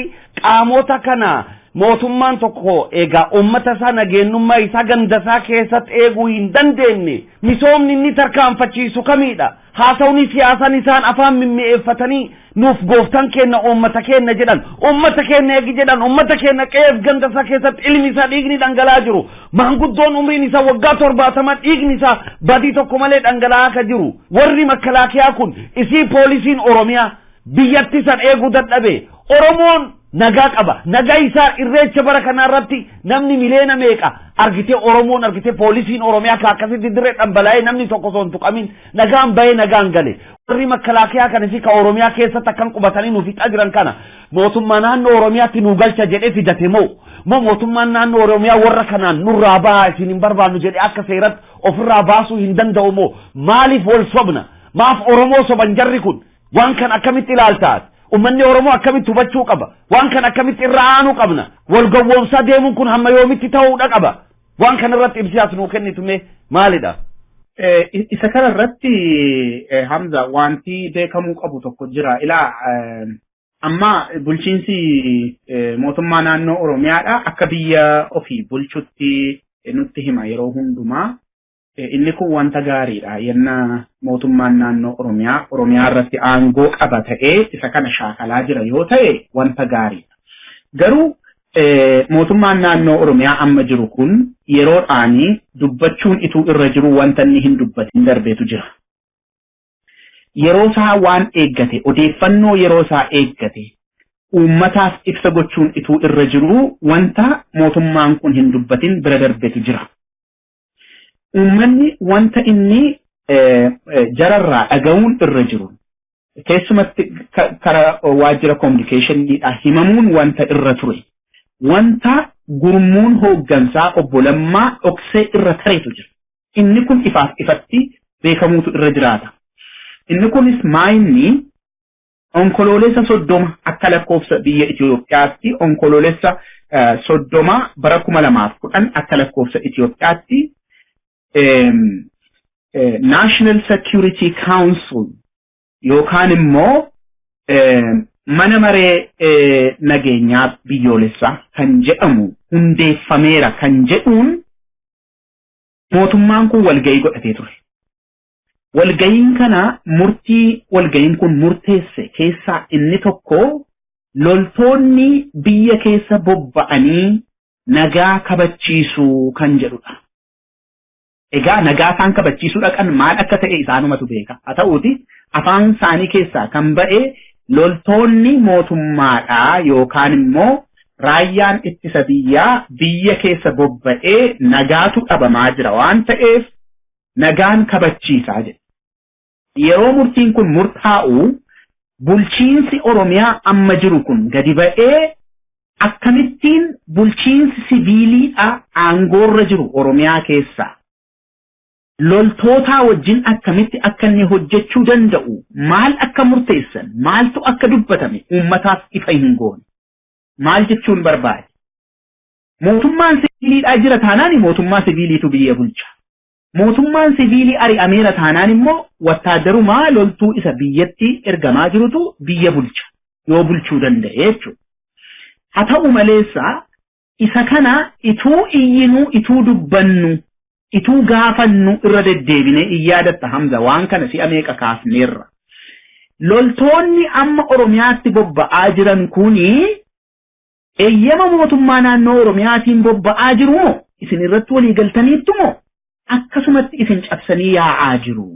S4: qaamota kana mootummaan tokko egaa ummata isaa nageenyummaa isaa ganda isaa keessatti eeguu hin dandeenye, misoomni inni tarkaanfachiisu kamiidha? Haasawni siyaasaan isaan afaan mimmi'eeffatanii nuuf gooftaan keenya uummata keenya jedhan, uummata keenya eegi jedhan, uummata keenya qe'eef ganda isaa keessatti ilmi isaa dhiigni dhangala'aa jiru, maanguddoon umriin isaa waggaa 70 dhiigni isaa badii tokko malee dhangala'aa akka jiru, warri makalaakiyaa kun isii poolisiin Oromiyaa biyyatti san eeguu dadhabe, Oromoon nagaa qaba? Nagaa isaa Irreecha bara kanaa irratti namni miliyoona meeqa argitee, Oromoon argitee, poolisiin Oromiyaa ka akkasitti dirree dhambalaa'ee namni tokko osoo hin tuqamin nagaan bahee nagaan gale, warri makalaakiyaa kana fi ka Oromiyaa keessatti akkan qubatanii nu fixaa jiran kana mootummaa naannoo Oromiyaatti nu galcha jedhee fidate moo Moo mootummaan naannoo Oromiyaa warra kanaan nurraa bahaa, isin hin barbaannu jedhee akka seeratti ofirraa baasuu hin danda'u moo? Maaliif wal sobna? Maaf Oromoo soban jarri kun? Waan kan akkamitti ilaaltaat? Ummanni Oromoo akkamitti hubachuu qaba? Waan kan akkamitti irra aanuu qabna? Wal gowwoomsaa deemuun kun hamma yoomitti ta'uudha qaba? Waan kana irratti ibsiyaas nuu kennitu mee maalidha?
S9: Isa kana irratti, Hamza, wanti beekamuu qabu tokko jira. Ilaa, amma bulchiinsi mootummaa naannoo Oromiyaadha akka biyya ofii bulchutti nutti hima yeroo hundumaa. Inni kun wanta gaariidha. Yenna mootummaan naannoo Oromiyaa Oromiyaa irratti aangoo qaba ta'ee isa kana shaakalaa jira yoo ta'e, wanta gaariidha. Garuu mootummaan naannoo Oromiyaa amma jiru kun yeroodhaanii dubbachuun ituu irra jiru wanta inni hin dubbatin darbeetu jira. Yeroo isaa waan eeggate, odeeffannoo yeroo isaa eeggate uummataaf ibsa gochuun ituu irra jiru, wanta mootummaan kun hin dubbatin bira darbeetu jira. Uummanni wanta inni jararraa dhaga'uun irra jiru, keessumatti karaa waajjira communicationiidhaa himamuun wanta irra ture, wanta gurmuun hooggansaa obbo Lammaa dhoksee irra tareetu jira. Inni kun ifaaf ifatti beekamuutu irra jiraata. Inni kunis maayinni Onkoloolessa 30, akka lakkoofsa biyya Itoophiyaatti Onkoloolessa 30 bara 2010 akka lakkoofsa Itoophiyaatti, National Security Council yookaan immoo mana maree nageenyaa biyyoolessaa kan jedhamu hundeeffameera kan jedhuun mootummaan kun walgahii godhatee ture. Walgahiin kana, murtii walgahiin kun murteesse keessaa inni tokko loltoonni biyya keessa bobba'anii nagaa kabachiisuu kan jedhudha. Egaa nagaa isaan kabachiisuu dhaqan maal akka ta'e isaanumatu beeka. Haa ta'uuti, afaan isaanii keessaa kan ba'e loltoonni mootummaadhaa yookaan immoo raayyaan ittisa biyyaa biyya keessa bobba'ee nagaatu dhabamaa jira waan ta'eef nagaan kabachiisaa jedhe. Yeroo murtiin kun murtaa'u, bulchiinsi Oromiyaa amma jiru kun gadi ba'ee akkamittiin bulchiinsi siviiliidha aangoorra jiru Oromiyaa keessaa loltootaa wajjin akkamitti akka inni hojjechuu danda'u, maal akka murteessan, maaltu akka dubbatame uummataaf ifa hin goone. Maal jechuun barbaade? Mootummaan siviiliidhaa jira taanaan mootummaa siviiliitu biyya bulcha. Mootummaan siviilii ari'ameera taanaan immoo wattaadarumaa loltuu isa biyyatti ergamaa jirutu biyya bulcha, yoo bulchuu danda'e jechuudha. Haa ta'u maleessa, isa kana ituu iyyinuu, ituu dubbannu, ituu gaafannu, irra deddeebinee, iyyaadatta Hamza, waan kana si'a meeqa kaasneerra. Loltoonni amma Oromiyaatti bobba'aa jiran kuni eeyyama mootummaa naannoo Oromiyaatiin bobba'aa jiru moo, isin irratti walii galtaniittu moo, akkasumatti isin cabsanii yaa'aa jiru?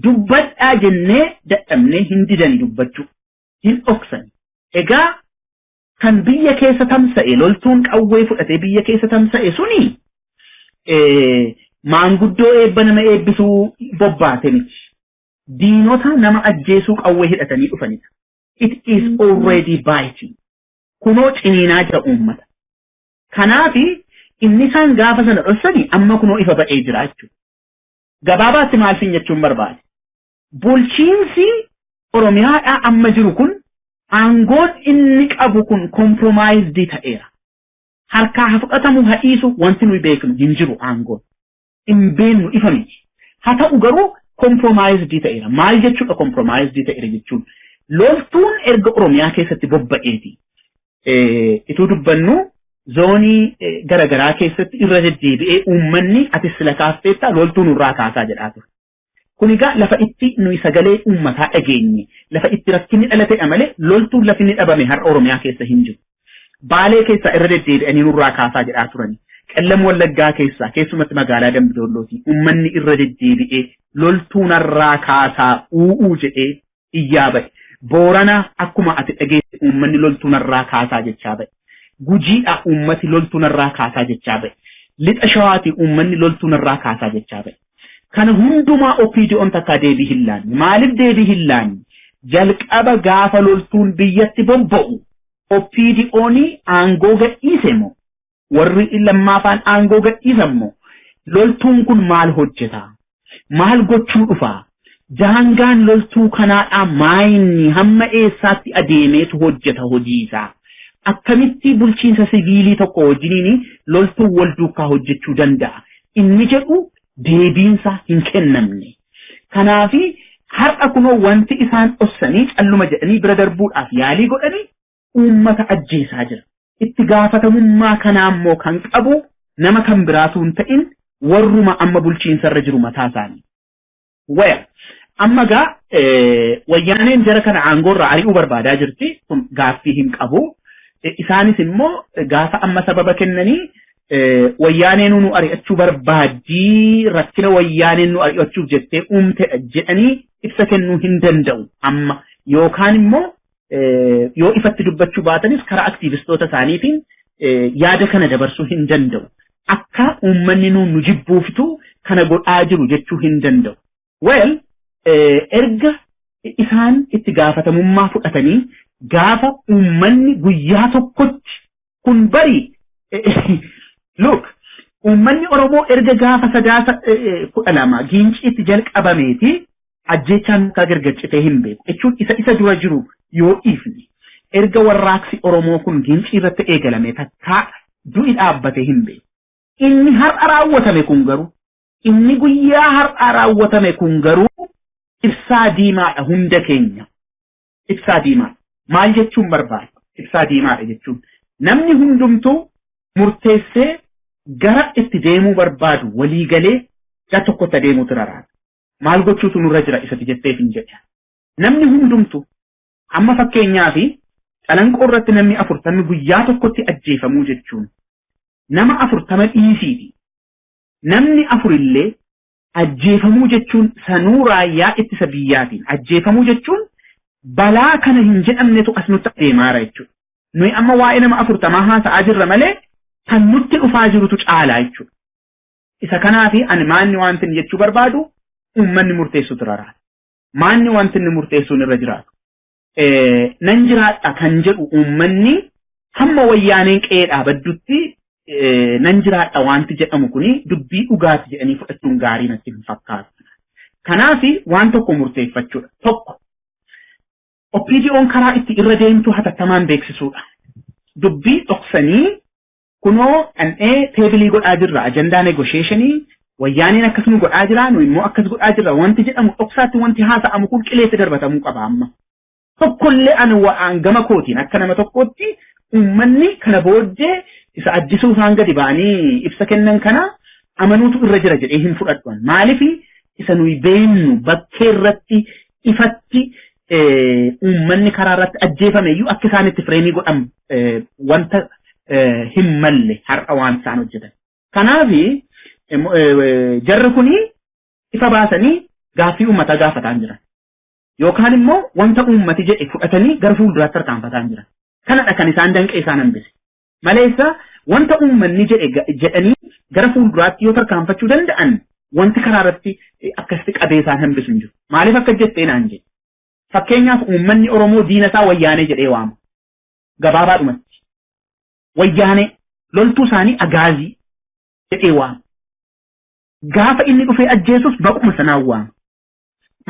S9: Dubbadhaa jennee dadhabnee, hin didani dubbachuu. Hin dhoksan. Egaa kan biyya keessa tamsa'e, loltuun qawwee fudhatee biyya keessa tamsa'e suni maanguddoo eebba nama eebbisuu bobbaate miti. Diinota nama ajjeesuu qawwee hidhatanii dhufanidha. It is already biting. Kunoo ciniinaa jira uummata. Kanaafi inni isaan gaafa sana dhoksani amma kunoo ifa ba'ee jira jechuudha. Gabaabaatti maal sin jechuun barbaade? Bulchiinsi Oromiyaadhaa amma jiru kun aangoon inni qabu kun compromised ta'eera. Harkaa haa fudhatamu haa dhiisu wanti nuyi beeknu hin jiru aangoon. Hin beeknu, ifa miti. Haa ta'u garuu compromised ta'eera. Maal jechuudha compromised ta'eera jechuun? Loltuun erga Oromiyaa keessatti bobba'eeti. Ituu dubbannu, zoonii garaagaraa keessatti irra deddeebi'ee uummanni, ati sila kaafteetta, loltuu nurraa kaasaa jedhaa ture. Kun egaa lafa itti nuyi sagalee uummataa dhageenye, lafa itti rakkinni dhalatedha malee loltuun lafi inni dhabame har'a Oromiyaa keessa hin jiru. Baalee keessaa irra deddeebi'anii nurraa kaasaa jedhaa turani. Qellam Wallaggaa keessaa, keessumatti magaalaa Dambidollootii, uummanni irra deddeebi'ee loltuu narraa kaasaa u'uu jedhee iyyaa ba'e. Boorana akkuma ati dhageesse uummanni loltuu narraa kaasaa jechaa ba'e. Gujiidha uummati loltuu narraa kaasaa jechaa ba'e. Lixa Shawaatii uummanni loltuu narraa kaasaa jechaa ba'e. Kana hundumaa OPDO'n takkaa deebii hin laanne. Maaliif deebii hin laanne? Jalqaba gaafa loltuun biyyatti bobba'u OPDO'n aangoo gadhiise moo? Warri lammaafaan aangoo gadhiisammoo loltuun kun maal hojjeta? Maal gochuu dhufa? Daangaan loltuu kanaadhaa maayinni hamma eessaatti adeemeetu hojjeta hojiisaa? Akkamitti bulchiinsa siviilii tokko wajjiniin loltuun wal duukaa hojjechuu danda'a? Inni jedhu deebiinsa hin kennamne. Kanaafi har'a kunoo wanti isaan dhoksanii calluma jedhanii bira darbuudhaaf yaalii godhanii uummata ajjeesaa jira. Itti gaafatamummaa kanaa immoo kan qabu nama kan biraatu hin ta'in warruma amma bulchiinsarra jiru mataa isaanii. Waya amma gaa wayyaaneen jara kana aangoorraa ari'uu barbaadaa jirti, kun gaaffii hin qabu. Isaanis immoo gaafa amma sababa kennanii wayyaaneen nu ari'achuu barbaaddii, rakkina wayyaaneen nu ari'achuuf jettee uumtedha jedhanii ibsa kennuu hin danda'u amma, yookaan immoo yoo ifatti dubbachuu baatanis karaa aktiivistoota isaaniitiin yaada kana dabarsuu hin danda'u. Akka uummanni nu jibbuufitu kana godhaa jiru jechuu hin danda'u. Well, erga isaan itti gaafatamummaa fudhatanii gaafa uummanni guyyaa tokkotti kun bari, look, uummanni Oromoo erga gaafa Sadaasa 12 Giinciitti jalqabameeti ajjeechaan mukaa gargaccitee hin beeku. Jechuun isa dura jiru yoo dhiifne, erga warraaqsi Oromoo kun Giincii irratti eegalame takkaa du'i dhaabbatee hin beeku. Inni har'a raawwatame kun garuu, inni guyyaa har'a raawwatame kun garuu ibsaa diimaadha hunda keenya. Ibsaa diimaadha. Maal jechuun barbaada? Ibsaa diimaadha jechuun namni hundumtuu murteessee gara itti deemuu barbaadu walii galee gara tokkotti adeemuutu raraata. Maal gochuutu nurra jira isatti jetteef hin jedha. Namni hundumtuu amma fakkeenyaaf Calanqoo irratti namni 40 guyyaa tokkotti ajjeefamuu jechuun, nama 40 dhiisiiti. Namni afurillee ajjeefamuu jechuun, sanuu raayyaa ittisa biyyaatiin ajjeefamuu jechuun, balaa kana hin jedhamnetu as nutti adeemaara jechuudha. Nuyi amma waa'ee nama 40 haasa'aa jirra malee kan nutti dhufaa jirutu caalaa jechuudha. Isa kanaafi ani maanni wanti inni jechuu barbaadu, uummanni murteessutu raraata. Maanni wanti inni murteessuun irra jiraatu? Nan jiraadha kan jedhu uummanni hamma wayyaaneen qe'ee dhaabaddutti nan jiraadha wanti jedhamu kuni dubbii dhugaati jedhanii fudhachuun gaarii natti hin fakkaatu. Kanaafi waan tokko murteeffachuudha. Tokko, OPDO'n karaa itti irra deemtu hatattamaan beeksisuudha. Dubbii dhoksanii kunoo dhandhee table godhaa jirra, ajandaa negotiation wayyaaneen akkas nu godhaa jira, nu immoo akkas godhaa jirra wanti jedhamu, dhoksaatti wanti haasa'amu kun qileetti darbatamuu qaba amma. Tokkollee ani waan gama kootiin akka nama tokkootti uummanni kana booddee isa addisuu isaan gadi ba'anii ibsa kennan kana amanuutu irra jira jedhee hin fudhadhu. Maaliif? Isa nuyi beennu bakkee irratti ifatti uummanni karaa irratti ajjeefame iyyuu akka isaan itti frame godhan wanta hin malle har'a waan isaan hojjetan. Kanaafi jarri kuni ifa baasanii gaaffii uummataa gaafataa jiran. Yookaan immoo wanta uummati jedhe fudhatanii gara fuulduraatti tarkaanfataa jiran. Kanadha kan isaan danqee isaan hambise. Maleessa wanta uummanni jedhe jedhanii gara fuulduraatti yoo tarkaanfachuu danda'an, wanti karaa irratti akkasitti qabee isaan hambisu hin jiru. Maaliif akka jettee naan jedhe? Fakkeenyaaf uummanni Oromoo diina isaa wayyaanee jedhee waama. Gabaabaadhumatti. Wayyaanee loltuu isaanii agaazii jedhee waama. Gaafa inni dhufee ajjeesus baquma sanaan waama.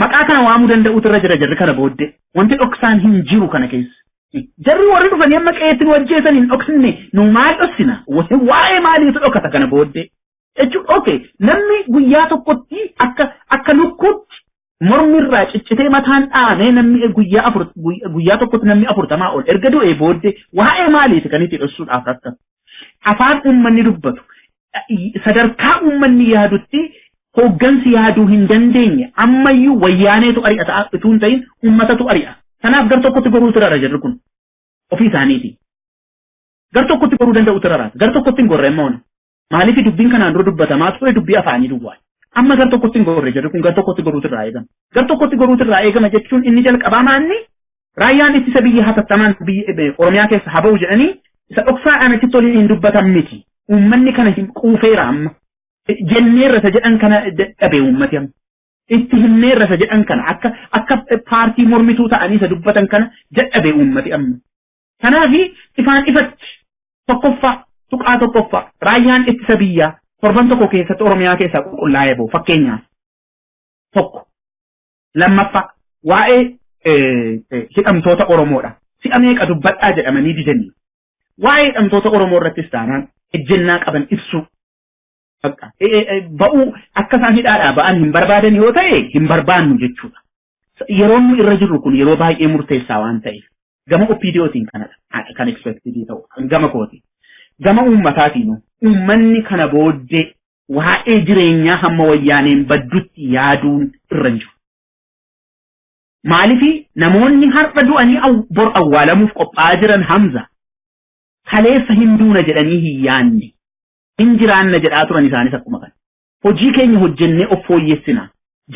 S9: Maqaa kana waamuu danda'utu irra jira jarri kana booddee. Wanti dhoksaan hin jiru kana keessa. Jarri warri dhufanii amma qe'eetti nu ajjeesan hin dhoksine, nu maal dhoksina? Waa'ee maaliitu dhokata kana booddee? Jechuun okay, namni guyyaa tokkotti akka lukkuutti mormi irraa ciccitee mataan dhahamee, namni guyyaa afur, guyyaa tokkotti namni 40 ol erga du'ee booddee waa'ee maaliiti kan itti dhoksuudhaaf rakkatu? Afaan uummanni dubbatu, sadarkaa uummanni yaadutti hooggansi yaaduu hin dandeenye, ammayyuu wayyaaneetu ari'ata utuu hin ta'in uummatatu ari'a. Kanaaf gar tokkotti goruutu rara jarri kun ofii isaaniiti. Gar tokkotti goruu danda'utu rara. Gar tokkotti hin gorre amma ona. Maaliif? Dubbiin kanaan dura dubbatamaa ture dubbii afaanii duwwaa. Amma gar tokkotti hin gorre jarri kun, gar tokkotti goruutu irraa eegama. Gar tokkotti goruutu irraa eegama jechuun inni jalqabaa maanni? Raayyaan ittisa biyya hatattamaan biyya Oromiyaa keessa haa ba'u jedhanii isa dhoksaadhaan achitti olii hin dubbatan miti. Uummanni kana hin quufeera amma. Jenneerra isa jedhan kana dadhabe uummati amma. Itti himneerra isa jedhan kana, akka paartii mormituu ta'anii isa dubbatan kana dadhabe uummati amma. Kanaafi ifaan ifatti tokkoffaa Tuqaa tokkoffaa, raayyaan ittisa biyyaa torban tokko keessatti Oromiyaa keessaa qulqullaa'ee ba'u fakkeenyaaf. Tokko. Lammaffaa, waa'ee hidhamtoota Oromoodha. Si'a meeqa dubbadhaa jedhamanii didanii. Waa'ee hidhamtoota Oromoo irrattis taanaan ejjennaa qaban ibsuu. Ba'uu akka isaan hidhaadhaa ba'an hin barbaadan yoo ta'e hin barbaannu jechuudha. Yeroon nu irra jirru kun yeroo baay'ee murteessaa waan ta'eef gama OPDOtiin kanadha kan expected ta'u gama kooti. Gama uummataatiin uummanni kana booddee waa'ee jireenyaa hamma wayyaaneen baddutti yaaduun irra hin jiru. Maaliif namoonni har'a du'anii bor awwaalamuuf qophaa'aa jiran Hamza kaleessa hin duuna jedhanii hin yaanne, hin jiraanna jedhaa turan. Isaanis akkuma kana. Hojii keenya hojjennee of fooyyessina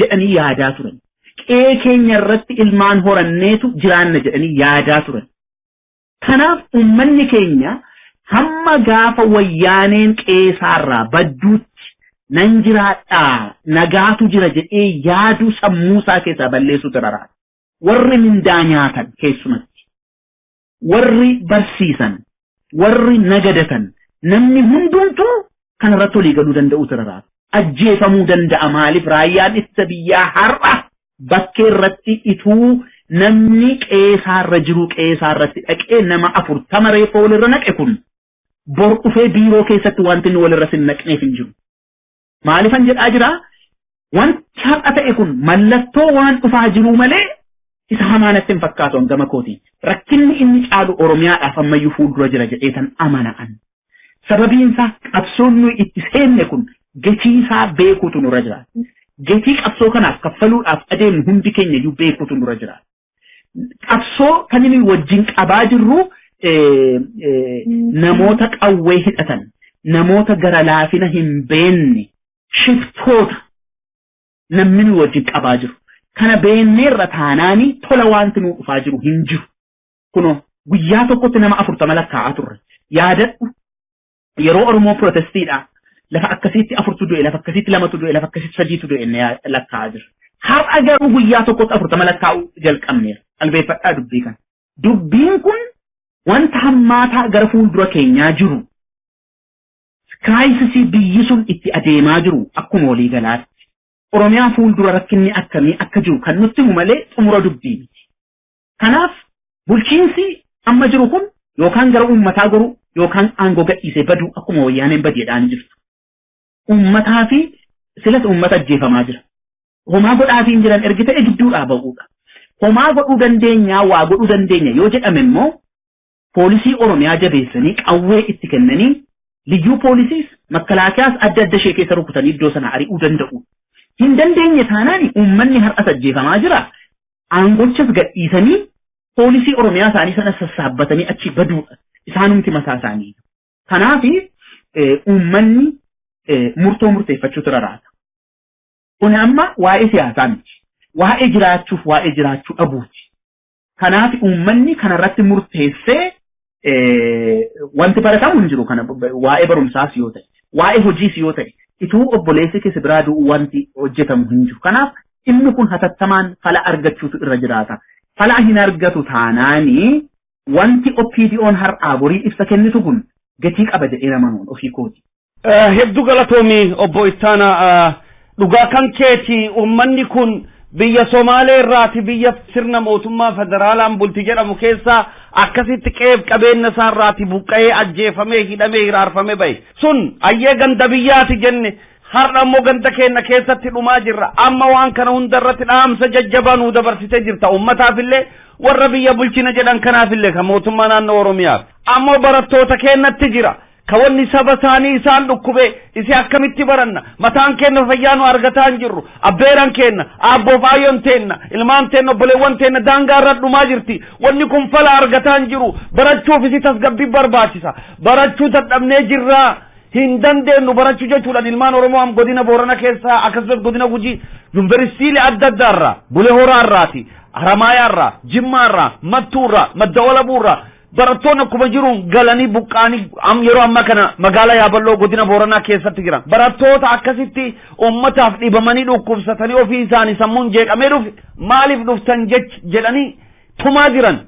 S9: jedhanii yaadaa turan. Qe'ee keenya irratti ilmaan horanneetu jiraanna jedhanii yaadaa turan. Kanaaf uummanni keenya hamma gaafa wayyaaneen qe'eesaarraa badduutti nan jiraadhaa, nagaatu jira jedhee yaaduu sammuu isaa keessaa balleessuutu raraata. Warri mindaa nyaatan keessumatti, warri barsiisan, warri nagadatan, namni hundumtuu kanarratti walii galuu danda'uutu raraata. Ajjeefamuu danda'a. Maaliif raayyaan ittisa biyyaa har'a bakkee irratti ituu namni qe'eesaarra jiru qe'eesaarratti dhaqee nama 40 reeffa walirra naqe kun bor dhufee biiroo keessatti wanti inni walirra sin naqneef hin jiru. Maaliifan jedhaa jiraa? Wanti har'a ta'e kun mallattoo waan dhufaa jiru malee isa hamaa natti hin fakkaatu gama kootiin. Rakkinni inni caalu Oromiyaadhaaf ammayyuu fuuldura jira jedheetan amana'an. Sababiin isaa qabsoon nuyi itti seenne kun gatii isaa beekuutu nurra jira. Gatii qabsoo kanaaf kaffaluudhaaf adeemnu hundi keenya iyyuu beekuutu nurra jira. Qabsoo kan inni wajjin qabaa jirru namoota qawwee hidhatan, namoota gara laafina hin beenne, shiftoota namni nuyi wajjin qabaa jiru. Kana beenneerra taanaanii tola wanti nuu dhufaa jiru hin jiru. Kunoo guyyaa tokkotti nama 40 lakkaa'aa turre. Yaadadhu, yeroo Oromoo protestiidha. Lafa akkasiitti afurtu du'e, lafa akkasiitti lamatu du'e, lafa akkasiitti sadiitu du'e inni lakkaa'aa jirra. Har'a garuu guyyaa tokkotti 40 lakkaa'uu jalqabneera. Qalbeeffadhaa dubbii kana. Dubbiin kun wanta hammaataa gara fuuldura keenyaa jiru. Crisisii biyyi sun itti adeemaa jiru akkuma walii galaatti. Oromiyaa fuuldura rakkinni akkamii akka jiru kan nutti himu malee xumura dubbii miti. Kanaaf bulchiinsi amma jiru kun yookaan gara uummataa goru yookaan aangoo gadhiisee baduu akkuma wayyaaneen badeedhaan jirtu. Uummataa fi silas uummata ajjeefamaa jira. Homaa godhaatiin jiran ergi ta'e gidduudhaa ba'uudha. Homaa godhuu dandeenyaa, waa godhuu dandeenya yoo jedhame immoo poolisii Oromiyaa jabeessanii qawwee itti kennanii liyyuu poolisiis makalaakiyaas adda adda ishee keessa rukutanii iddoo sana ari'uu danda'u. Hin dandeenye taanaan uummanni har'as ajjeefamaa jira. Aangochas gadhiisanii poolisii Oromiyaa isaanii sana sassaabbatanii achi baduudha. Isaanumti mataa isaanii. Kanaaf uummanni murtoo murteeffachuutu raraata. Kun amma waa'ee siyaasaa miti. Waa'ee jiraachuuf waa'ee jiraachuu dhabuuti. Kanaaf uummanni kanarratti murteessee wanti baratamu hin jiru. Kana waa'ee barumsaas yoo ta'e, waa'ee hojiis yoo ta'e, ituu obboleessi keessa biraa du'u wanti hojjetamu hin jiru. Kanaaf inni kun hatattamaan fala argachuutu irra jiraata. Fala hin argatu taanaanii wanti OPDO'n har'aa borii ibsa kennitu kun gatii qaba jedhee namanuun ofii kooti.
S4: Hedduu galatoomii, obbo Ittaanaa. Dhugaa kan keeti, uummanni kun biyya Somaalee irraati biyya sirna mootummaa federaalaan bulti jedhamu keessaa akkasitti qe'eef qabeenya isaarraati buqqa'ee, ajjeefamee, hidhamee, hiraarfamee bahe sun ayyee ganda biyyaati jenne. Har'a immoo ganda keenya keessatti dhumaa jirra. Amma waan kana hunda irratti dhaamsa jajjabaa nuu dabarsitee jirta, uummataafillee, warra biyya bulchina jedhan kanaafillee, kan mootummaa naannoo Oromiyaaf. Ammoo barattoota keenyatti jira ka wanni saba isaanii isaan dhukkube. Isi akkamitti baranna? Mataan keenya fayyaa nu argataa hin jirru. Abbeeran keenya, aabboof aayyoon teenna, ilmaan teenna, obboleewwan teenna daangaa irra dhumaa jirti. Wanni kun fala argataa hin jiru. Barachuuf isi tasgabbii barbaachisa. Barachuu dadhabnee jirraa, hin dandeenyu barachuu jechuudhaan ilmaan Oromoo am godina Boorana keessaa, akkasumas godina Gujii, yuunivarsiitiilee adda addaarraa, Bulee Horaarraati, Haramaayaarraa, Jimmaarraa, Mattuurraa, Madda Walabuurraa barattoonni akkuma jiruun galanii buqqaanii yeroo ammaa kana magaalaa Yaaballoo godina Booranaa keessatti jiran. Barattoota akkasitti uummataaf dhibamanii, dhukkubsatanii, ofii isaanii sammuun jeeqamee dhufe maaliif dhuftan jech jedhanii tumaa jiran,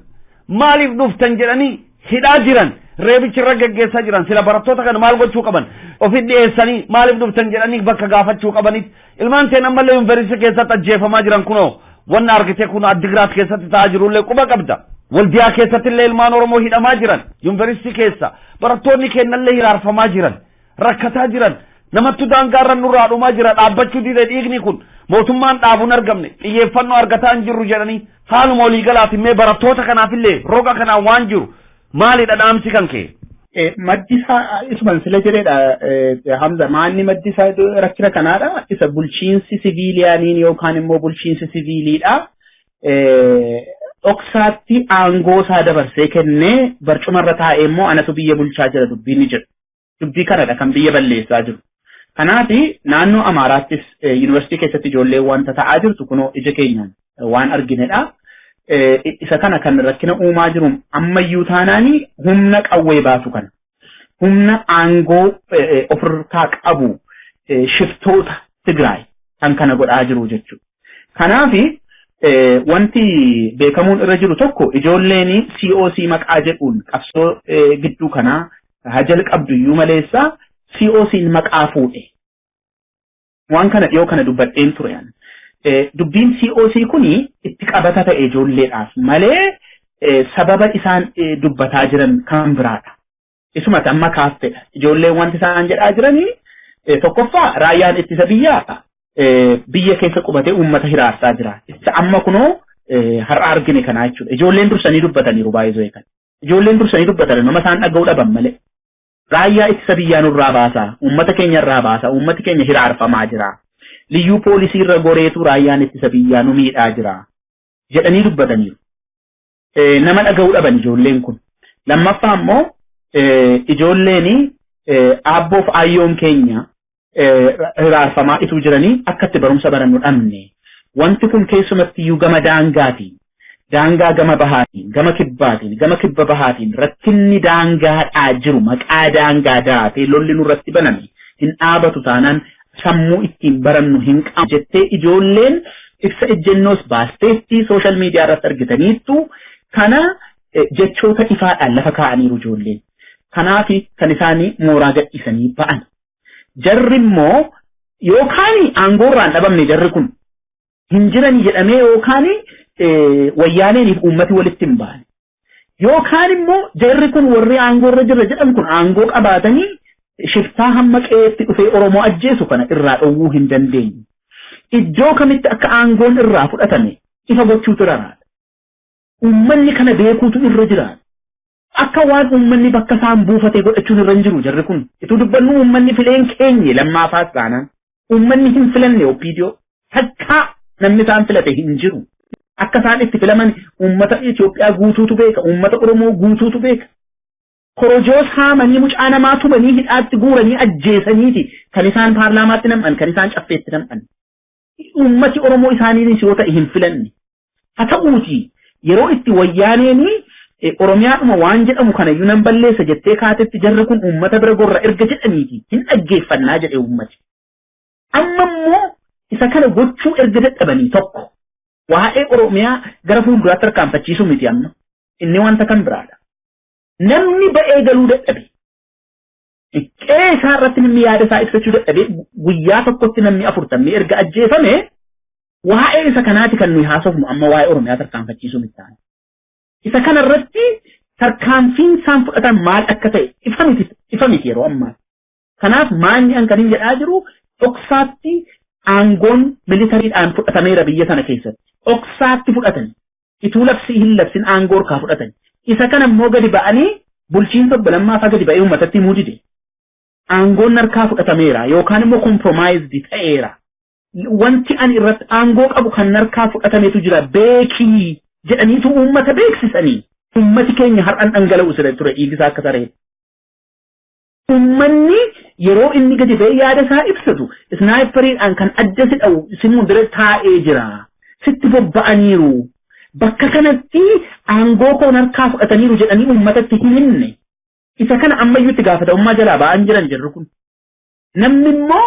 S4: maaliif dhuftan jedhanii hidhaa jiran. Reebichi irra geggeessaa jiran. Sila barattoota kana maal gochuu qaban? Ofi dhiyeessanii maaliif dhuftan jedhanii bakka gaafachuu qabanitti ilmaan teen ammallee yuunivarsiitii keessatti ajjeefamaa jiran. Kunoo wanna argite kun Addigiraat keessatti ta'aa jirullee quba qabda. Waldiyaa keessatti illee ilmaan Oromoo hidhamaa jiran, yuunivarsiitii keessa barattoonni kennallee hiraarfamaa jiran, rakkataa jiran, namattu daangaarra nurraa dhumaa jira. Dhaabbachuu dide dhiigni kun, mootummaan dhaabuun argamne, xiyyeeffannoo argataa hin jirru jedhanii. Haaluma waliigalaatiin mee barattoota kanaafillee roga kanaan waan jiru maalidha dhaamsi kan kee?
S9: Maddi isaa isuman sila jedheedha, Hamza. Maanni maddi isaa rakkina kanaadha. Isa bulchiinsi siviiliyaaniin yookaan immoo bulchiinsi siviiliidha. Dhoksaatti aangoo isaa dabarsee kennee barcumarra taa'ee immoo anatu biyya bulchaa jira dubbiin ni jedhu. Dubbii kanadha kan biyya balleessaa jiru. Kanaaf naannoo Amaaraattis yuunivarsiitii keessatti ijoollee wanta ta'aa jirtu kunoo ija keenyaan waan arginedha. Isa kana kan rakkina uumaa jiru ammayyuu taanaanii humna qawwee baatu kana. Humna aangoo ofirkaa qabu, shiftoota Tigraay kan kana godhaa jiru jechuudha. Kanaaf wanti beekamuun irra jiru tokko, ijoolleen COC maqaa jedhuun qabsoo gidduu kanaa haa jalqabdu iyyuu maleessa, COC'n maqaa fuudhe. Waan kana dhiyoo kana dubbadheen ture. Dubbiin COC kuni itti qabata ta'e ijoolleedhaaf malee sababa isaan dubbataa jiran kan biraadha. Isumatti amma kaaftedha. Ijoolleen wanti isaan jedhaa jiranii tokkoffaa, raayyaan ittisa biyyaa biyya keessa qubatee uummata hiraarsaa jira. Isa amma kunoo har'a argine kanaa jechuudha. Ijoolleen dursanii dubbataniiru baay'ee kana. Ijoolleen dursanii dubbatan nama isaan dhaga'uu dhaban malee. Raayyaa ittisa biyyaa nurraa baasaa, uummata keenya irraa baasaa, uummati keenya hiraarfamaa jira. Liyyuu poolisii irra goreetu raayyaan ittisa biyyaa nu miidhaa jira jedhanii dubbataniiru. Nama dhaga'uu dhaban ijoolleen kun. Lammaffaa immoo ijoolleen aabboof aayyoon keenya hiraarfamaa ituu jiranii akka itti barumsa barannu dhabne. Wanti kun keessumatti iyyuu gama daangaatiin, daangaa gama bahaatiin, gama kibbaatiin, gama kibba bahaatiin rakkinni daangaadhaa jiru maqaa daangaa daatee lolli nurratti baname hin dhaabatu taanaan sammuu ittiin barannu hin qabu jettee ijoolleen ibsa ejjennoos baasteetti, social media irratti argitaniittu. Kana jechoota ifaadhaan lafa kaa'aniiru ijoolleen. Kanaaf kan isaanii mooraa gadhiisanii ba'an. Jarri immoo yookaan aangoorraan dhabamne, jarri kun hin jirani jedhamee, yookaan wayyaaneniif uummati walitti hin baane. Yookaan immoo jarri kun, warri aangoorra jirra jedhan kun, aangoo qabaatanii shiftaa hamma qe'eetti dhufee Oromoo ajjeesu kana irraa dhowwuu hin dandeenye. Iddoo kamitti akka aangoon irraa fudhatame ifa gochuutu raraadha. Uummanni kana beekuutu irra jiraata. Akka waan uummanni bakka isaan buufatee godhachuun irra hin jiru jarri kun. Ituu dubbannu uummanni fileen keenye lammaafaas taanaan. Uummanni hin filanne OPDO. Takkaa namni isaan filate hin jiru. Akka isaan itti filaman uummata Itoophiyaa guutuutu beeka. Uummata Oromoo guutuutu beeka. Korojoo saamanii, mucaa namaa tumanii, hidhaatti guuranii, ajjeesaniiti kan isaan paarlaamaatti nam'an, kan isaan caffeetti nam'an. Uummati Oromoo isaaniinis yoo ta'e hin filanne. Haa ta'uuti yeroo itti wayyaaneenii Oromiyaadhuma waan jedhamu kanayyuu nan balleessa jettee kaatetti, jarri kun uummata bira gorra erga jedhaniiti hin dhaggeeffannaa jedhe uummati. Amma immoo isa kana gochuu erga dadhabanii, tokko waa'ee Oromiyaa gara fuulduraatti tarkaanfachiisuu miti amma. Inni wanta kan biraadha. Namni ba'ee galuu dadhabe. Qe'ee isaa irratti namni yaada isaa ibsachuu dadhabe, guyyaa tokkotti namni 40 erga ajjeefame, waa'ee isa kanaati kan nuyi haasofnu amma, waa'ee Oromiyaa tarkaanfachiisuu miti taane. Isa kana irratti tarkaanfiin isaan fudhatan maal akka ta'e ifa miti yeroo ammaa. Kanaaf maanni an kan hin jedhaa jiru, dhoksaatti aangoon militariidhaan fudhatameera biyya sana keessatti. Dhoksaatti fudhatan. Ituu labsii hin labsin aangoo harkaa fudhatan. Isa kana immoo gadi ba'anii bulchiinsa obbo Lammaa fa'aa gadi ba'ee uummatatti himuu dide. Aangoon harkaa fudhatameera yookaan immoo compromised ta'eera. Wanti ani irratti aangoo qabu kan harkaa fudhatametu jira beekii jedhaniitu uummata beeksisanii. Uummati keenya har'an dhangala'u sira ture dhiigisaa akka saree. Uummanni yeroo inni gadi ba'ee yaada isaa ibsatu sniperiidhaan kan adda si dha'u isin fuuldura taa'ee jira. Sitti bobba'aniiru. Bakka kanatti aangoo koon harkaa fudhataniiru jedhanii uummatatti hin himne. Isa kana ammayyuu itti gaafatamummaa jalaa ba'an jiran jirru kun. Namni immoo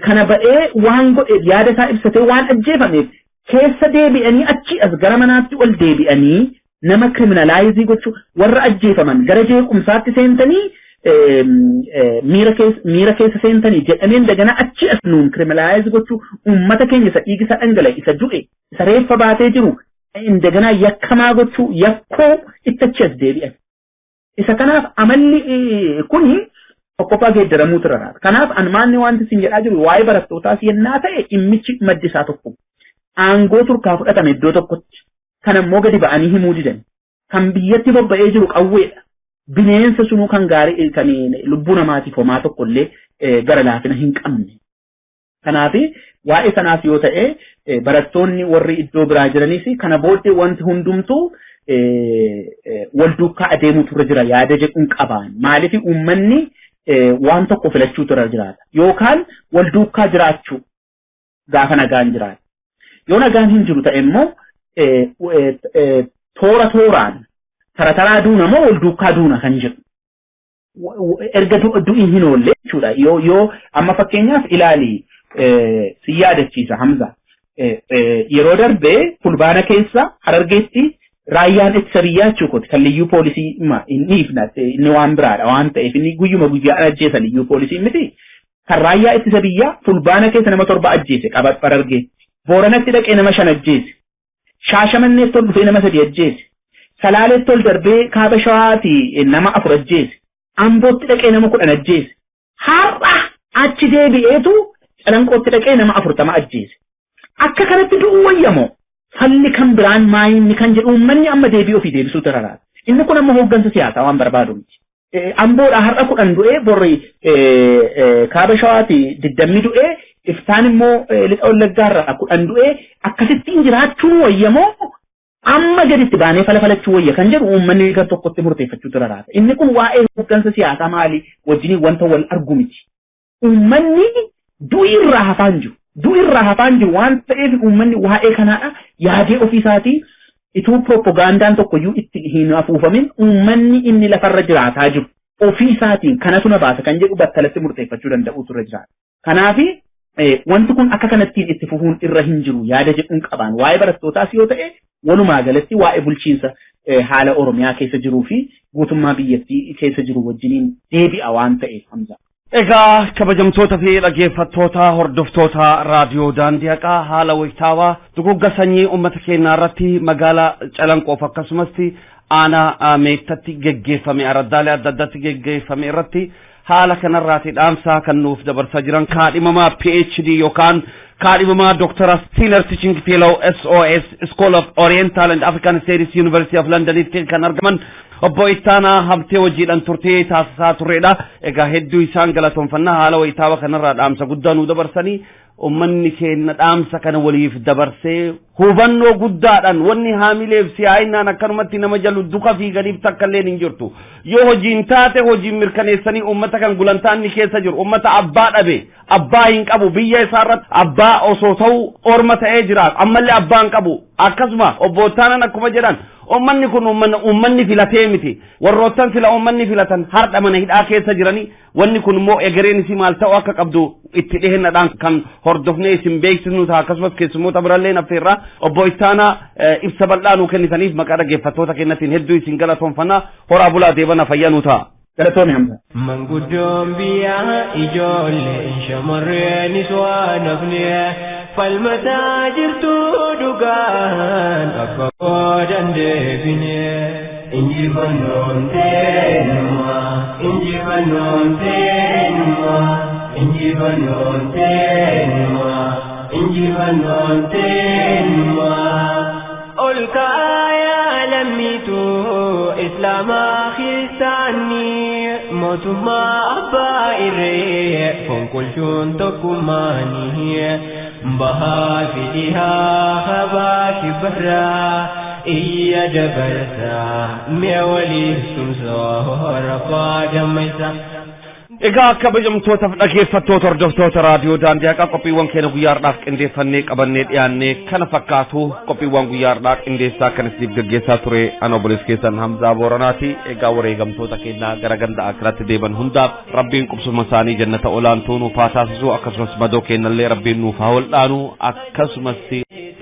S9: kana ba'ee waan godhe yaada isaa ibsatee waan ajjeefameef keessa deebi'anii achi as gara manaatti ol deebi'anii Nama criminalize gochuu, warra ajjeefaman gara jeequmsaatti seentanii, miira keessa seentanii jedhameen dagana achi as nuun criminalize gochuu, uummata keenya isa dhiigi isa dhangala'e, isa du'e, isa reeffa baatee jiru indaganaa yakkamaa gochuu, yakkoo itti achi as deebi'an. Isa kanaaf amalli kuni tokkoffaa geeddaramuutu irra jiraata. Kanaaf anmaanni wanti isin jedhaa jiru waa'ee barattootaas yennaa ta'e dhimmichi maddi isaa tokko. Aangoo turkaa fudhatame iddoo tokkotti. Kan ammoo gadi ba'anii himuu didan. Kan biyyatti bobba'ee jiru qawweedha. Bineensa sunuu kan gaarii kan lubbuu namaatiif homaa tokko illee gara laafina hin qabne. Kanaaf waa'ee sanaaf yoo ta'e barattoonni warri iddoo biraa jiranis kana booddee wanti hundumtuu wal duukaa adeemuutu irra jira yaada jedhuun qabaan. Maaliif uummanni waan tokko filachuutu irra jiraata. Yookaan wal duukaa jiraachuu gaafa nagaan jiraata. Yoo nagaan hin jiru ta'e immoo toora tooraan tara taraa duuna moo wal duukaa duuna kan jedhu. Erga du'i hin oolle jechuudha. Yoo amma fakkeenyaaf ilaali, si yaadachiisa Hamza. Yeroo darbee Fulbaana keessa Harargeetti raayyaan ittisa biyyaa jechuudha kan liyyuu poolisii hin dhiifna, inni waan biraadha waan ta'eef inni guyyuma guyyaa ajjeesa liyyuu poolisii miti. Kan raayyaa ittisa biyyaa Fulbaana keessa nama 7 ajjeese qaba Harargeetti. Booranatti dhaqee nama 5 ajjeese. Shaashamanneetti ol dhufee nama 3 ajjeese. Salaaleetti ol darbee kaaba Shawaati nama 4 ajjeese. Ambootti dhaqee nama 10 ajjeese. Har'a achi deebi'eetu Calanqootti dhaqee nama 40 ajjeese. Akka kanatti du'uu wayyamoo falli kan biraan maayinni kan jedhu uummanni amma deebii ofii deebisuutu irra jiraata. Inni kun amma hooggansa siyaasaa waan barbaadu miti. Amboodhaa har'a 10 du'ee, borri kaaba Shawaati 20 du'ee, iftaan immoo lixa Wallaggaarraa 10 du'ee, akkasittiin jiraachuun wayyamoo amma gaditti baanee falafalachuu wayya kan jedhu uummanni gar tokkotti murteeffachuutu irra jiraata. Inni kun waa'ee hooggansa siyaasaa maali wajjiniin wanta wal argu miti. Uummanni du'i irraa hafaan jiru. Du'i irraa hafaan jiru waan ta'eef uummanni waa'ee kanaadha yaadee ofiisaatii ituu propagandaan tokkoyyuu itti hin afuufamin uummanni inni lafarra jiraataa jiru ofiisaatiin kanatu na baasa kan jedhu battalatti murteeffachuu danda'uutu irra jiraata. Kanaaf wanti kun akka kanattiin itti fufuun irra hin jiru yaada jedhuun qabaan. Waa'ee barattootaas yoo ta'e walumaa galatti waa'ee bulchiinsa haala Oromiyaa keessa jiruu fi guutummaa biyyattii keessa jiru wajjiniin deebi'a waan ta'eef Hamza.
S4: Egaa kabajamtoota fi dhaggeeffattoota hordoftoota raadiyoo Daandii Haqaa, haala wayitaawaa dugugga sanyii uummata keenyaa irratti magaalaa Calanqoof akkasumas aanaa Meettatti geggeeffame, araddaalee adda addaatti geggeeffame irratti haala kanarraati dhaamsaa kan nuuf dabarsaa jiran kaadhimamaa PhD yookaan kaadhimamaa Dr. Senior Teaching Fellow SOS School of Oriental and African Studies University of Londonitti kan argaman obbo Ittaanaa Habtee hojiidhaan turtee taasisaa turredha. Egaa hedduu isaan galatoonfannaa haala wayitaawaa kanarraa dhaamsa guddaa nuu dabarsanii, uummanni keenya dhaamsa kana waliif dabarsee hubannoo guddaadhaan wanni haamileef si'aayinnaan akkanumatti nama jalu duka fiiganiif takka illee hin jirtu. Yoo hojiin taate hojiin mirkaneessanii uummata kan gulantaan inni keessa jiru uummata abbaa dhabe, abbaa hin qabu, biyya isaarratti abbaa osoo ta'u orma ta'ee jira, ammallee abbaa hin qabu. Akkasuma obbo Ittaanaan akkuma jedhan uummanni kun uummanni filatee miti. Warroottan sila uummanni filatan har'a mana hidhaa keessa jiranii, wanni kun immoo egereen isii maal ta'u akka qabdu itti dhihennadhaan kan hordofnee isin beeksisnu ta'a. Akkasumas keessummoota birallee affeerraa obbo Ittaanaa ibsa bal'aa nuu kennitaniif maqaa dhaggeeffattoota keenyatiin hedduu isin galatoonfannaa. Horaa bulaa, deebana fayyaa nuu ta'a.
S9: Galatoomii Hamza.
S1: Manguddoon biyyaa, ijoolleen, shamarreenis waan hafne falmataa jirtu dhugaan akka qoodan deebine. Injifannoon teenyuma, injifannoon teenyuma, injifannoon teenyuma, injifannoon teenyuma. Ol kaayaa lammiitu islaamaa kiristaanii mootummaa abbaa irree fonqolchuun tokkummaanii bahaa fi dhihaa habaa kibbarraa iyya dabarsaa mi'a waliif tumsoo rafaa dammaysa.
S4: Egaa kabajamtootaaf dhaggeeffattoota hordoftoota raadiyoo Daandii Haqaa, qophiiwwan keenya guyyaa har'aaf qindeeffannee qabannee dhiyaannee kana fakkaatu. Qophiiwwan guyyaa har'aa qindeessaa kan isiniif gaggeessaa ture ana obboleessa keessan Hamzaa Booranaati. Egaa wareegamtoota keenyaa gara ganda akiraatti deeman hundaaf Rabbiin qubsuma isaanii jannata olaantuu nuuf haa taasisu, akkasumas madoo keenyallee Rabbiin nuuf haa waldhaanu, akkasumas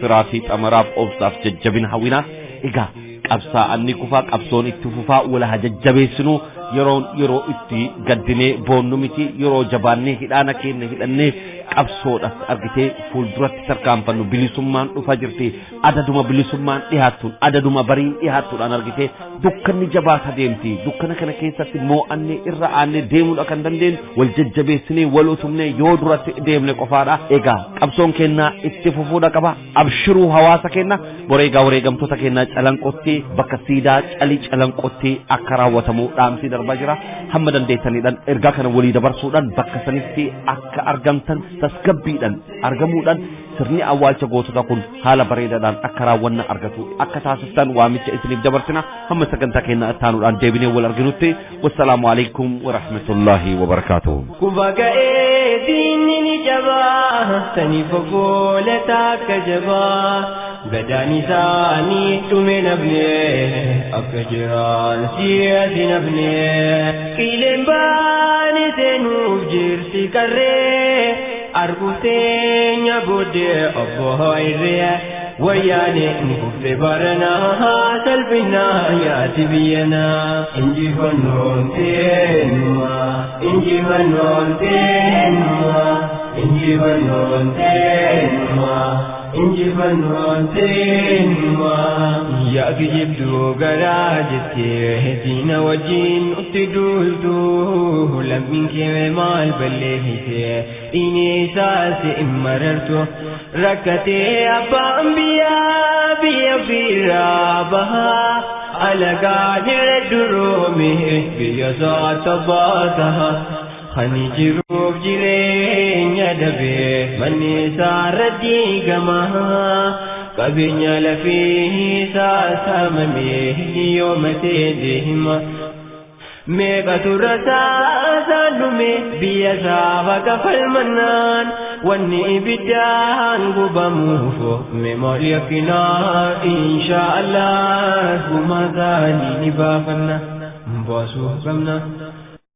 S4: firaa fi xamaraaf obsaaf jajjabina hawwinaa. Egaa Qabsaa'anni kufaa, qabsoon itti fufaa. Wala hajajjabeessinu. Yeroon yeroo itti gaddinee boonnu miti. Yeroo jabaannee hidhaana keenya hidhannee qabsoodhaaf argitee fuulduratti tarkaanfannu. Bilisummaan dhufa jirti. Adaduma bilisummaan dhiyaattuun, adaduma bariin dhiyaattuudhaan argitee dukkanni jabaata deemti. Dukkana kana keessatti moo'annee irra aannee deemuudha kan dandeenyu wal jajjabeessinee, wal utumnee yoo duratti deemne qofaadha. Egaa qabsoon kennaa itti fufuudha qaba. Abshiruu hawaasa kenna. Boreegaa wareegamtoota kennaa Calanqotti bakka siidaa Calii Calanqotti akka raawwatamu dhaamsii darbaa jira. Hamma dandeessaniidhaan ergaa kana walii dabarsuudhaan bakka sanitti akka argamtan, tasgabbiidhaan argamuudhaan sirni awwaalcha gootota kun haala bareedaadhaan akka raawwanna argatu akka taasistan waamicha isiniif dabarsina. Hamma sagantaa keenya ittaanuudhaan deebinee wal arginutti, wassalaamu alaikum warahmatullaahi wabarakaatuh.
S1: Kuba ga'ee diinni ni jabaa, sanii fogoole takka jabaa. Gadaan isaanii dhume nafne, akka jiraan si'asi nafne. Qileen baane seenuuf jirti qarree, arguuf teenya booddee obbo irree. Wayyaane ni kufte baranaa, salphinaa yaati biyyanaa. Injifannoon teenyuma, injifannoon teenyuma, injifannoon teenyuma, injifannoon teenyuma. Yaa kijibduu garaa jettee diina wajjin nutti duultu, lammiin kee maal balleessite dhiini isaas hin marartu? Rakkatee abbaan biyyaa biyya ofiirraa bahaa, alagaan irra duroome biyya isaa tabbaata. Hani jiruuf jireenya dabee manni isaarra diigama. Qabeenya lafee isaa saamame yooma ta'e deema. Meeqatu rasaasaan dhume biyya isaa baqa falmannaan, wanni ibiddaan gubamuuf memool yakkinaa. Insha Allah gumaa isaanii ni baafanna, baasuu qabna.